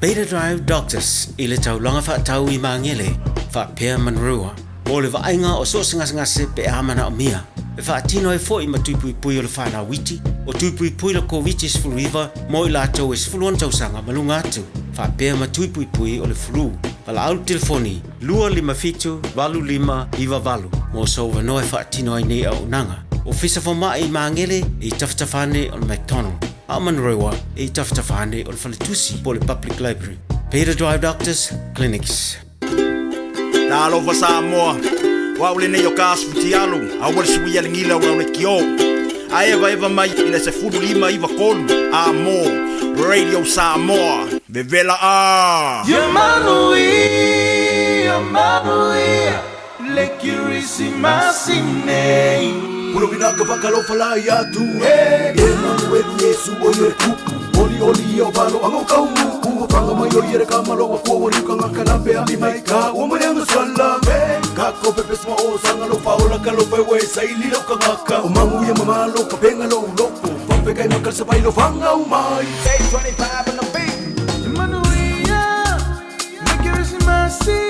Beta Drive Doctors i le taulaga faatau i Magele faapea Manrua. mo le vaaiga o so o se gasegase pe a manaomia. E faatino ai foi ma tui puipui o le fanau iti, o tui puipui le Koviti-19 mo i latou e 16 tausaga ma luga atu, faapea ma tui puipui o le flu. Valaau i le telefoni 257 8598 mo sou avanoa e faatino ai nei auaunaga. Ofisa Fomai i Magele e i tafatafa ane o le McDonald, a o Manurewa e i tafatafa ane o le Faletusi po o le Public Library. Pay to Drive Doctors Clinics. Talofa Samoa, o au lenei o ka asu futialu, aua le suia le gila o lau lekiō. A evaeva mai i le 15 9 3 a mo Radio Samoa, vevela a! Ia manuia, manuia, le Kirisimasi nei. Pulovina ka vakalofa la ia tu e Emanuelu Yesu o ia kupu Oli oli o valo anga o kaumu Ua whanga mai o ia ka malo wa kua wari ka ngaka na pea mi mai ka ua mare anga sala me Ka ko pepe sma o sanga lo faola ka lo pe we sa ili lo ka ngaka O mangu ia mamalo ka penga lo uloko Pape kai makal sa pai lo whanga umai Day 25 on the beat. Manuia, le Kirisimasi,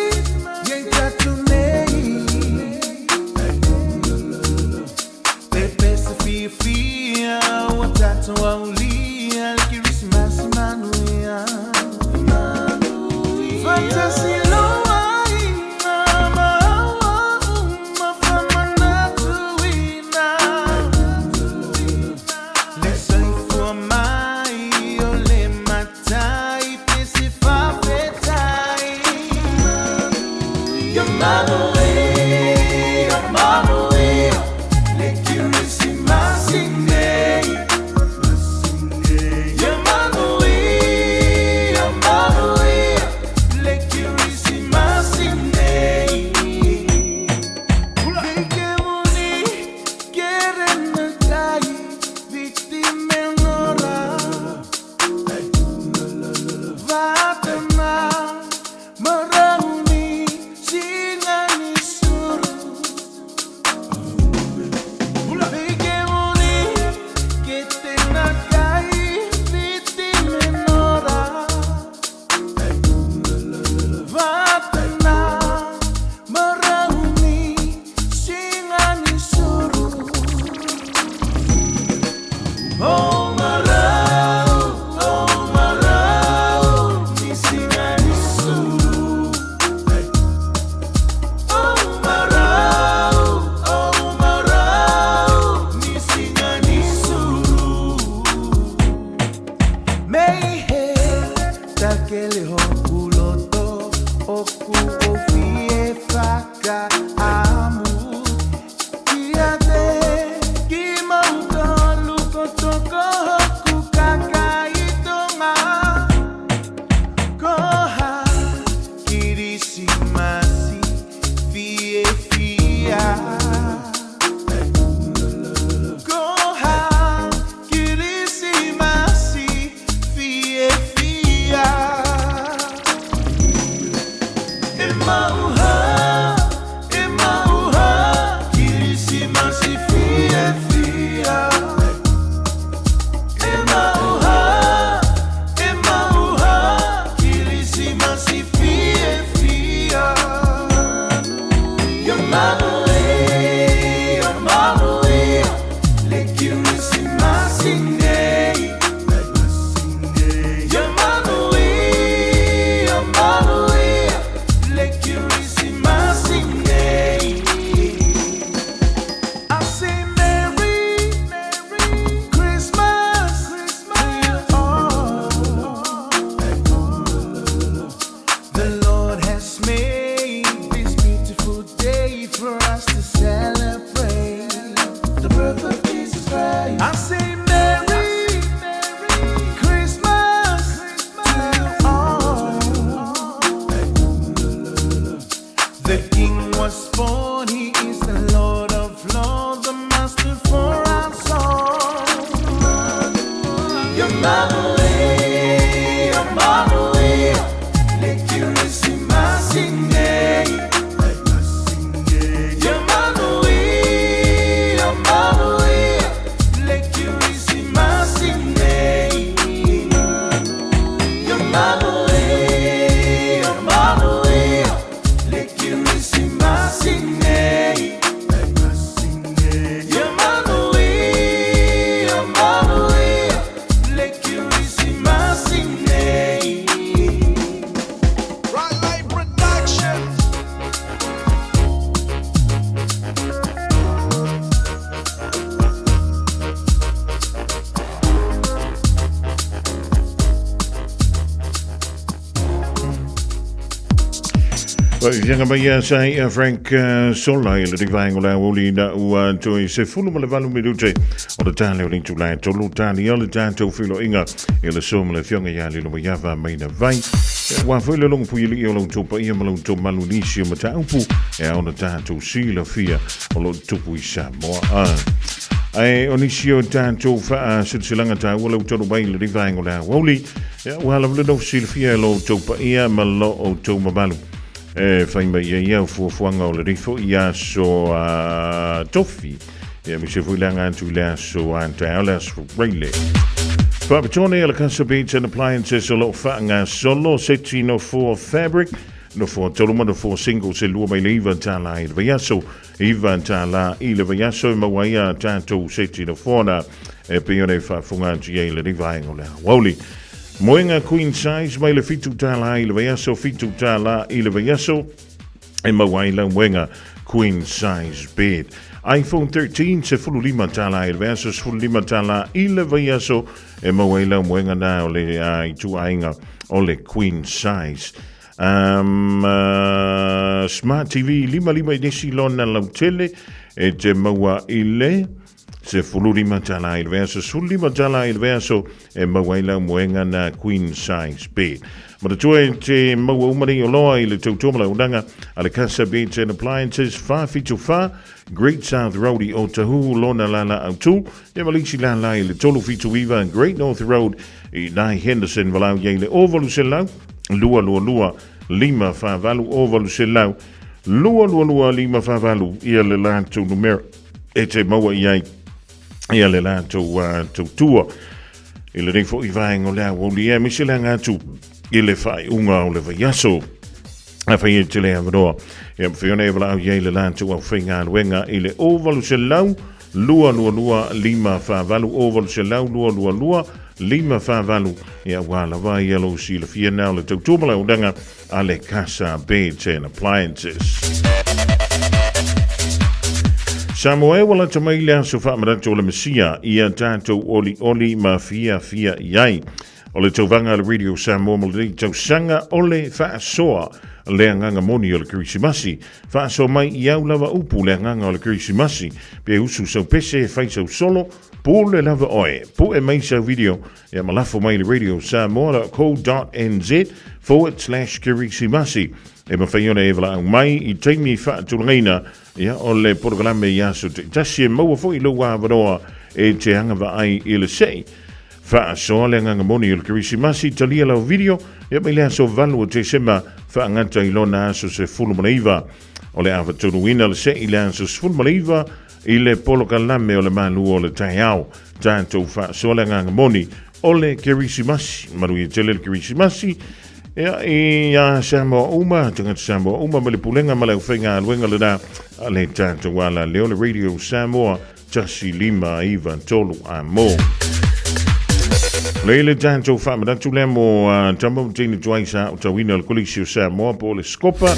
ia i tatou nei. Pepe se fiafia, ua tatou aulia, le Kirisimasi manuia. Faatasi loa ina ma aua uma faamanatuina. Le soifua mai o le Matai pe se faafetai. Ia manuia, manuia, le Kirisimasi nei. Ia manuia, manuia, le Kirisimasi nei. Vikemuni kerenatai vitimenora. Vatana marauni singani suru. Vikemuni ketenakai vitimenora. Vatana marauni singani suru. Oh marau, oh marau, ni singani suru. Oh marau, oh marau, ni singani suru. Meihe takele hokuloto oku ofie faka amu. Kia te ki mautolu kotoko hoku kakaitonga. Koha Kirisimasi fiafia. Koha Kirisimasi fiafia. E mauha, e mauha, Kirisimasi fiafia. E mauha, e mauha, Kirisimasi fiafia. Ia manuia, manuia, le Kirisimasi nei. Ia manuia, manuia, le Kirisimasi nei. I say Merry, Christmas to you all. The Lord has made this beautiful day for us to celebrate the birth of Jesus Christ. I say Merry Christmas to you all. The King was born, He is the Lord of Lords, the Master for our soul. Ia manuia, manuia, le Kirisimasi nei. Ia manuia, manuia, le Kirisimasi nei. Ia manuia, manuia, le Kirisimasi. Faifianga mai ia sa ia Frank Sola i le rivaengo la uli na ua toi se fulu ma le valu minute o le tale o le itula e tolu tali o le tatou filoiga i le so ma le fionga ia lilo mai ava mai na vai. Ua foi le longo pui i o lau tau paia ma lau tau malu nisi o mataupu e ao na tatou silafia o lo tupu i Samoa. Ae o nisi o tatou faasilasilaga taua lau tonu mai le rivaengo le aoauli, ua lava le nofo silafia e lo outou paia ma lo outou mamalu e fai mai ai au fuafuaga o le rifo i aso a tofi ia aemaise foi le aga atu i le aso a taeao le aso Friday. Faapitoa a le Casa Beach and Appliances o lo o faagasolo se tino for fabric nofoa tolu ma nofoa single se lua mai le iva tālā i le vaiaso iva tālā i le vaiaso e maua ai a tātou seti nofoa na e pei ona e faafofoga atu i ai le vaega o le aoauli. Moenga queen size mai le $7 i le vaiaso, $7 i le vaiaso e maua ai lau moenga queen size bed. iPhone 13, $15 i le vaiaso, $15 i le vaiaso e maua ai lau moenga na o le ituaiga o le queen size. Smart TV 55 inesi lona lautele e te maua i le $15 i le vaiaso, $15 i le vaiaso e maua ai lau moenga na queen size bed. Manatua e te maua uma nei oloa i le tautua ma le auaunaga a le Casa Beds and Appliances 474 Great South Road i Otahuhu lona lala autu, ia ma le isi lala i le 379 Great North Road i Nai Henderson valau i ai le 0800 222 548 0800 222 548 ia le latou numera e te maua i ai ia le latou tautua i lenei foi vaega o le aoauli aemaise le aga atu i le faaiuga o le vaiaso. Afai e te le avanoa, ia mawhai ona e valaau i ai le latou aufaigaluega i le 0800 222 548 0800 222 548 ia ua lava ia lou silafia na o le tautua ma le auaunaga a le Casa Beds and Appliances. Samoa e ua lata mai le aso faamanatu o le Mesia ia tatou olioli ma fiafia i ai. O le tauvaga a le Radio Samoa mo lenei tausaga o le faasoa le agaga moni o le Kerisimasi. Faasoa mai i au lava upu le agaga o le Kerisimasi. Pe usu sau pese, fai sau solo, pule lava oe. Pue mai sau video ia ma lafo mai i le radiosamoa.co.nz/kerisimasi. E mafai ona e valaau mai i taimi faatulagaina ia o le polokalame i aso taitasi e maua foi lou avanoa e te agavaa ai i le sei. Faasoa le agaga moni o le Kerisimasi, talia lau video, ia mai le aso 8 o Tesema, faagata i lona aso 19. O le a faataunuuina le sei i le aso 19 i le polokalame o le malu o le taeao. Tatou faasoa le agaga moni o le Kerisimasi. Manuia tele le Kerisimasi. Ia, i a Samoa uma, tagata Samoa uma ma le pulega ma le aufaigaluega lena a le tatou ala leo le Radio Samoa 1593 a mo. Le le tatou faamanatu lea mo tama ma teine tuai sa aotauina o le Kolisi o Samoa po o le Scopa.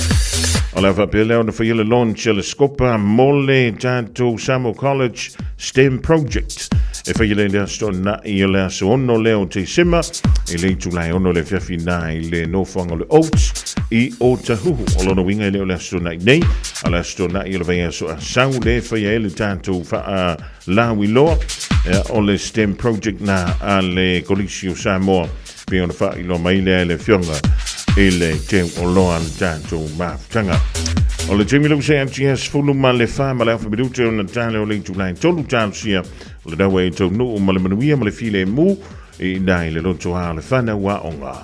O le a faapea lea ona faia le launch a le Scopa mo le tatou Samoa College STEM Project. E faia lea i le aso Toonai o le aso 6 lea o Tesema i le itula e 6 le afiafi na i le nofoaga o le Oats i Otahuhu. O lona uiga e le o le aso Toonai nei, a o le aso Toonai o le vaiaso a Sau le faia ai le tatou faalauiloa o le STEM project na a le Kolisi o Samoa pei ona faailoa mai lea e le Afioga i le Teu Oloa le tatou mafutaga. O le taimi lau se atu ia 14 ma le afa minute ona tale o le itula e tolu talosia o le naua e taunuu ma le manuia ma le filemu i ina i le loto a o le whanau aoga.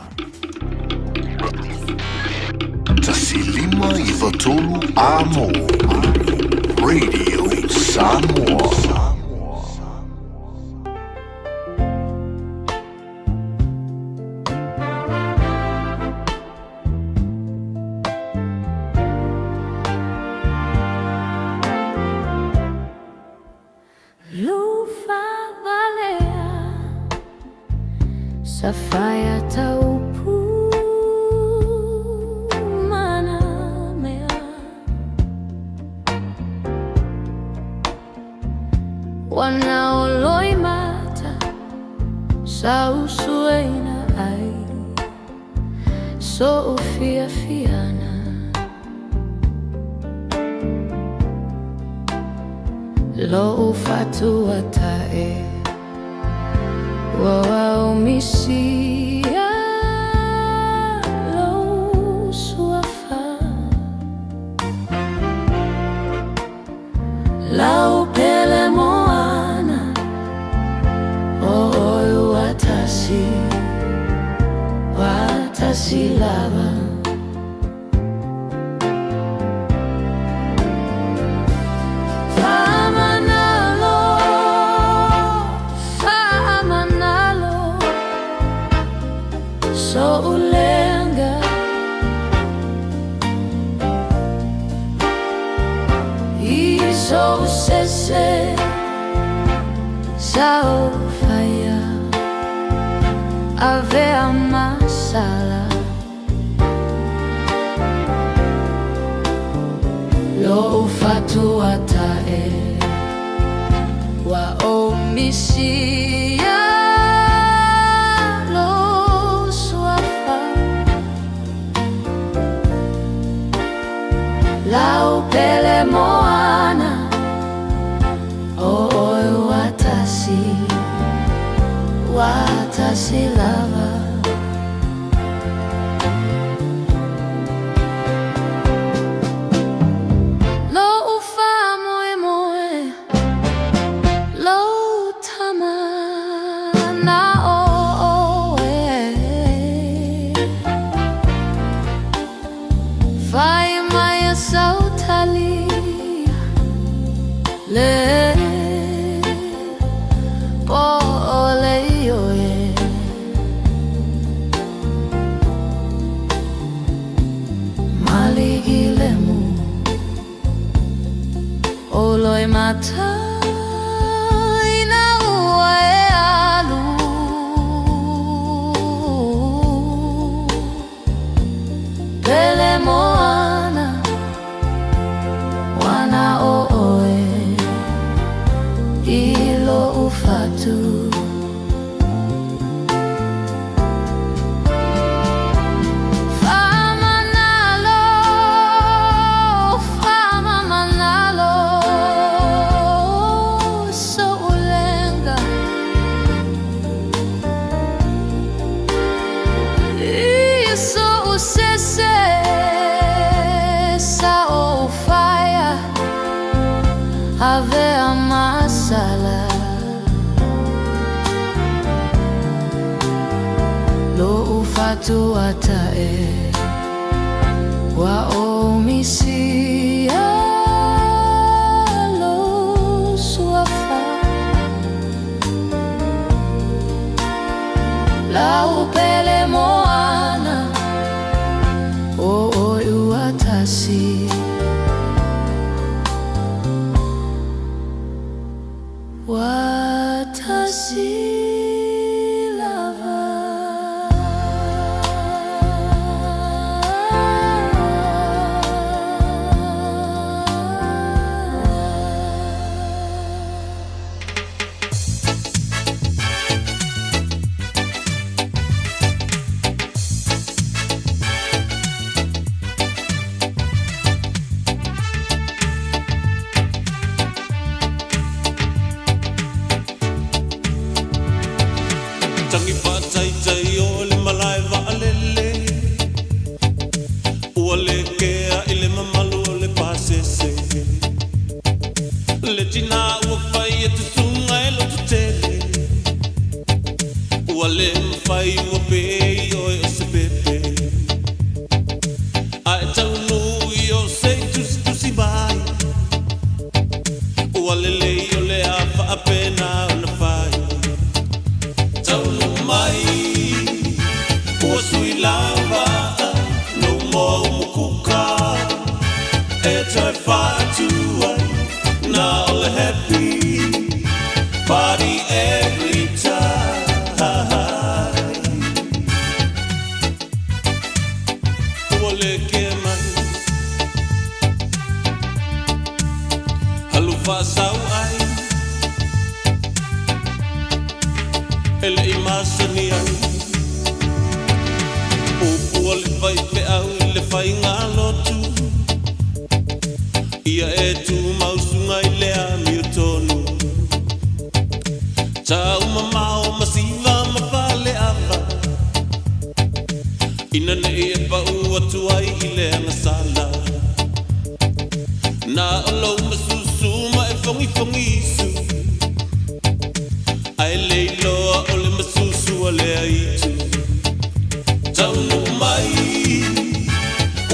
1593 A mo Radio Samoa. Safaia taupu mana mea Wana o loimata sa usueina ai So ufiafiana. Lou fatuatae Ua aumisia Lou suafa Lau pele moana O oe ua tasi Ua tasi lava Faamanalo, faamanalo So'u lega I sou sese Sa ou faia Avea masala Lou fatuatae Ua ou misia Lou suafa Lau pele moana O oe ua tasi Ua tasi lava Lou faamoemoe Lou tama na o oe Fai mai sau tali Le po o le ioe Maligilemu O loi mata ina ua e alu Pele moana Wana o oe I lou fatu Faamanalo, faamanalo So'u lega I sou sese Sa ou faia Avea masala Lou fatuatae Ua ou misia Lou suafa Lau pele moana O oe ua tasi Ua tasi lava Tangi faataitai o le malae vaalele Ua le kea i le mamalu o le pasese Le tina ua fai e tusuga e loto tele Ua le mafai ua pei oe o se pepe Ae taunuu i o se i tusitusi mai Ua lelei o le a faapena ona fai Taunuu mai ua sui lava No more umukuka E toe faatu ai Na o le happy Party every time Ua le kea mai Alu faasau ai E le'i masani ai Upu a le faifeau i le faiga lotu Ia e tumausuga i le amiotonu. i le agasala. Na o lou masusu ma e fogifogisu, ae le iloa o le masusu a lea itu. Taunuu mai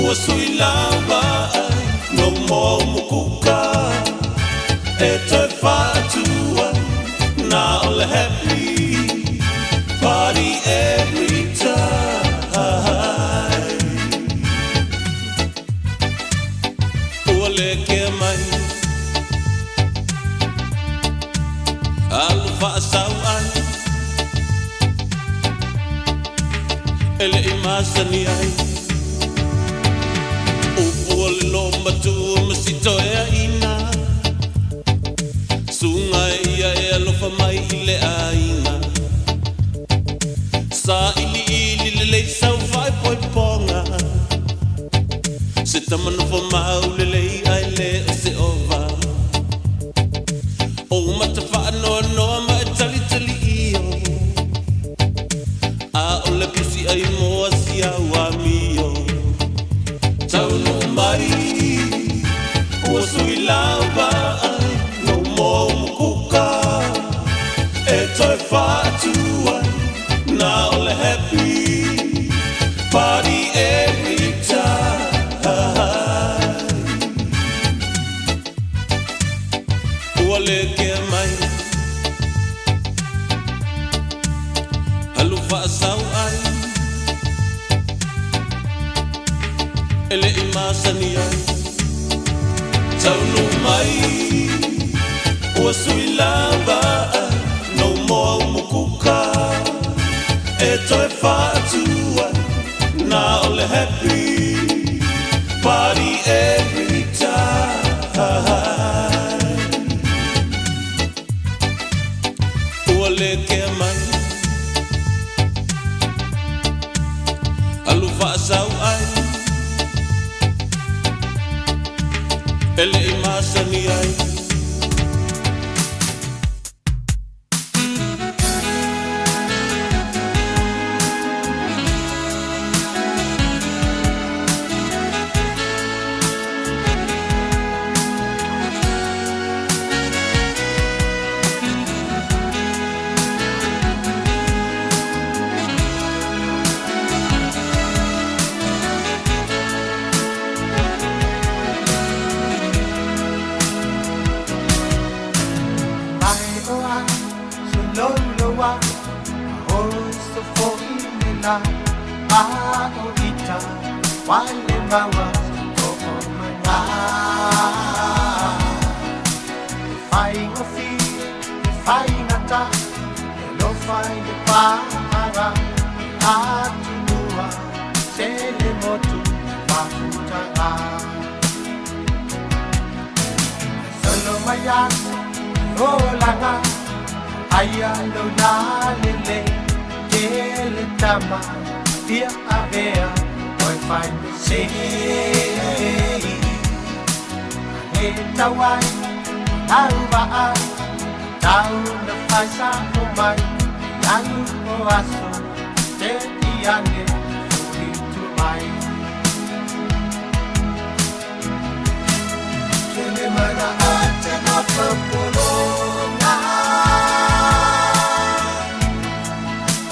ua sui lava ai, no more umukuka e toe faatua. Na o le happy party every time. Ua le kea mai alu faasau ai, e leʻi masani ai upu o le lomatua ma sitoeaʻina. Suga e ia e alofa mai i le aiga, sa iliili lelei sau faepoepoga. Se tamanofo mau lelei ae lē o se ova o mata faanoanoa ma e talitaliio. A o le pusi ai moa si au amio. Taunuu mai ua sui lava ai, no more umukuka e toe faatua. Na o le happy party every time. Ua le kea mai alu faasau ai, e leʻi masani ai. Taunuu mai ua sui lava ai, no more umukuka e toe faatua. Na o le happy party every time. Ua le kea mai alu faasau ai, e leʻi masani ai. Mai o a so loloa o so fo'i le la a o ita wale maua to o mana. E whainga fi, e whainga ta, e lofa i le pāra, atunua, se le motu, mafutaga. Solo mai aso, olaga, aia lo la lele, ke le tama, fia avea, oi fai me sei. E tauai, au vaai, tau na fai sa o mai, alu o aso, te iane, fui tu mai. Tele mana ate na papolonga,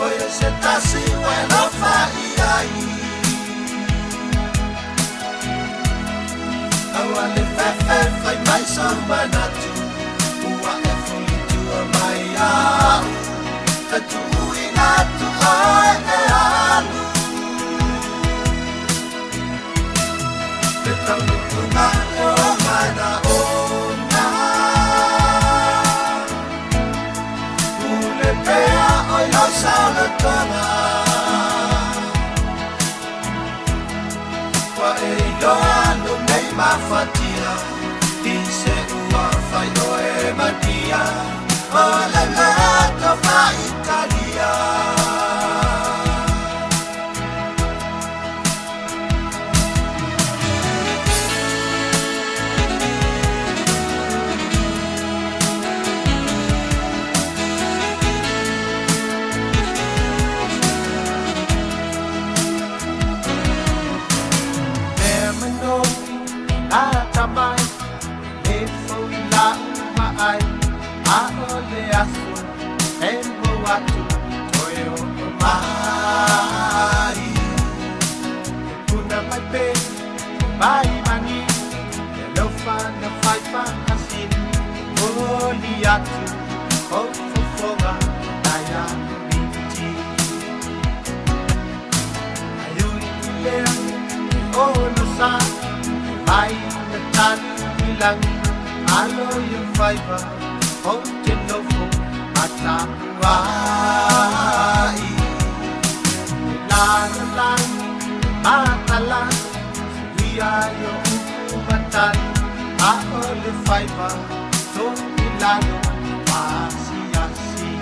Oia se tasi wena fai ai. Aua le fefe fai mai sa manatu, Ua e fulitua mai au, E tuuina tu ai e alu. Le taunuunga o mana ona, Ule pea o lau saolotoga, Ua e iloa lo nei mafatia, I se ua fai oe matia, O le loto faitalia. Atamai, e fou i lau vaai, ʻAʻole aso e mau atu toe oo mai. E puna mai pē mai mani, e alofa na fai fa'asini, Momoli atu ou fofoga nai A'u miti. Ae ui i lea e ono sa, e mai na tali i lagi, Alo i ou faiva ou te nofo ma tapua'i. E lalolagi matala, Suia i o upu matali, ʻAʻole faiva to i lalo ma asiasi.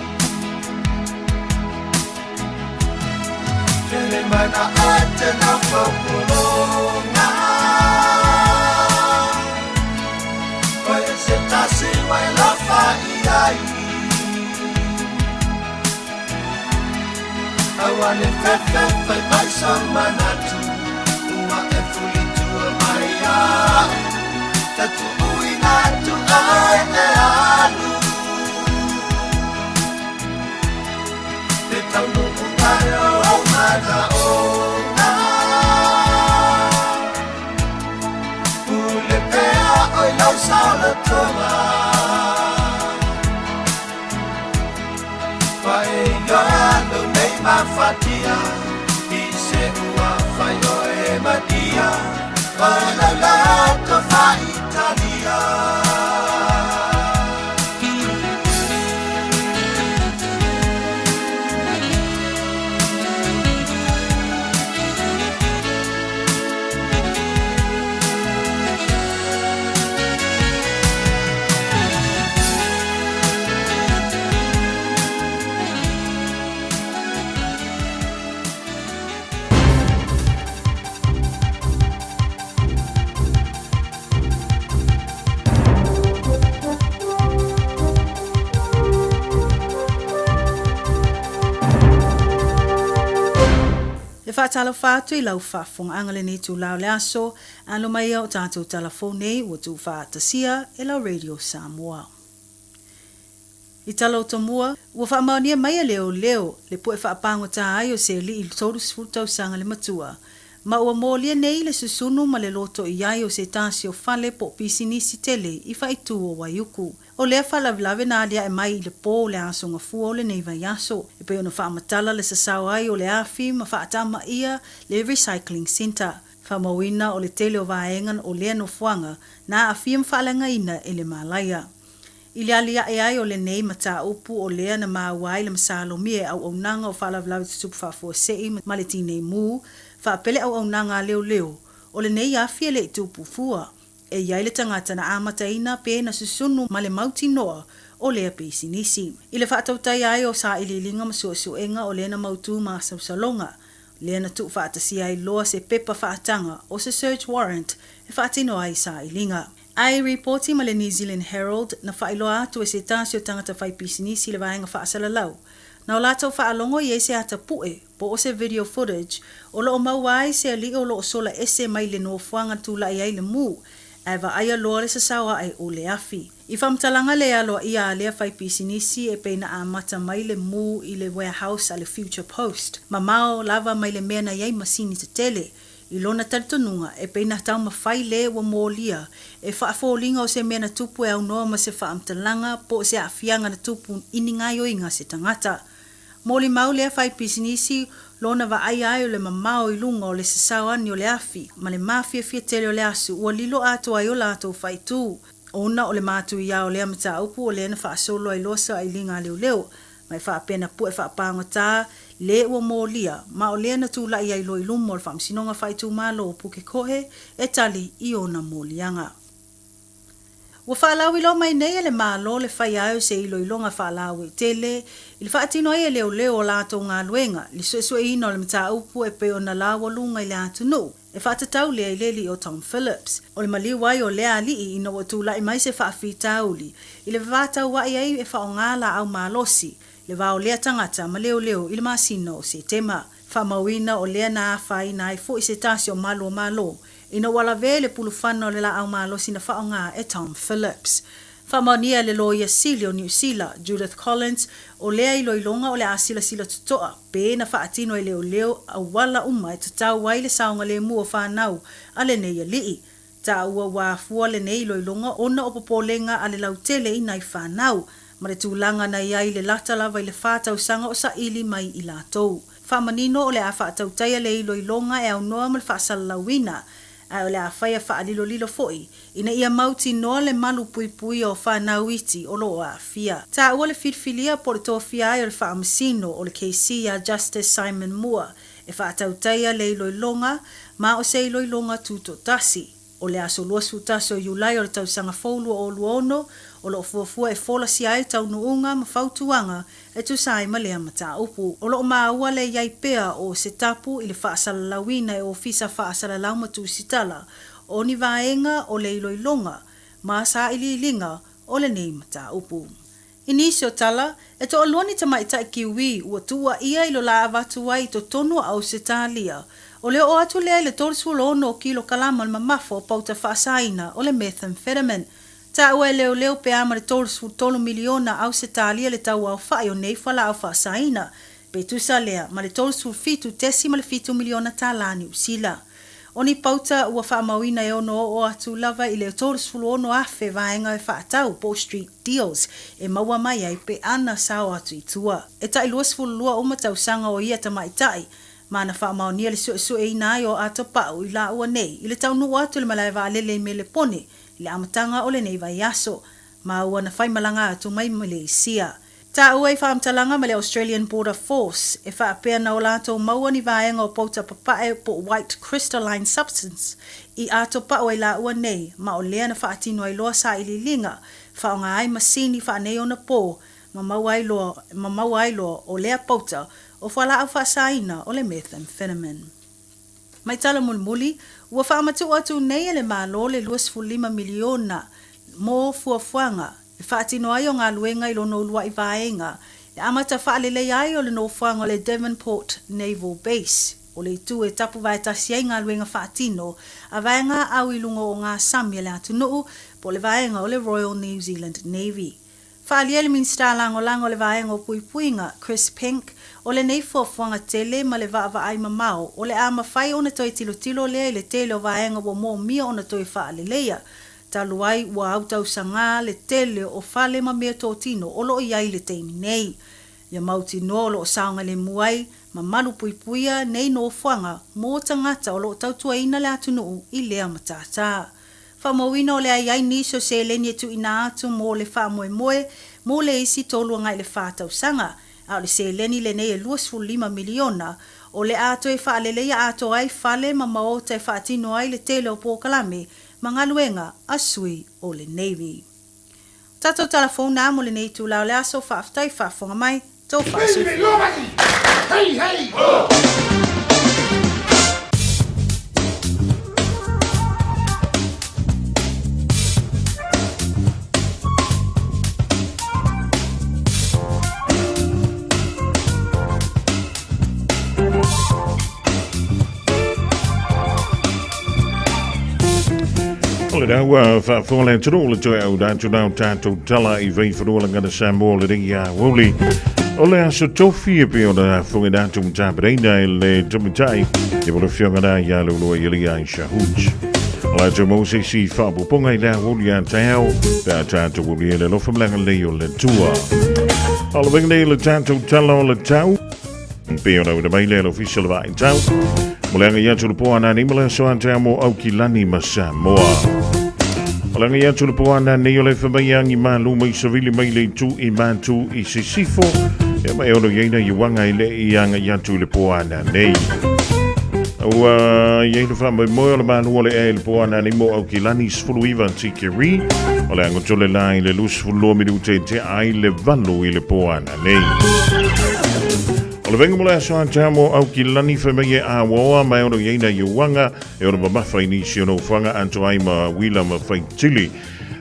Tele mai na ate na fopologa, Oe se tasi wai lafa i ai. Aua le fefe fai mai sa manatu, Ua e fulitua mai a'u, Tatu'uina atu ai e alu. Le taunu'uga o ou mana'oga, Pule pea oe lau saolotoga, Ua e ioe lou nei mafatia, I se ua fai oe madia, O lau loto fa'aitalia. E faatalofa atu i lau faafofogaaga lenei itula o le aso, alo mai ia o tatou tala fou nei ua tuufaatasia e lau Radio Samoa. I tala o tomua, ua faamaonia mai e leoleo le pu'e faapagota ai o se alii 30 tausaga le matua, ma ua molia nei le susunu ma le loto i ai o se tasi o fale po o pisinisi tele i faaitu o Waiuku. O lea faalavelave na alia'e mai i le pō o le aso gafua o lenei vaiaso, e pei ona faamatala le sasao ai o le afi ma faatamaia le Recycling Centre. Faamauina o le tele o vaega o lea nofoaga na aafia ma faaleagaina e le malaia. I le aliae ai o lenei mataupu o lea na maua ai le masalomia e auaunaga o faalavelave tutupu faafuasei ma le tinei mu, faapea le auaunaga a leoleo, o lenei afi e le i tupu fua. E i ai le tagata na amataina pe na susunu ma le mautinoa o lea pisinisi. I le faatautaia ai o sailiiliga ma suesuega o lea na mautu masausaloga, lea na tuufaatasia ai loa se pepa faataga o se search warrant e faatino ai sailiga. I ripoti ma le New Zealand Herald, na faailoa atu e se tasi o tagata fai pisinisi le vaega faasalalau, na o latou faalogo i ai se ata pu'e po o se video footage o lo o maua ai se alii o lo o sola ese mai le nofoaga tula'i ai le mu, ae vaaia loa le sasao a'e o le afi. I faamatalaga le aloaia a lea fai pisinisi e pei na amata mai le mu i le warehouse a le Future Post, mamao lava mai le mea na i ai masini tetele, I lona talitonuga, e pei na taumafai le ua molia e faafoliga o se mea na tupu e aunoa ma se faamatalaga po o se aafiaga na tupu i ni gaoioiga a se tagata. Molimau lea fai pisinisi lona vaaia ai o le mamao i luga o le sasao ani o le afi ma le mafiafia tele o le asu ua lilo atoa ai o latou faaitu ona o le matuia o lea mataupu o lea na faasolo ai loa sailiga a leoleo Ma e faapea na pu'e faapagota le ua molia, ma o lea na tula'i ai loa i luma o le Faamasinoga Faaitumalo o Pukekohe e tali i ona moliaga. Ua faalauiloa mai nei e le Malo le fai ai o se iloiloga faalauaitele i le faatino ai e leoleo o latou galuega le suesueina o le mataupu e pei ona laualuga i le atunuu e faatatau lea i le alii o Tom Phillips. O le maliu ai o lea alii ina ua tulai mai se faafitauli i le vavataua'i ai e faaaoga laau malosi le va o lea tagata ma leoleo i le masina o Setema. Faamauina o lea na afaina ai foi se tasi o malu o Malo ina ua lavea i le pulufana o le laau malosi na faaaoga e Tom Phillips. Faamaonia e le Loia Sili o Niu Sila, Judith Collins, o lea iloiloga o le a silasila totoa pe na faatino e leoleo auala uma e tatau ai le saogalemu o fanau a lenei alii. Taua ua afua lenei iloiloga ona o popolega a le lautele i nai fanau, ma le tulaga na i ai le lata lava i le fa tausaga o saili mai i latou. Faamanino o le a faatautaia le iloiloga e aunoa ma le faasalalauina, ae o le a faia faalilolilo foi ina ia mautinoa le malu puipuia o fanau iti o lo o aafia. Taua le filifilia po o le tofia ai o le Faamasino o le KC ia Justice Simon Moore e faatautaia le iloiloga ma o se iloiloga tutoatasi. O le aso 21 o Iulai o le tausaga fou 2026 o lo o fuafua e folasia ai taunuuga ma fautuaga e tusa ai ma lea mataupu. O lo o maua le i ai pea o se tapu i le faasalalauina e Ofisa Faasalalau ma Tusitala o ni vaega o le iloiloga ma sailiiliga o lenei mataupu. I nisi o tala, e toalua ni tamaitai Kiwi ua tuuaia i lo la avatu ai i totonu o Ausetalia. O le oo atu lea i le 36 o kilokalama le mamafa o pauta faasaina o le methamphetamine. Taua e leoleo pe a ma le 33 miliona Ausetalia le tau aofai o nei fualaau faasaina, pe tusa lea ma le 37.7 miliona tala Niu Sila. O ni pauta ua faamauina e ono oo atu lava i le 36,000 vaega e faatau po o street deals e maua mai ai pe ana sao atu i tua. E tai 22 uma tausaga o ia tamaitai ma na faamaonia le suesueina ai o atopau i laua nei i le taunuu atu i le malae vaalele i Melepone i le amataga o lenei vaiaso ma ua na faimalaga atu mai Maleisia. Taua i faamatalaga ma le Australian Border Force, e faapea na o latou maua ni vaega o pauta papae po o white crystalline substance i atopau ai laua nei ma o lea na faatino ai loa sailiiliga, faaaoga ai masini faaneionapo ma maua ai loa ma maua ai loa o lea pauta o fualaau faasaina o le methamphetamine. Mai tala mulimuli, ua faamatuu atu nei e le Malo le $25 miliona mo fuafuaga e faatino ai o galuega i lona uluai vaega e amata faaleleia ai o le nofoaga o le Devonport Naval Base, o le itu e tapu vaetasi ai galuega faatino a vaega au i luga o ngā sami a le atunuu po o le vaega o le Royal New Zealand Navy. Faaalia e le Minisita Lagolago o le Vaega o Puipuiga, Chris Penk, o lenei fuafuaga tele ma le vaavaai mamao o le a mafai ona toe tilotilo lea i le tele o vaega ua moomia ona toe faaleleia, talu ai ua autausagā le tele o fale ma meatotino o lo o i ai i le taimi nei. Ia mautinoa o lo o saogalemu ai ma malupuipuia nei nofoaga mō tagata o lo o tautuaina le atunuu i lea matātā. Faamauina o le a i ai nisi o seleni e tuuina atu mo le faamoemoe mo le isi tolu agai i le fa tausaga, a o le seleni lenei e $25 miliona, o le a toe faaleleia atoa ai fale ma maota e faatino ai le tele o polokalame ma galuega a sui o le Navy. O tatou tala fou na mo lenei itula o le aso, faafetai faafofoga mai, tou faasoifua. Hey, hey, ho! O le ua faafofoga le atunuu le toe auina atu na o tatou tala i Vaifanua Lagana Samoa le nei aoauli. O le aso tofi e pei ona fofogaina atu ma tapenaina e le tamatai e mo le afioga na ia Leuluai Elia Aisha Hooch. O le atu mo se isi faaopoopoga i le aoauli a taeao pe a tatou aulia i le alofa ma le agalelei o le Atua. O le vega nei le tatou tala o le tau. Pei ona uina mai lea le ofisa o le vaai tau. Mo le agai atu le po ana nei ma le aso a mo Aukilani ma Samoa. O le agai atu le po ana nei o le whamai angi malu mai savili mai le itu i mātu i Sisifo. E mai ono i aina i wanga i le i anga i atu le po ana nei. Ua i ai le whamai moe o le malu o le e le po ana nei mo Aukilani 19 tikeri. O le angotole la i le 22 minute te ai le valu i le po ana nei. O le venga mo le aso a te mo au ki lani whai mai e a waoa mai ono i aina i uanga e ono mamafa i nisi ono uwhanga anto ai ma wila ma whai tili.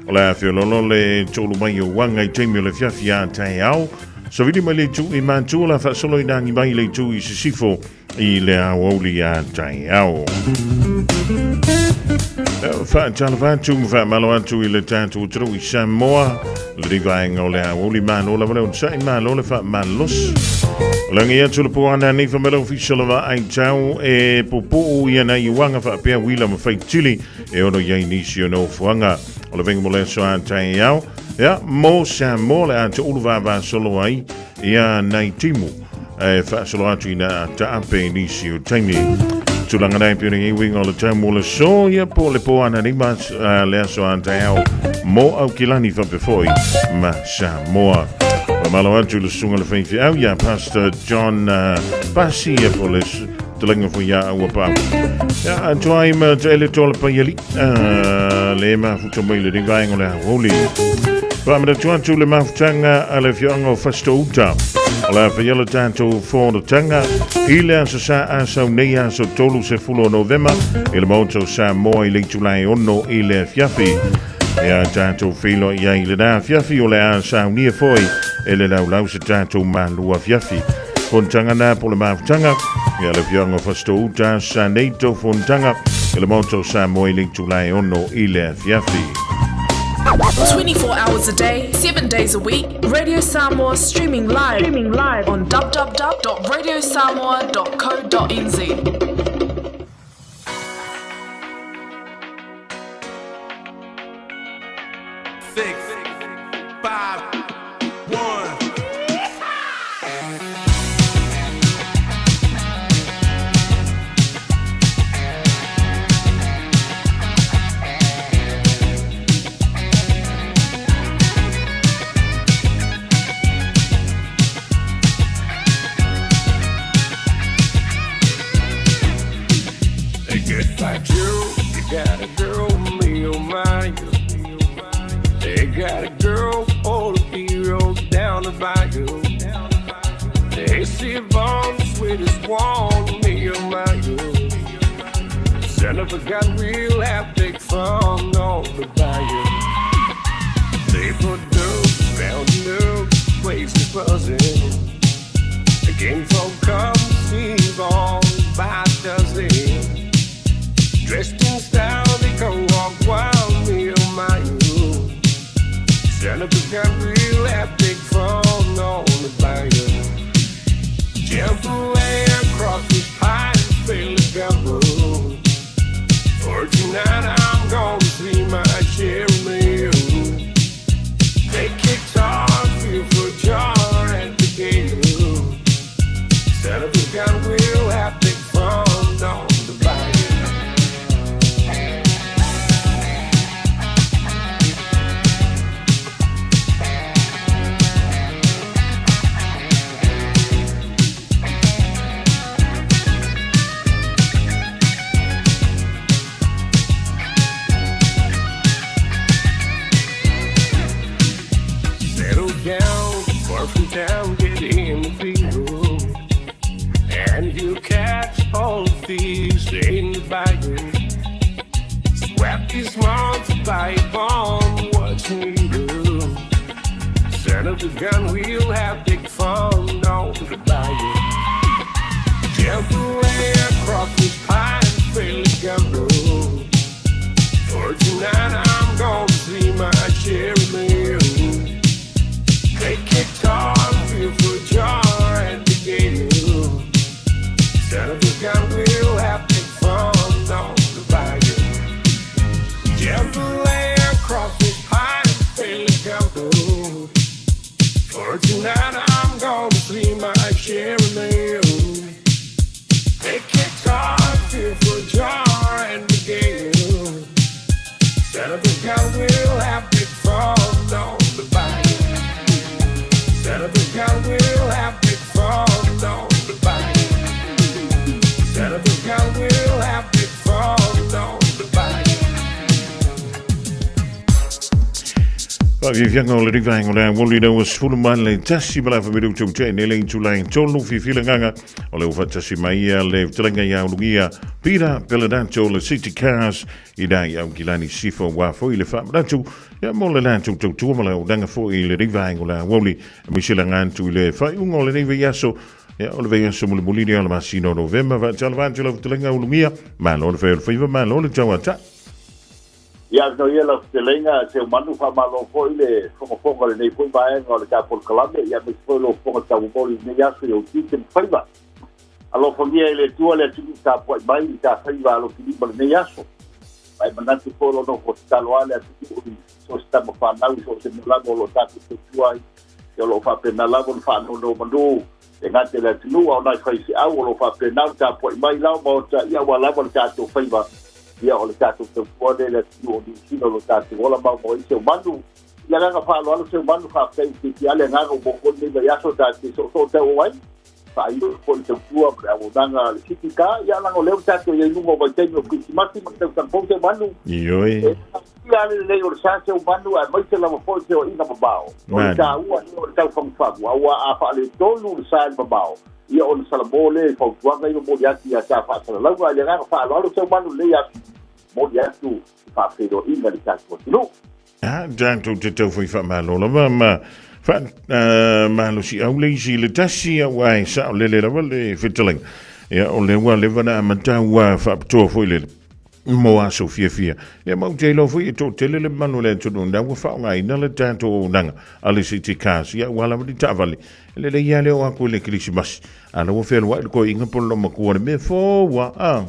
O le awhi o lolo le tolu mai o uanga i teimi o le fiafi a te ao. Savili mai le tu i mātua la whaasolo i nangi mai le tu i sisifo i le aoauli a te ao. Faatalofa atu ma faamalo atu i le tatou atunuu i Samoa, lenei vaega o le aoauli, malo lava le onosai, malo le faamalosi. O le agi atu le puana nei whamela ofisa lava ai tau e pupuu ia nai uanga whaapea wila ma whaitili e ono iai nisi o nofoanga. O le venga mo le aso a tai au, ia, mo Samoa le a te ulu vava solo ai ia nai timu e faasolo atu ina taape i nisi o taimi. Tulaga nei pei ona i ai uiga o le tau mo le so ia po o le po ana nei ma le aso a taeao mo Aukilani faapea foi ma Samoa. Faamalo atu i le susuga le faifeau ia Pastor John Pasi ia po le tulaga foi ia aua pau. Ia atu ai ma te ele tola paiali le mafuta mai le vaega o le aoauli. Faamanatu atu le mafutaga a le afioaga o Fasitouta. O le a faia le tatou fonotaga i le aso Sa Asau nei aso 30 o Novema i le Maota o Samoa i le itula e 6 i le afiafi. Ia tatou feiloai ai i lena afiafi o le a saunia foi e le laulau se tatou malu afiafi. Fonotaga na po le mafutaga ia le afioaga o Fasitouta sa nei tou fonotaga i le Maota o Samoa i le itula e 6 i le afiafi. 24 hours a day, 7 days a week, Radio Samoa streaming live, streaming live on www.radiosamoa.co.nz. Six, five, one. Just like you, you got a girl, me oh my. They got a girl, all the heroes down the bayou. They see Vaughn, the sweetest one, me oh my. Son of a gun, we'll have big fun on the bayou. They put dope round the place is buzzing. The king folk come see Vaughn by dozen. Dressed in style, they go walk wild, me oh my. Son of a gun, we'll have big fun on the bayou. Jump away across the pine, fill the gumbo. For tonight I'm gonna see my share of meal. Take guitar, feel for jar at the gate. Son of a gun, we'll have big fun on the bayou. Settle down, far from town, get in the field. And you catch all the fish in the bayou. Sweat these months by bomb, what you do. Son of a gun, we'll have big fun on the bayou. Jump away across the pine, fill the gumbo. For tonight I'm gonna see my share of meal. Take guitar, feel for jar at the gate. Son of a gun, we'll have big fun on the bayou. Jump away across the pine, fill the gumbo. For tonight I'm gonna see my share of meal. Take guitar, feel for jar at the gate. Son of a gun, we'll have big fun on the bayou. Son of a gun, we'll have big fun on the bayou. Son of a gun, we'll have big fun on the bayou. Faafiafiaga o lenei vaega o le aoauli ina ua 11 ma le afa minute ua tea nei le itula e tolu. Fiafia le agaga o lea ua faatasi mai ia le fetalaiga ia Ulugia Peter Peledato le City Cars i na i Aukilani Sifo aua foi le faamanatu ia mo le latou tautua ma le auaunaga foi i lenei vaega o le aoauli aemaise le aga atu i le faaiuga o lenei vaiaso ia o le vaiaso mulimuli lea o le masina o Novema. Faatalofa atu lau fetalaiga Ulugia, malo le fai o le faiva, malo le tauatai. Ia avanoa ia lau fetalaiga Seumanu, faamalo foi le fogafoga o lenei foi vaega o le ta polokalame, ia aemaise foi lou fofoga taumolimoli i lenei aso i ou tiute ma faiva. Alofagia e le Atua le atunuu tapuai mai i ta faiva alofilima i lenei aso. Ma e manatu foi o lo o nofo tatalo lava le atunuu i so o se tama fanau i so o se mea lava o lo o tatou tautua ai, ia o lo o faapena lava ona faanonomanu e gata i le atunuu a o nai faifeau o lo o faapena ona tapuai mai i lao maota, ia aua lava le tatou faiva, ia o le tatou tautua lea i le atunuu o Niu Sila o lo o tatou ola maumau ai Seumanu. I le agaga faaaloalo Seumanu, faafetai ua tietie le agaga ua maua foi lenei vaiaso tatou te soosoo tau ai, faailo foi le tautua ma le auaunaga a le City Car, ia leaga o lea ua tatou i ai i luga o vaitaimi o Kerisimasi ma le tausaga fou Seumanu. Ioe. Ia le lelei o le sa Seumanu aemaise lava foi feoaiga mamao. O le taua ia o le taufagufagu, aua a faaletonu le sa i le mamao, ia ona salamo lea i fautuaga ia momoli atu ia ta faasalalauga. I le agaga faaaloalo Seumanu lenei aso, momoli atu le faafeiloaiga i le tatou atunuu. A tatou te tau fai faamalo lava ma fa malosiau le isi i le tasi, aua e saolele lava le fetalaiga. Ia, o lea ua leva na amata ua faapitoa foi le mo aso fiafia. Ia ma ou te iloa foi e toatele le mamalu o le atunuu na ua faaaogaina le tatou auaunaga a le City Cars, ia aua lava ni taavale. E lelei lava le oo atu i le Kerisimasi, a o la ua fealuai le toeaina po o le loomatua i le mea fou lava. A.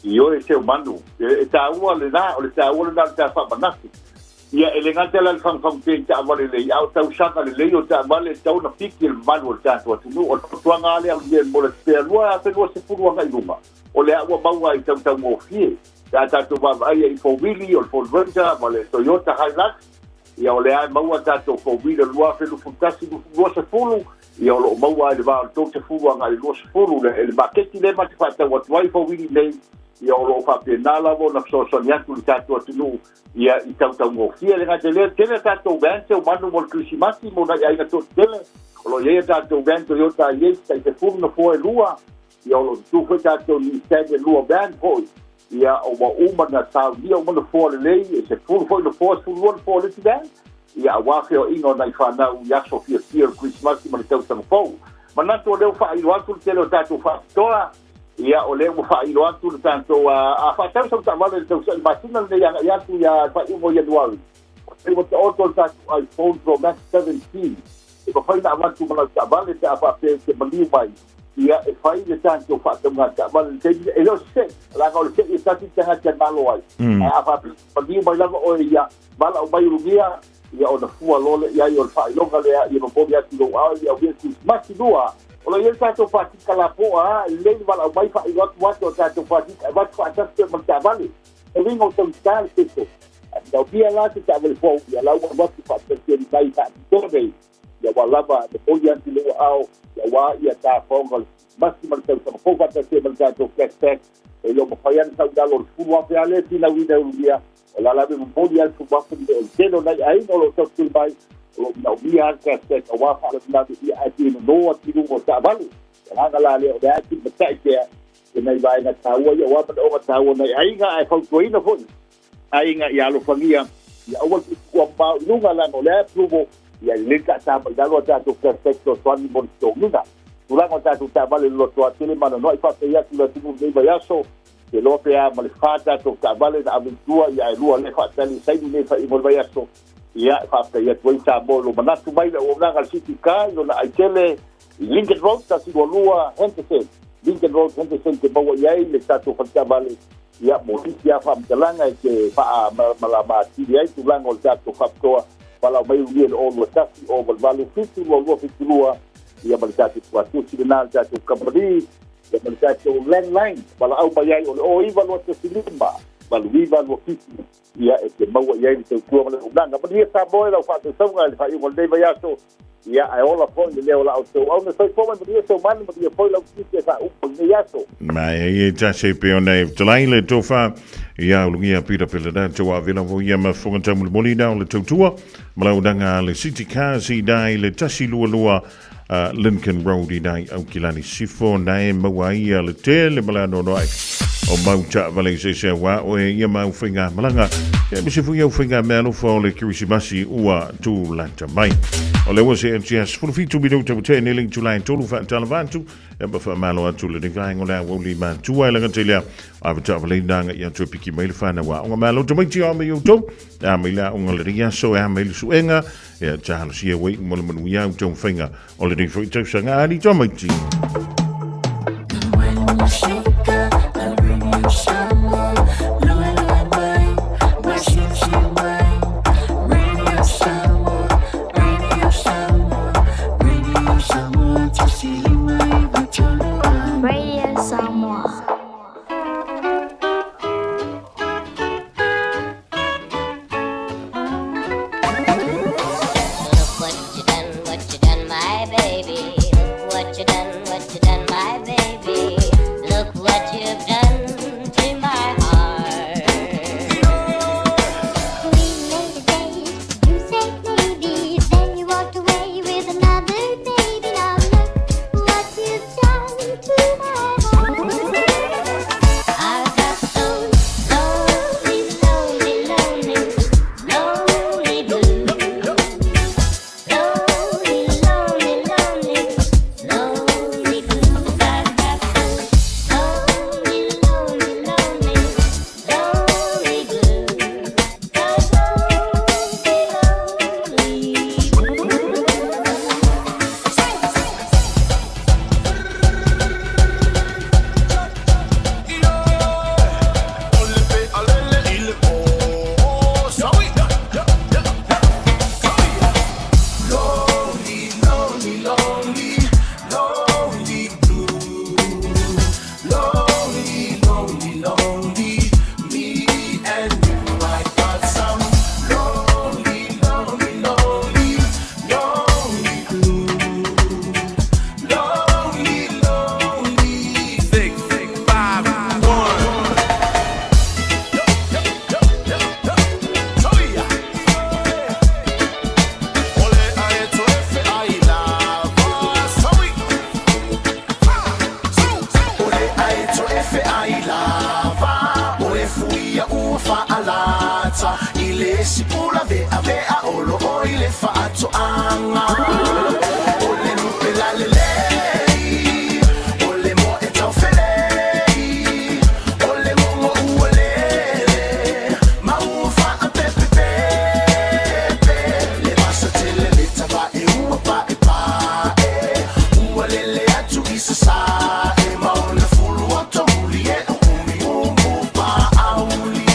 Ioe Seumanu, e taua lena, o le taua lena o le ta faamanatu. Ia, e le gata la i le fagufagu pea i taavale lelei, a o tausaga lelei o taavale e tatau ona piki e le mamalu o le tatou atunuu. O le fautuaga lava lea aulia mo le pea 2020 agai i luma, o lea ua maua ai tautaugofie pe a tatou vaavaai ai i four-wheelie, o le Ford Ranger ma le Toyota Hilux, ia o lea e maua tatou four-wheeler 2021, 20, ia o lo o maua ai le va o le 30 agai i le 20 le, le maketi lea ma te faatau atu ai four-wheelie nei, ia o lo o faapena lava ona fesoasoani atu i le tatou atunuu ia i tautaugofie. Le gata i lea, tele a tatou van seumanu mo le Kerisimasi mo nai aiga toatele, o lo o i ai a tatou van Toyota Yaris tai 10 nofoa e lua, ia o lo o tutu foi tatou Nissan e lua van foi, ia ua uma na saunia uma nofoa lelei, e 10 foi nofoa, 12 nofoa o le isi van, ia aua feoaiga o nai fanau i aso fiafia o le Kerisimasi ma le tausaga fou. Manatu o lea ua faailo atu le tele o tatou faapitoa, ia o lea ua faailo atu le tatou a faatau sau taavale i le tausaga i le masina lenei agai atu ia faaiuga o Ianuari, ua taoto le tatou iPhone Pro Max 17 e mafai ona avatu ma lau taavale pe a faapea e te maliu mai, ia e fai le tatou faatauga taavale i le taimi e le o se se'i, leaga o le se'i e tasi le tagata e malo ai. Ae a faapea e maliu mai lava oe ia valaau mai ulugia, ia ona fua loa lea i ai o le faailoga lea, ia momoli atu i lou ao ia aulia le Kerisimasi. Lua, o lo o i ai le tatou pasika lapoa, a e lelei le valaau mai faailo atu atu o tatou pasika e avatu faatasi pea ma le taavale. O le uiga o taugata le peso. Ae manaomia la se taavale fou, ia la ua avatu faatasi mai faapitoa nei. Ia ua lava momoli atu i lou aao, ia aua ia tafaoga o le Kerisimasi ma le tausaga fou faatasi ai ma le tatou cash back. E le o mafai lava ona sau i lalo o le $10,000 lea e finauina e ulugia, o le a la e momoli lava le $10,000 le o le tele o nai aiga o lo o tautuli mai, o lo o manaomia lava le cash back aua faalavelave ia ae fia nono atu i luga o taavale. O le agaga la lea o lea e tulimatai pea i nai vaega taua ia aua manaoga taua o nai aiga, ae fautuaina foi aiga ia alofagia, ia aua le tuutuua mamao i luga, leaga o lea e approval, ia lelei taataa mai lalo a tatou cash back fesoasoani mo le totogiina. Tulaga o tatou taavale lolotoa tele ma anoanoai faafetai atu i le atunuu i lenei vaiaso, ke loa pe a ma le fa tatou taavale na ave i tua, ia ae lua lea faatali e saini nei faaiuga o le vaiaso, ia e faafetai atu ai Samoa i lo manatu mai le auaunaga a le City Car i lona aitele i Lincoln Road 122 Henderson, Lincoln Road Henderson te maua i ai le tatou faletaavale. Ia, mo nisi lava faamatalaga e te faamalamalama atili ai tulaga o le tatou faapitoa, valaau mai ulugia i le 021 088 722 72, ia ma le tatou tuatusi lena le tatou kamupani, ia ma le tatou landline, valaau mai ai o le 09 215 8927, ia e te maua i ai le tautua ma le auaunaga. Manuia Samoa i lau faatautauga i le faaiuga o lenei vaiaso, ia ae ola foi le leo o la outou auna. Soifua mai manuia Seumanu, manuia foi lau tiute e faaupu i lenei aso. Ma e e tasi pe ona e talai le tofa ia ulugia pira pela da te wa vela vo ia ma fonga taumolimoli na o le tautua ma lau danga le City Cars i dai le 122 Lincoln Road i dai au kilani sifo na e maua ai ia le tele ma le anoano ai o mau taavale i se se wā oe ia mau whainga malanga. Aemaise foi au faigamealofa o le Kerisimasi ua tulata mai. O lea ua seetia 17 minute ua tea nei le itula e tolu faatalofa atu e ma faamalo atu lenei vaega o le aoauli matua e laga tele a avetaavaleina agai atu e piki mai le fanau aoga. Malo tamaiti o a mai outou, e a mai le aoga lenei aso, e a mai le suega, e talosia ua iu ma le manuia au taumafaiga o lenei foi tausaga. Ali tamaiti. Radio Samoa. Look what you done, what you done, my baby. Look what you done, what you done, my baby. Look what you've done to my heart. We made a date, you said maybe, then you walked away with another baby. Now look what you've done to my heart. I've got those lonely, lonely, lonely, lonely blues. Lonely, lonely, lonely, lonely blues. I've got those lonely, lonely, lonely, lonely blues. Those lonely, lonely Lonely, lonely, lonely, lonely blue. Lonely, lonely, lonely, me and you. I got some lonely, lonely, lonely, lonely blue. Lonely, lonely. 6, 5, 1. O le aeto e feai lava O e fuia ua faalata I le sipula vea vea o lo o i le faatoaga O le lupe lalelei O le moa e taufelei O le mogo ua lele Ma ua faapepepepe Le vasa tele le tavae ua paepae Ua lele atu i sasae Ma ona fulu oto muli e o umi umu paauli.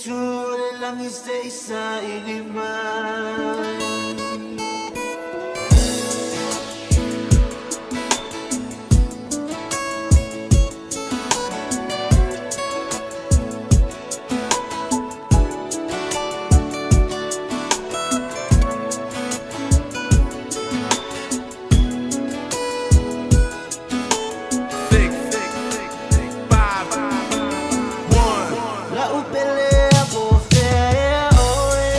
itu o le lagi se i saili mai. Six, five, one. La upele a po fea oe.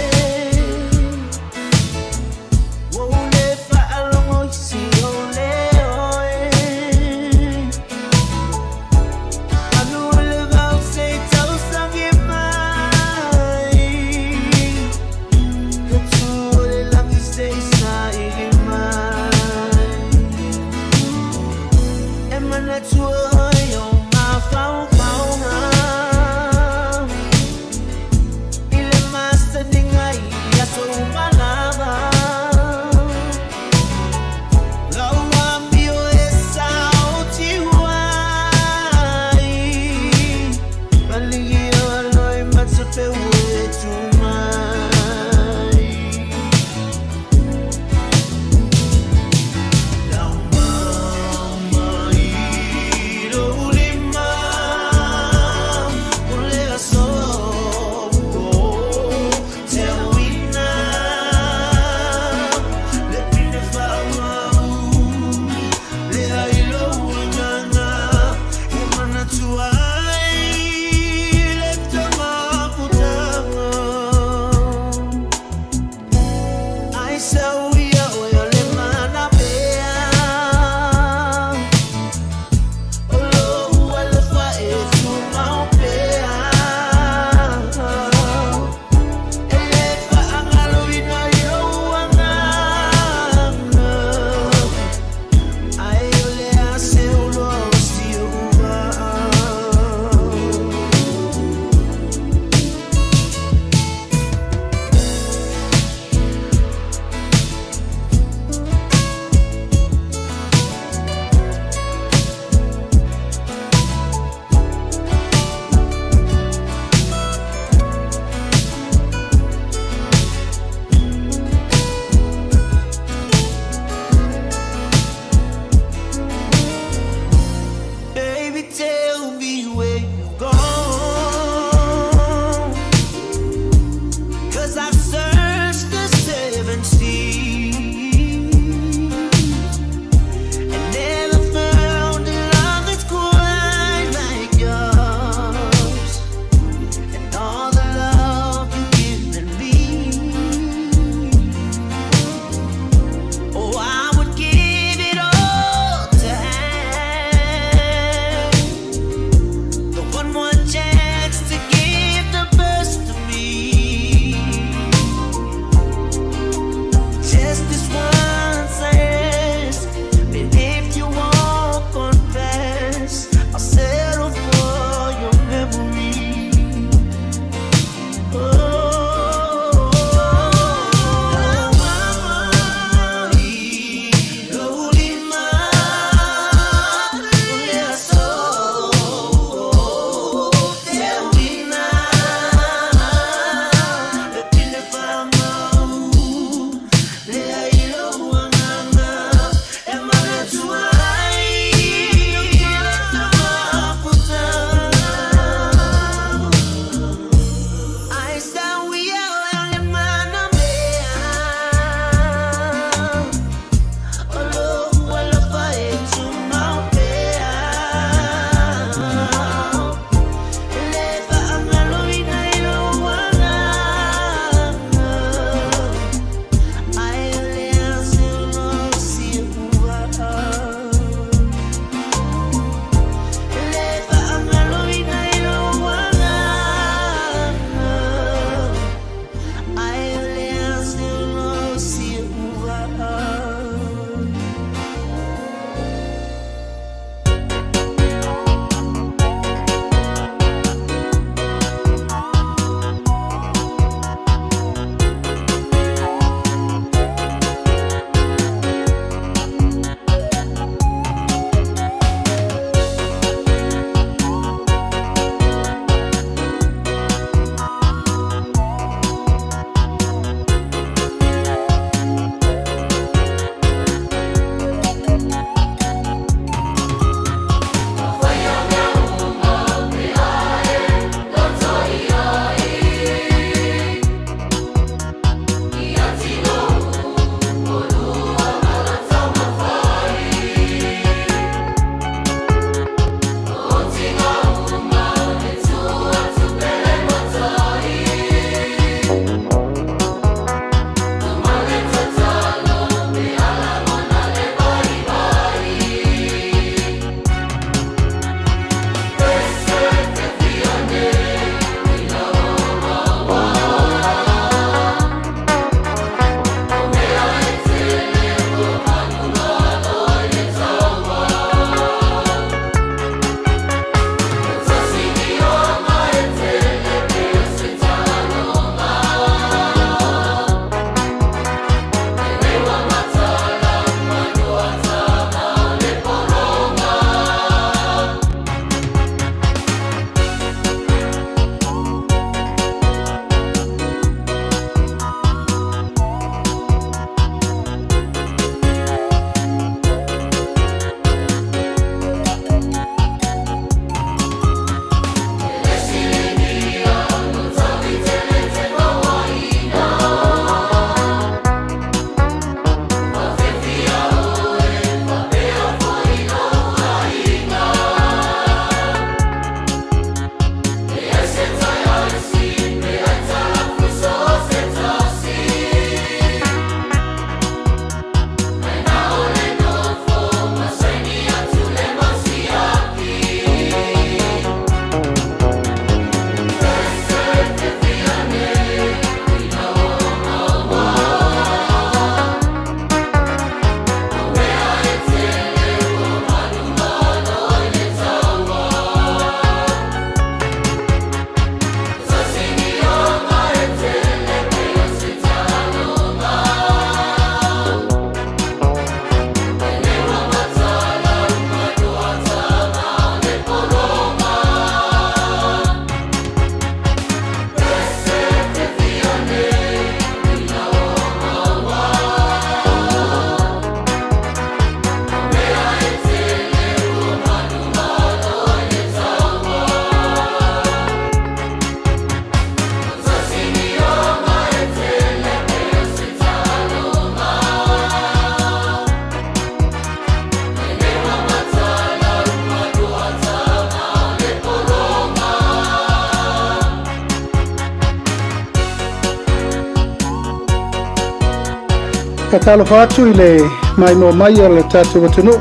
Faatalofa atu i le maimoa mai o le tatou atunuu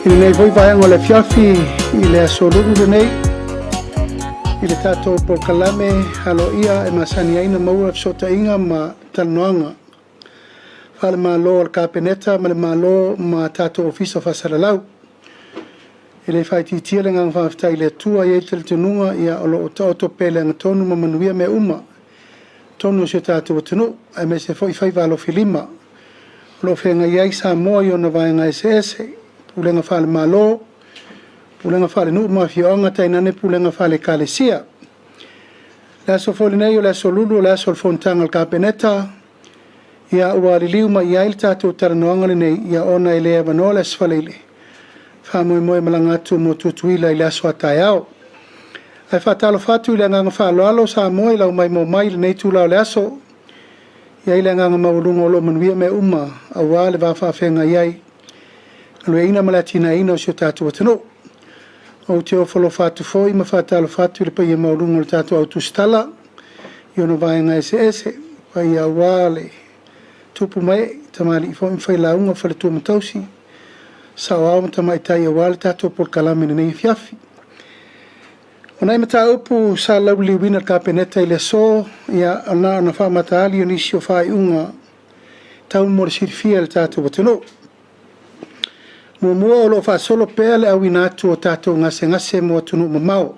i lenei foi vaega o le afiafi i le aso Lulu lenei i le tatou polokalame aloaia e masani ai ona maua le fesootaiga ma talanoaga faale-Malo a le Kapeneta ma le Malo ma tatou Ofisa Faasalalau. E le faaitiitia le agaga faafetai i le Atua, e i ai le talitonuga ia o lo o taoto pea i le agatonu ma manuia mea uma i totonu o si o tatou atunuu, aemaise foi faiva alofilima o lo o feagai ai Samoa i ona vaega eseese, pulega faale-Malo, pulega faalenuu ma afioaga, tainane pulega faale-Ekalesia. O le aso foi lenei o le aso Lulu o le aso o le Fonotaga a le Kapeneta, ia ua liliu mai i ai le tatou talanoaga lenei, ia ona e le avanoa le Aso Faraile, faamoemoe e malaga atu mo Tutuila i le aso a taeao. Ae faatalofa atu i le agaga faaaloalo Samoa i lau maimoa mai i lenei itula o le aso. E i ai le agaga maualuga o lo o manuia mea uma aua le va faafeagai ai, galueaiina ma le atinaeina o si o tatou atunuu. Ou te ofo alofa atu foi ma faatalofa atu i le paia maualuga o le tatou au tusitala i ona vaega eseese, paia aua le tupu ma ee, tamalii foi ma failauga, faletua ma tausi, saoao ma tamaitai aua le tatou polokalame i lenei afiafi. O nai mataupu sa lauliliuina e le Kapeneta i le aso, ia na ona faamataali o nisi o faaiuga tau mo le silafia e le tatou atunuu. Muamua, o lo o faasolo pea le auina atu o tatou gasegase mo atunuu mamao.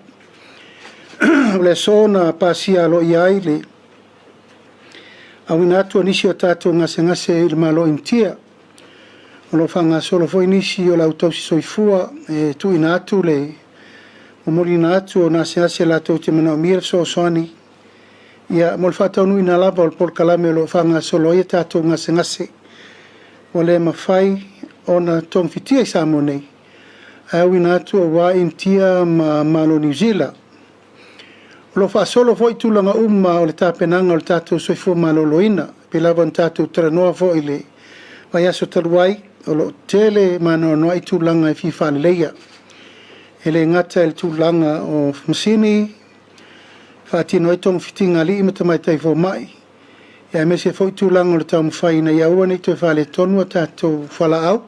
O le aso na pasia aloaia ai le auina atu o nisi o tatou gasegase i le Malo o Initia. O lo o faagasolo foi nisi o le au tausi soifua e tuuina atu le momoliina atu o gasegase latou te manaomia le fesoasoani ia mo le faataunuuina lava o le polokalame o lo o faagasolo ai a tatou gasegase ua le mafai ona togafitia i Samoa nei ae auina atu aua Initia ma Malo Niu Sila. O lo o faasolo foi tulaga uma o le tapenaga o le tatou soifua maloloina, pei lava ona tatou talanoa foi i le vaiaso talu ai, o lo o tele ma anoanoai tulaga e fia faaleleia. E le gata i le tulaga o masini e faatino ai togafitiga a alii ma tamaitai fomai, aemaise foi tulaga o le taumafai ina ia aua ne i toe faaletonu a tatou fualaau,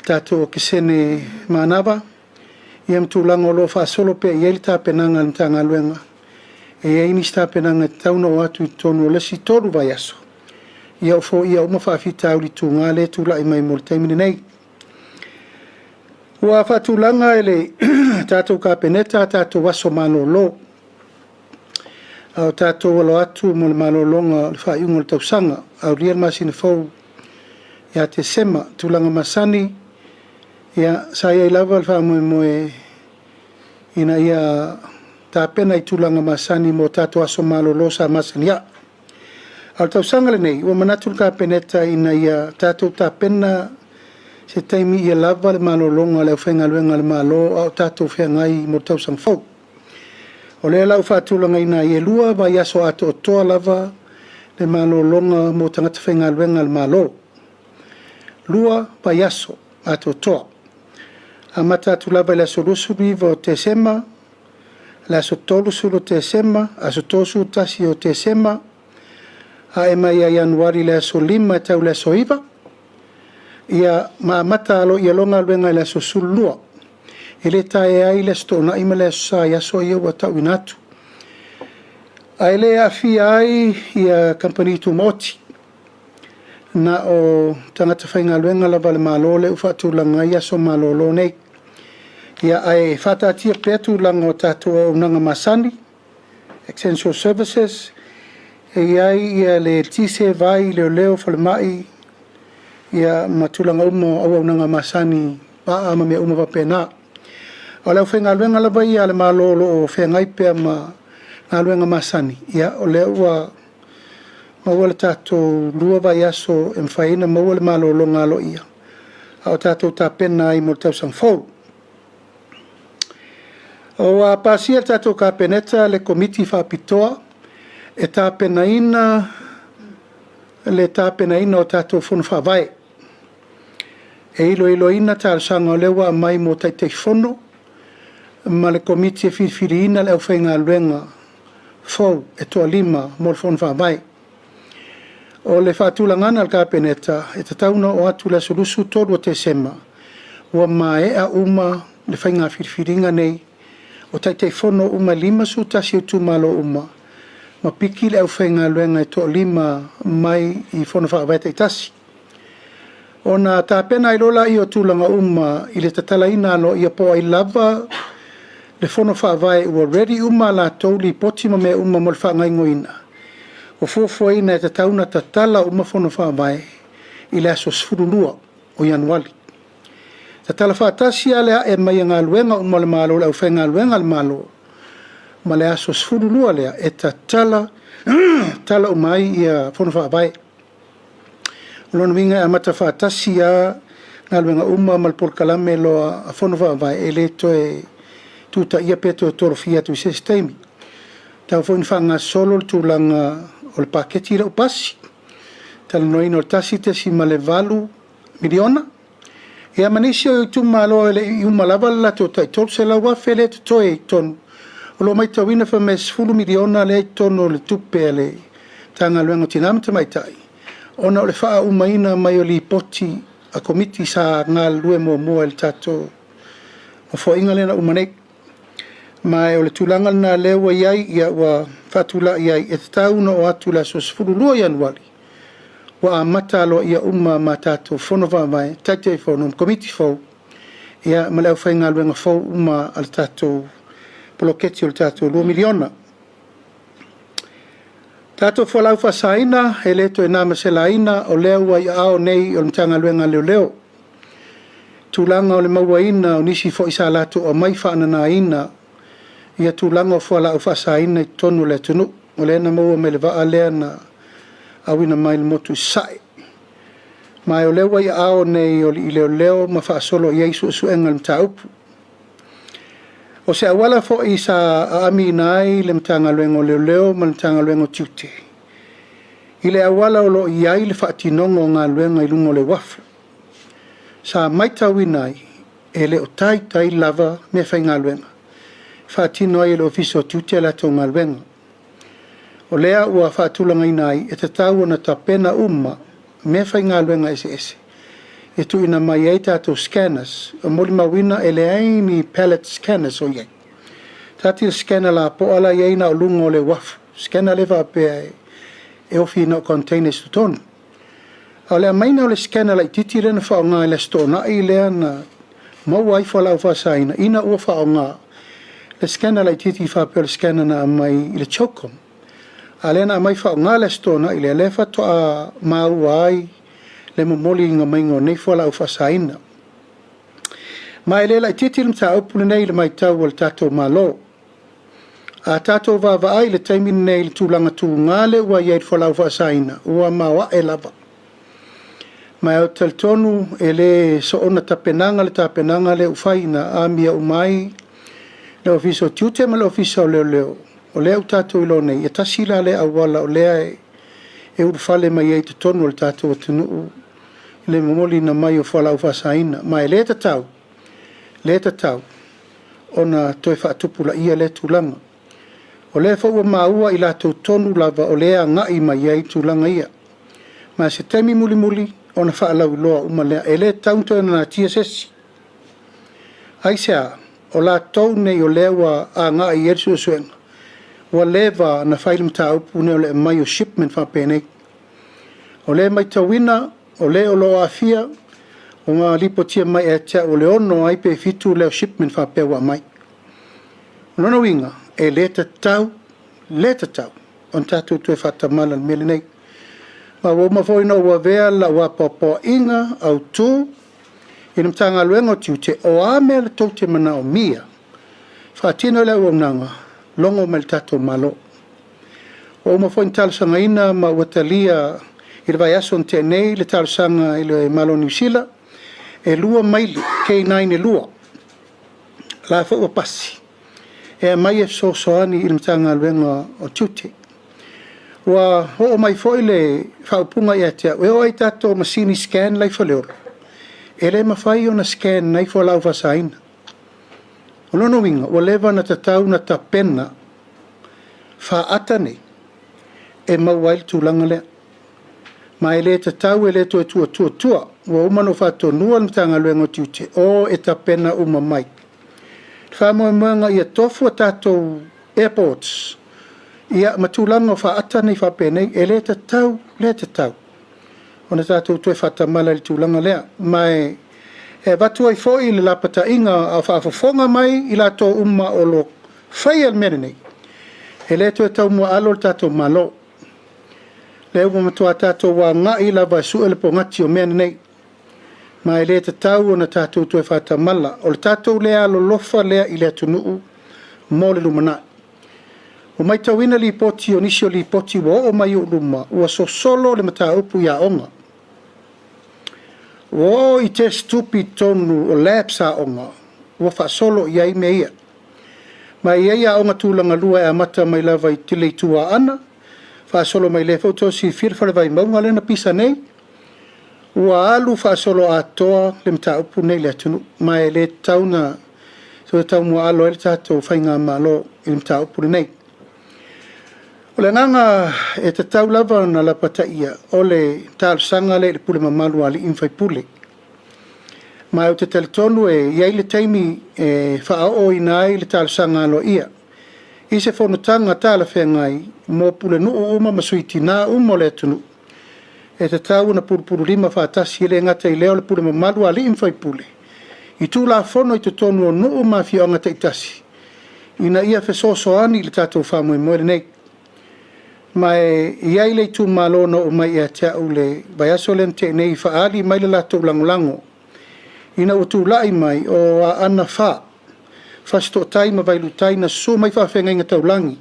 tatou okesene manava, ia ma tulaga o lo o faasolo pea i ai le tapenaga a le Matagaluega. E i ai nisi tapenaga e tatau ona oo atu i totonu o le isi 3 vaiaso, ia o foia uma faafitauli tuga lea e tulai mai mo le taimi lenei. Ua faatulaga e le tatou Kapeneta a tatou aso malolo, a o tatou alo atu mo le malologa o le faaiuga o le tausaga, aulia le masina fou ia Tesema, tulaga masani, Ia, sa i ai lava le faamoemoe ina ia tapena i tulaga masani mo tatou aso malolo sa masani ai. A o le tausaga lenei, ua manatu le Kapeneta ina ia tatou tapena se taimi ia lava le malologa a le aufaigaluega a le Malo a o tatou feagai mo le tausaga fou. O lea la ua faatulagaina ai e 2 vaiaso atoatoa lava le malologa mo tagata faigaluega a le Malo. 2 vaiaso atoatoa. Amata atu lava i le aso 29 o Tesema, le aso 30 o Tesema, aso 31 o Tesema, ae mai ia Ianuari i le aso 5 e tau i le aso 9, ia ma amata aloaia loa galuega i le aso 12. E le taea ai le aso Toonai ma le aso Sa i aso ia ua tauina atu. Ae le aafia ai ia kamupani tumaoti. Na o tagata faigaluega lava a le Malo lea ua faatulaga ai aso malolo nei. Ia, ae faataatia pea tulaga o tatou auaunaga masani, essential services, e i ai ia le eletise, vai, leoleo, falemai, ia ma tulaga uma o auaunaga masani, vaa ma mea uma faapena. A o le aufaigaluega lava ia a le Malo o lo o feagai pea ma galuega masani, ia o lea ua maua le tatou 2 vaiaso e mafai ai ona maua le malologa aloaia a o tatou tapena ai mo le tausaga fou. Ua pasia e le tatou Kapeneta le Komiti Faapitoa e tapenaina le tapenaina o tatou Fono Faavae e iloiloina talosaga o lea ua aumai mo Taitaifono ma le Komiti e filifiliina le aufaigaluega fou e toalima mo le Fono Faavae. O le faatulagaga a le Kapeneta e tatau ona oo atu i le aso 23 o Tesema, ua maea uma le faiga filifiliga nei o Taitaifono uma e 51 o itumalo uma ma piki le aufaigaluega e toalima mai i Fono Faavae taitasi. Ona tapena ai loa lea o tulaga uma i le tatalaina aloaia po o ai lava le Fono Faavae ua ready uma a latou lipoti ma mea uma mo le faagaoioiga. Ua fuafuaina e tatau ona tatala uma Fono Faavae i le aso 12 o Ianuari. Tatala faatasi lava le ae mai o galuega uma a le Malo i le aufaigaluega a le Malo ma le aso 12 lea e tatala tala uma ai ia Fono Faavae. O lona uiga e amata faatasi lava galuega uma ma le polokalame loa a Fono Faavae e le toe tutaia pe toe tolofia atu i se isi taimi. Tau foi ina faagasolo le tulaga o le paketi lea ua pasi, talanoaina o le $1.8 miliona. Ia ma nisi o itumalo e le i uma lava le latou tai $300,000 lea e totoe i totonu. O lo o matauina fai mai e $10 miliona lea e i totonu o le tupe a le Matagaluega o Tina ma Tamaitai ona o le faaaumaina mai o lipoti a Komiti sa galulue muamua i le tatou Nofoaiga lea na uma nei. Ma o le tulaga lena lea ua i ai, ia ua faatulai ai e tatau ona oo atu i le aso 12 o Ianuari ua amata aloaia uma ma tatou Fono Faavae, Taitaifono ma Komiti fou, ia ma le aufaigaluega fou uma a le tatou poloketi o le tatou $2 miliona. Tatou fualaau faasaina, e le toe na ma se laina, o lea ua i aao nei o le Matagaluega a Leoleo. Tulaga o le mauaina o nisi foi sa latou aumai faananaina ia tulaga o fualaau faasaina i totonu o le atunuu. O lea na maua mai le vaa lea na auina mai le motu i Sasae. Ma o lea ua i aao nei o alii leoleo ma faasolo i ai suesuega o le mataupu. O se auala foi sa aamiina ai le Matagaluega o Leoleo ma le Matagaluega o Tiute i le auala o lo o i ai le faatinoga o galuega i luga o le uafu. Sa matauina ai e le o taitai lava meafaigaluega e faatino ai e le Ofisa o Tiute a latou galuega. O lea ua faatulagaina ai e tatau ona tapena uma meafaigaluega eseese e tuuina mai ai tatou scanners. E molimauina e leai ni pallet scanners o i ai. Tati le scanner lapoa la e i ai na o luga o le uafu, scanner lea faapea e ofi na o containers i totonu. A o le aumaiga o le scanner laitiiti lea na faaaoga i le Aso Toonai lea na maua ai fualaau faasaina ina ua faaaoga le scanner laitiiti faapea o le scanner na aumai i le CHOGM. A lea na aumai faaaoga le Aso Toonai lea, lea faatoa maua ai le momoliina maiga o nei fualaau faasaina. Ma e le laitiiti le mataupu lenei i le matau a le tatou Malo. A tatou vaavaai i le taimi lenei i le tulaga tuga lea ua i ai le fualaau faasaina, ua maoae lava. Ma ou te talitonu e le soona tapenaga le tapenaga lea ua fai na amia uma ai le Ofisa o Tiute ma le Ofisa o Leoleo, o lea ua tatou iloa nei, e tasi la lea auala o lea e ulufale mai ai i totonu o le tatou atunuu le momoliina mai o fualaau faasaina. Ma e le tatau, le tatau ona toe faatupulaia lea tulaga. O lea foi ua maua i latou tonu lava o lea e agai mai ai tulaga ia. Ma se taimi mulimuli ona faalauiloa uma lea. E le tatau ona toe natia se isi. Aisea? O latou nei o lea ua agai i ai le suesuega, ua leva na fai le mataupu nei o le aumai o shipment faapenei. O lea e matauina, o le o lo o aafia, ua lipotia mai ia te au o le 6 ai pe 7 lea o shipment faapea ua aumai. O lona uiga, e le tatau, le tatau ona tatou toe faatamala i le mea lenei. Ma ua uma foi ona ou avea lau apoapoaiga autu i le Matagaluega o Tiute, o a mea tou te manaomia, faatino le auaunaga, logo mai i le tatou Malo. Ua uma foi ona talosagaina ma ua talia i le vaiaso na tea nei le talosaga i le Malo o Niu Sila, e 2 maili K9 e 2, la foi ua pasi, e aumai e fesoasoani i le Matagaluega o Tiute. Ua oo mai foi le faaupuga ia te au, e oo lava i tatou masini scan la e i Faleolo, e le mafai ona scan ai fualaau faasaina. O lona uiga, ua leva ona tatau ona tapena faata nei e maua ai le tulaga lea. Ma e le tatau e le toe tuatuatua. Ua uma ona ou faatonua le Matagaluega o Tiute o e tapena uma mai. Le faamoemoega ia tofu a tatou airports ia ma tulaga o faata nei faapenei, e le tatau, le tatau ona tatou toe faatamala i le tulaga lea. Ma e avatu ai foi le lapataiga a o faafofoga mai i latou uma o lo o faia le mea lenei, e le toe taumuaalo le tatou Malo. Lea ua matua tatou agai lava e sue le pogati o mea nei, ma e le tatau ona tatou toe faatamala. O le tatou le alolofa lea i le atunuu mo le lumanai. Ua matauina lipoti o nisi o lipoti ua oo mai i ou luma, ua sosolo le mataupu i aoga. Ua oo i test tupi i totonu o labs aoga, ua faasolo i ai mea ia. Ma e i ai aoga tulaga lua e amata mai lava i le Itu Aana, faasolo mai lea foi ua outou silafia le Fale Vaimauga lea na pisa nei, ua alu faasoloatoa le mataupu nei i le atunuu, ma e le tatau ona toe taumuaalo ai le tatou faigamalo i le mataupu lenei. O le agaga e tatau lava ona lapataia, o le talosaga lea i le pule mamalu a alii ma faipule. Ma ou te talitonu e i ai le taimi e faaooina ai le talosaga aloaia i se fonotaga talafeagai mo pulenuu uma ma sui tina uma o le atunuu e tatau ona pulupululima faatasi, e le gata i lea o le pule mamalu a alii ma faipule i Tulafono i totonu o nuu ma afioaga taitasi ina ia fesoasoani i le tatou faamoemoe lenei. Ma e i ai le itumalo na oo mai ia te au le vaiaso lea na tea nei e faaali mai le latou lagolago ina ua tulai mai o Aana 4, Fasitootai ma Vailuutai na susu mai faafeagaiga taulagi,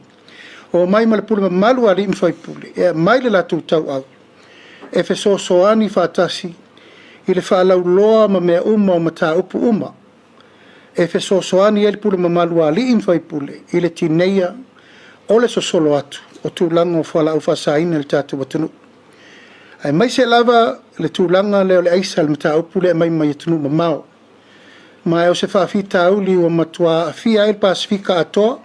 omai ma le pule mamalu a alii ma faipule e aumai le latou tauau e fesoasoani faatasi i le faalauloa ma mea uma o mataupu uma e fesoasoani ai le pule mamalu a alii ma faipule i le tineia o le sosolo atu o tulaga o fualaau faasaina i le tatou atunuu. Aemaise lava le tulaga lea o le aisa, le mataupu lea e aumai mai atunuu mamao. Ma o se faafitauli ua matua aafia ai le Pasefika atoa,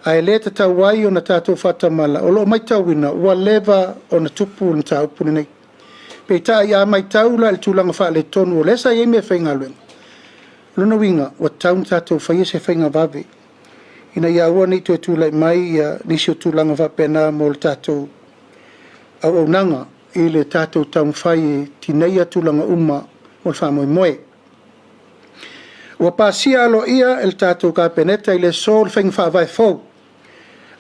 ae le tatau ai ona tatou faatamala, o lo o matauina ua leva ona tupu le mataupu lenei. Peitai a matau la i le tulaga faaletonu o lea sa i ai meafaigaluega, o lona uiga ua tatau ona tatou faia se faiga vave ina ia aua ne i toe tulai mai nisi o tulaga faapena mo le tatou auaunaga i le tatou taumafai e tineia tulaga uma o le faamoemoe. Ua pasia aloaia e le tatou Kapeneta i le aso le faiga faavae fou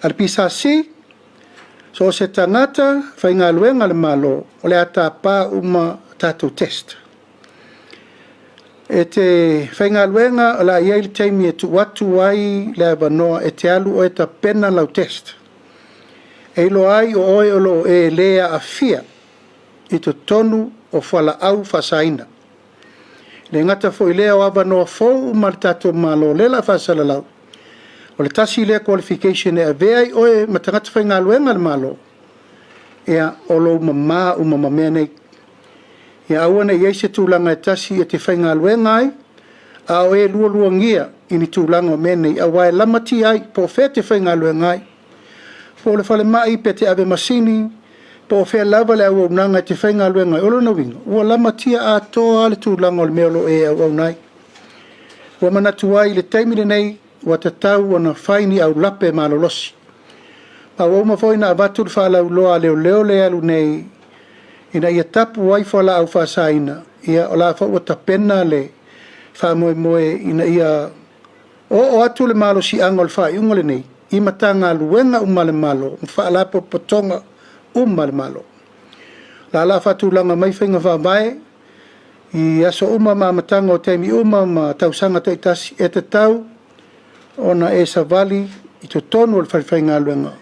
a le PSC, so o se tagata faigaluega a le Malo o le a tapa uma tatou test. E te faigaluega o le a i ai le taimi e tuu atu ai le avanoa e te alu oe e tapena lau test. E iloa ai o oe o lo o e le aafia i totonu o fualaau faasaina. E le gata foi i lea o avanoa fou uma a le tatou Malo lea o le a faasalalau, o le tasi lea qualification e avea ai oe ma tagata faigaluega a le Malo, ia, o lou mama uma ma mea nei. Ia aua ne i i ai se tulaga e tasi e te faigaluega ai, a o e lualuagia i ni tulaga o mea nei, aua e lamatia ai po o fea e te faigaluega ai, po o le falemai pe te ave masini, po o fea lava le auaunaga e te faigaluega ai. O lona uiga, ua lamatia atoa le tulaga o le mea o lo o e auauna ai. Ua manatu ai i le taimi lenei, ua tatau ona fai ni aulape malolosi. Ma ua uma foi ona avatu le faalauiloa a leoleo lea e alu nei ina ia tapu ai fualaau faasaina, ia o la foi ua tapena le faamoemoe ina ia oo atu le malosiaga o le faaiuga lenei i Matagaluega uma a le Malo ma Faalapotopotoga uma a le Malo. O la o le a faatulaga mai faiga faavae i aso uma ma amataga o taimi uma ma tausaga taitasi e tatau ona e savali i totonu o le falefaigaluega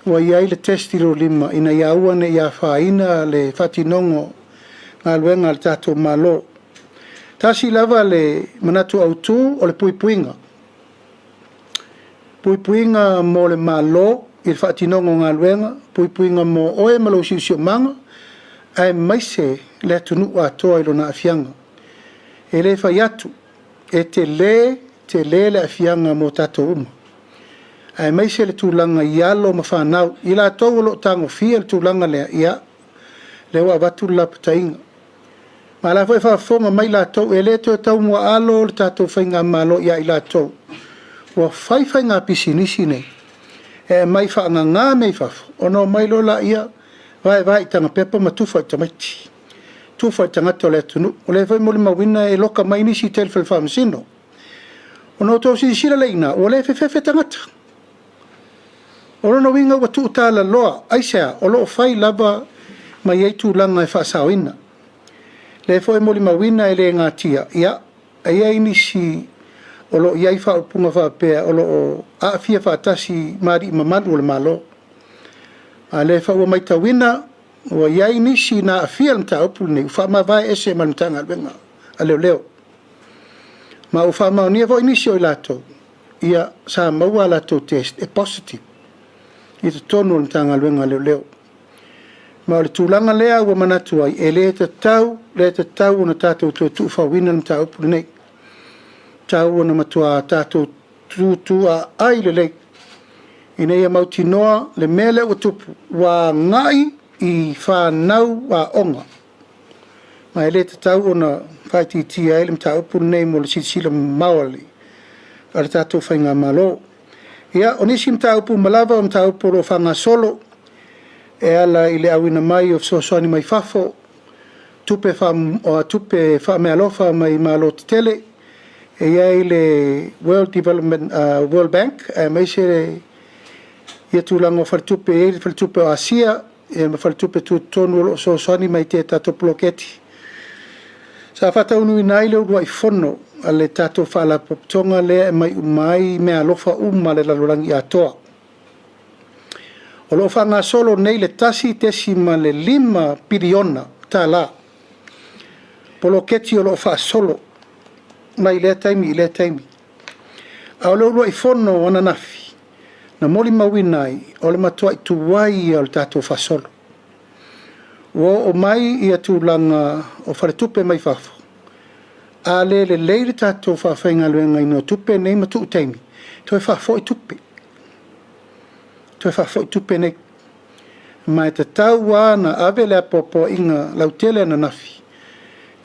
ua i ai le test i lou lima ina ia aua ne i afaina le faatinoga o galuega a le tatou Malo. Tasi lava le manatu autu o le puipuiga. Puipuiga mo le Malo i le faatinoga o galuega, puipuiga mo oe ma lou siosiomaga, aemaise le atunuu atoa i lona aafiaga. E le fai atu, e tele tele le aafiaga mo tatou uma, aemaise le tulaga i alo ma fanau, i latou o lo o tagofia le tulaga lea, ia, Lea ua avatu le lapataiga. Ma la foi e faafofoga mai latou, e le toe taumuaalo le tatou faigamalo ia i latou ua fai faiga pisinisi nei e aumai faagaga mea i fafo, ona omai loa laia vaevae i tagapepa ma tufa i tamaiti, tufa i tagata o le atunuu. O lea foi e molimauina e loka mai nisi i tele fale faamasino. Ona outou silasila lea i ina, ua le fefefe tagata. O lona uiga ua tuutalaloa, aisea? O lo o fai lava ma i ai tulaga e faasaoina. Lea foi e molimauina e le natia, ia, e i ai nisi o lo o i ai faaupuga faapea o lo o aafia faatasi ma alii mamalu o le Malo. A lea foi ua matauina ua i ai nisi na aafia i le mataupu lenei ua faamavae ese ma le Matagaluega a Leoleo. Ma ua faamaonia foi nisi o i latou ia sa maua a latou test e positive i totonu o le Matagaluega a Leoleo. Ma o le tulaga lea ua manatu ai, e le tatau, le tatau ona tatou toe tuufauina le mataupu lenei. Tau ona matua tatou tutuaai lelei ina ia mautinoa le mea lea ua tupu ua agai i fanau aoga. Ma e le tatau ona faaitiitia ai le mataupu lenei mo le silasila mamao a le tatou faigamalo. Ia, o nisi mataupu uma lava o mataupu o lo o faagasolo e ala i le auina mai o fesoasoani mai fafo, tupe, fa, tupe faameaalofa mai Malo tetele, e i ai le World Development World Bank aemaise ia tulaga o faletupe, e i ai le faletupe o Asia, ia ma faletupe tutotonu o lo o fesoasoani mai i tatou poloketi. Sa faataunuuina ai le uluai fono a le tatou faalapotopotoga lea e aumai uma ai meaalofa uma a le lalolagi atoa. O lo o faagasolo nei le $1.5 piliona tala poloketi o lo o faasolo mai lea taimi i lea taimi. A o le uluai fono ananafi na molimauina ai o le matuai tuai ia o le tatou faasolo. Ua oo mai ia tulaga o faletupe mai fafo, a le lelei le tatou faafaigaluegaina o tupe nei ma tuu taimi, toe faafoi tupe. Toe faafoi tupe nei. Ma e tatau lava ona ave le apoapoaiga lautele ananafi,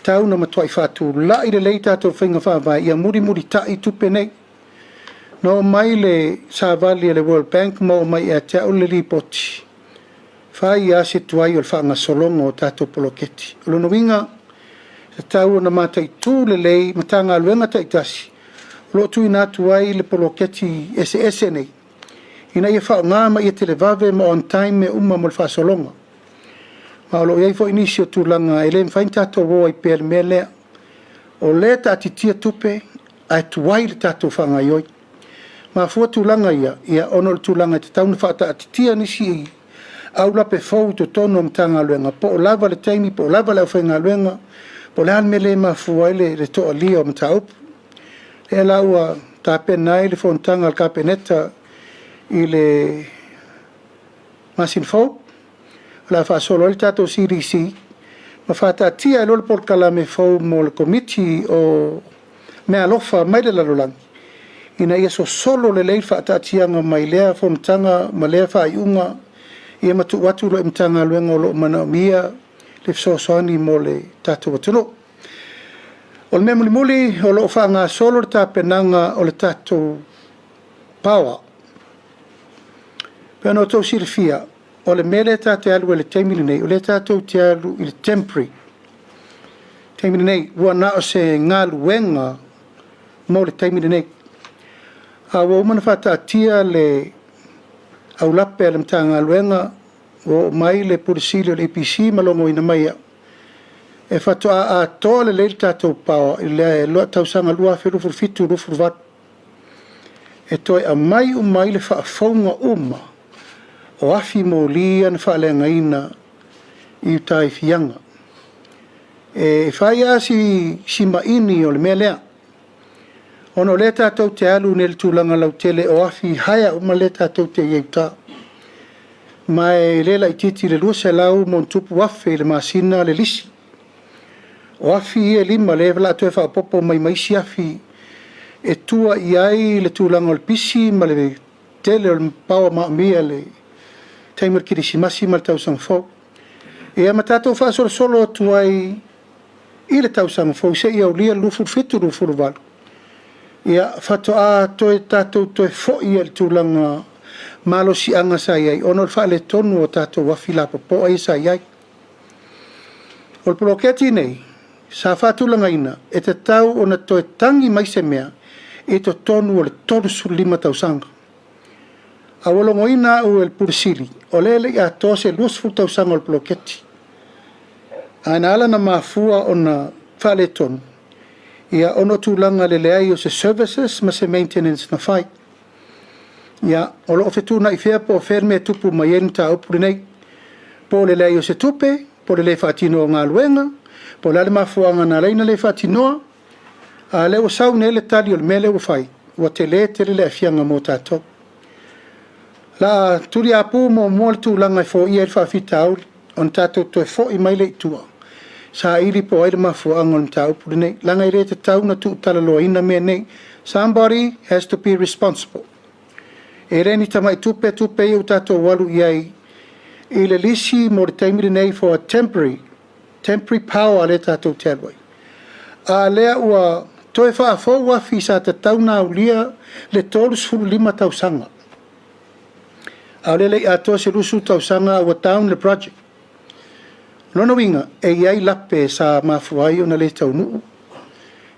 tau na matuai faatulai lelei tatou faiga faavae ia mulimulitai tupe nei. Na oo mai le savali a le World Bank ma oo mai ia te au le lipoti, fai lava se tuai o le faagasologa o tatou poloketi. O lona uiga, e tatau ona mataitu lelei Matagaluega taitasi o lo o tuuina atu ai le poloketi eseese nei, ina ia faaaoga ma ia televave ma on time mea uma mo le faasologa. Ma o lo o i ai foi nisi o tulaga e le mafai ona tatou o ai pea i le mea lea. O lea e taatitia tupe ae tuai le tatou faagaoioi. Mafua tulaga ia, ia ona o le tulaga e tatau ona faataatitia nisi aulape fou i totonu o Matagaluega, po o lava le taimi, po o lava le aufaigaluega, po o le a le mea lea e mafua ai le toalia o mataupu. Lea la ua tapena ai le fonotaga a le Kapeneta i le masina fou, o le a faasolo ai le tatou CDC ma faataatia ai loa le polokalame fou mo le Komiti o meaalofa mai le lalolagi ina ia sosolo lelei le faataatiaga mai lea fonotaga ma lea faaiuga ia ma tuu atu loa i Matagaluega o lo o manaomia le fesoasoani mo le tatou atunuu. O le mea mulimuli, o lo o faagasolo le tapenaga o le tatou power. Pei ona outou silafia, o le mea lea tatou te alu ai i le taimi lenei, o lea tatou te alu i le temporary. Taimi lenei, ua na o se galuega mo le taimi lenei. A ua uma ona faataatia le aulape a le Matagaluega, ua oo mai le Pule Sili o le EPC ma logoina mai au, e faatoa atoa lelei le tatou power i le tausaga 2027-2028. E toe aumai uma ai le faafouga uma o afi moli ia na faaleagaina i uta i Fiaga. E fai lava si maini o le mea lea, ona o lea tatou te alu nei i le tulaga lautele o afi hire uma lea tatou te i ai i uta. Ma e le laitiiti le 200+ afe i le masina le lisi. O afi ia e 5 lea o le a toe faaopoopo mai ma isi afi e tua i ai le tulaga o le pisi ma le tele o le power maomia i le taimi o le kerisimasi ma le tausaga fou. Ia ma tatou faasolosolo atu ai i le tausaga fou seia aulia le 27, 28, ia faatoa toe tatou toe foi i le tulaga malosiaga sa i ai ona o le faaletonu o tatou afi lapopoa ia sa i ai. O le poloketi nei sa faatulagaina e tatau ona toe tagi mai se mea i totonu o le 35 tausaga. A ua logoina au e le Pule Sili, o lea e le i atoa se 20 tausaga o le poloketi. Ae na ala ona mafua ona faaletonu, ia ona o tulaga i le leai o se services ma se maintenance na fai. Ia, o lo o fetuunai fea po o fea le mea e tupu mai ai le mataupu lenei. Po o le leai o se tupe, po o le le faatino o galuega, po o le a le mafuaaga na ala ai ona le faatinoa, a o lea ua sau nei le tali o le mea lea ua fai, ua tele tele le aafiaga mo tatou. O le a tuliaupu muamua le tulaga e foia ai le faafitauli ona tatou toe foi mai lea i tua, saili po o ai le mafuaaga o le mataupu lenei, leaga e le tatau ona tuutalaloaina mea nei. Somebody has to be responsible. E le ni tamai tupe tupe ia ua tatou alu i ai i le lisi mo le taimi lenei for a temporary, temporary power lea tatou te alu ai. A lea ua toe faafou afi sa tatau ona aulia le 35 tausaga. A o lea e le i atoa se 20 tausaga a ua down le project. O lona uiga, e i ai lape sa mafua ai ona le taunuu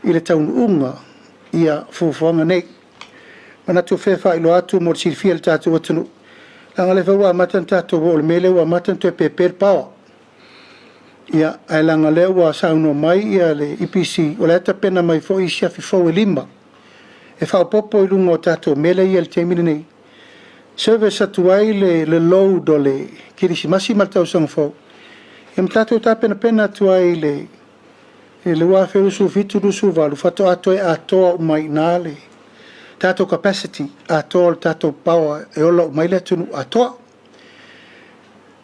i le taunuuga ia fuafuaga nei. Manatu e faailoa atu mo le silafia e le tatou atunuu, leaga o lea foi ua amata ona tatou oo i le mea lea ua amata ona toe pepe le power. Ia, ae leaga o lea ua saunoa mai ia le EPC, o la e tapena mai foi isi afi fou e 5 e faaopoopo i luga o tatou mea lea e i ai i le taimi lenei. Service atu ai le, le load o le Kerisimasi ma le tausaga fou. Ia ma tatou tapenapena atu ai i le i le 2027, 28 faatoa toe atoa uma ai i ina le tatou capacity atoa o le tatou power e ola uma ai le atunuu atoa.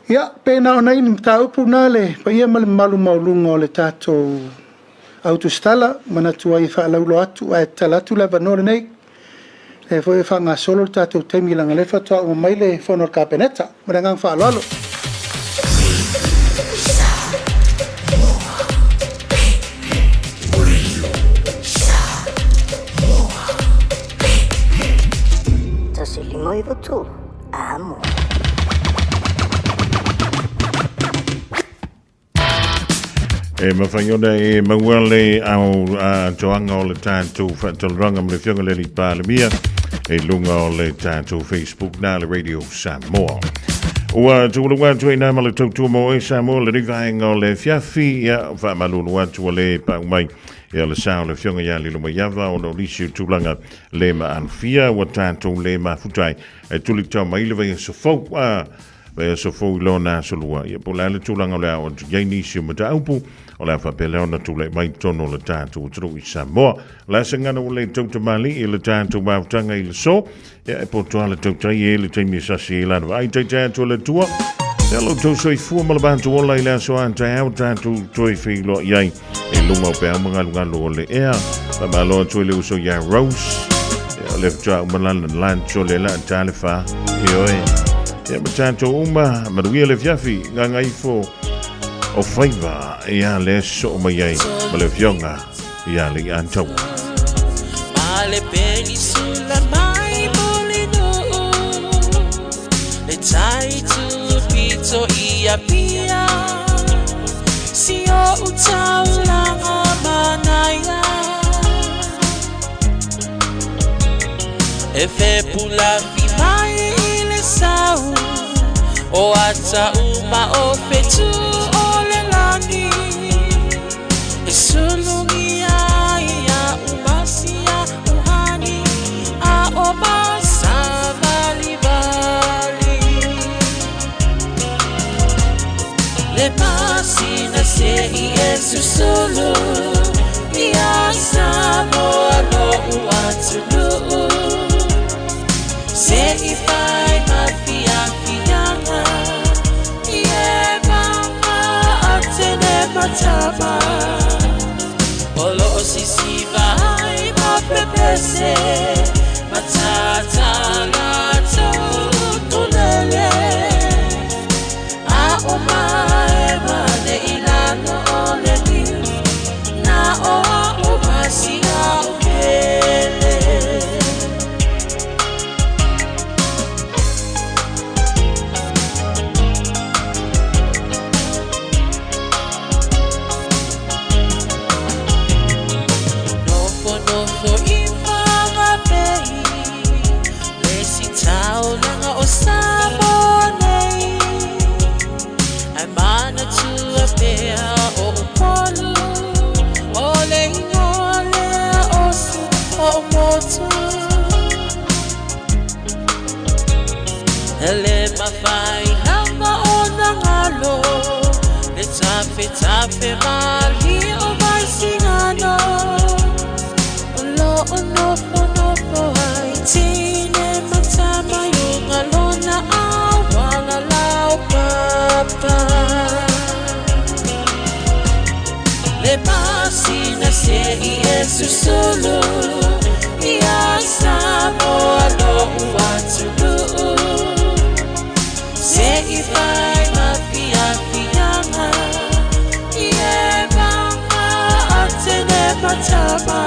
Ia, pe na o nai mataupu na le paia ma le mamalu maualuga o le tatou autusitala, manatu ai e faalauiloa atu ae tatala atu le avanoa lenei. Lea foi e faagasolo le tatou taimi leaga o lea faatoa uma mai le fono a le Kapeneta. Ma le agaga faaaloalo. Tasi lima iwa tolu. Amo. E mawhai ona e maua le au toanga o le tātou whaataloranga ma le fionga le Palemia e lunga o le tātou Facebook nā le Radio Samoa. Ua tūlunga atu e nā ma le tautua mo e Samoa le rivaenga o le fiafi ia whaamalulu atu o le pau mai ia le sao le fionga ia lilo mai ava o no lisi o tūlanga le ma alfia ua tātou le mafutai e tuli tau mai le vai aso fou a vai aso fou i lona aso lua ia po le a le tulaga o le a oo atu i ai nisi o mataupu o le a faapea lea ona tulai mai totonu o le tatou atunuu i Samoa. O le a se gana ua le tautamali'i i le tatou mafutaga i le so ia e poto lava le tautai e le taimi e sasi ai lana vaai taitai atu a le Atua. Ia lo outou soifua ma le matou ola i le aso a taeao tatou toe feiloai ai i luga o peau magalugalu o le ea. Faamalo atu i le uso ia Rose. Ia, o le faatoa uma lana lunch o le la ta le fa. Ioe. Ia, ma tatou uma, manuia le afiafi, gagaifo o faiva, ia le soo mai ai, ma le afioga ia le ia taua. Ma le penisula mai Mulinuu, le tai tupito i Apia, si o'u taulaga manaia. E fepulafi mai i le sau, o ata uma o fetu o le lani. E sulugia ia umasia uhani, a o masavalivali. Le masina se i e susulu, ia Samoa lo'u atunuu. Se i fai ma fiafiaga, i e mama atene matama. O lo'o sisiva ai ma pepese, matata latou tulele. A o mae Tafetafe malie o Vaisigano O loo nofonofo ai tine ma tama i uga lona auala laupapa. Le masina se'i e susulu Ia Samoa lo'u atunuu Se'i fai ma fiafiaga I e vaga a tine ma tama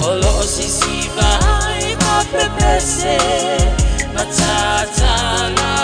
O loo sisiva ai ma pepese Ma tatala.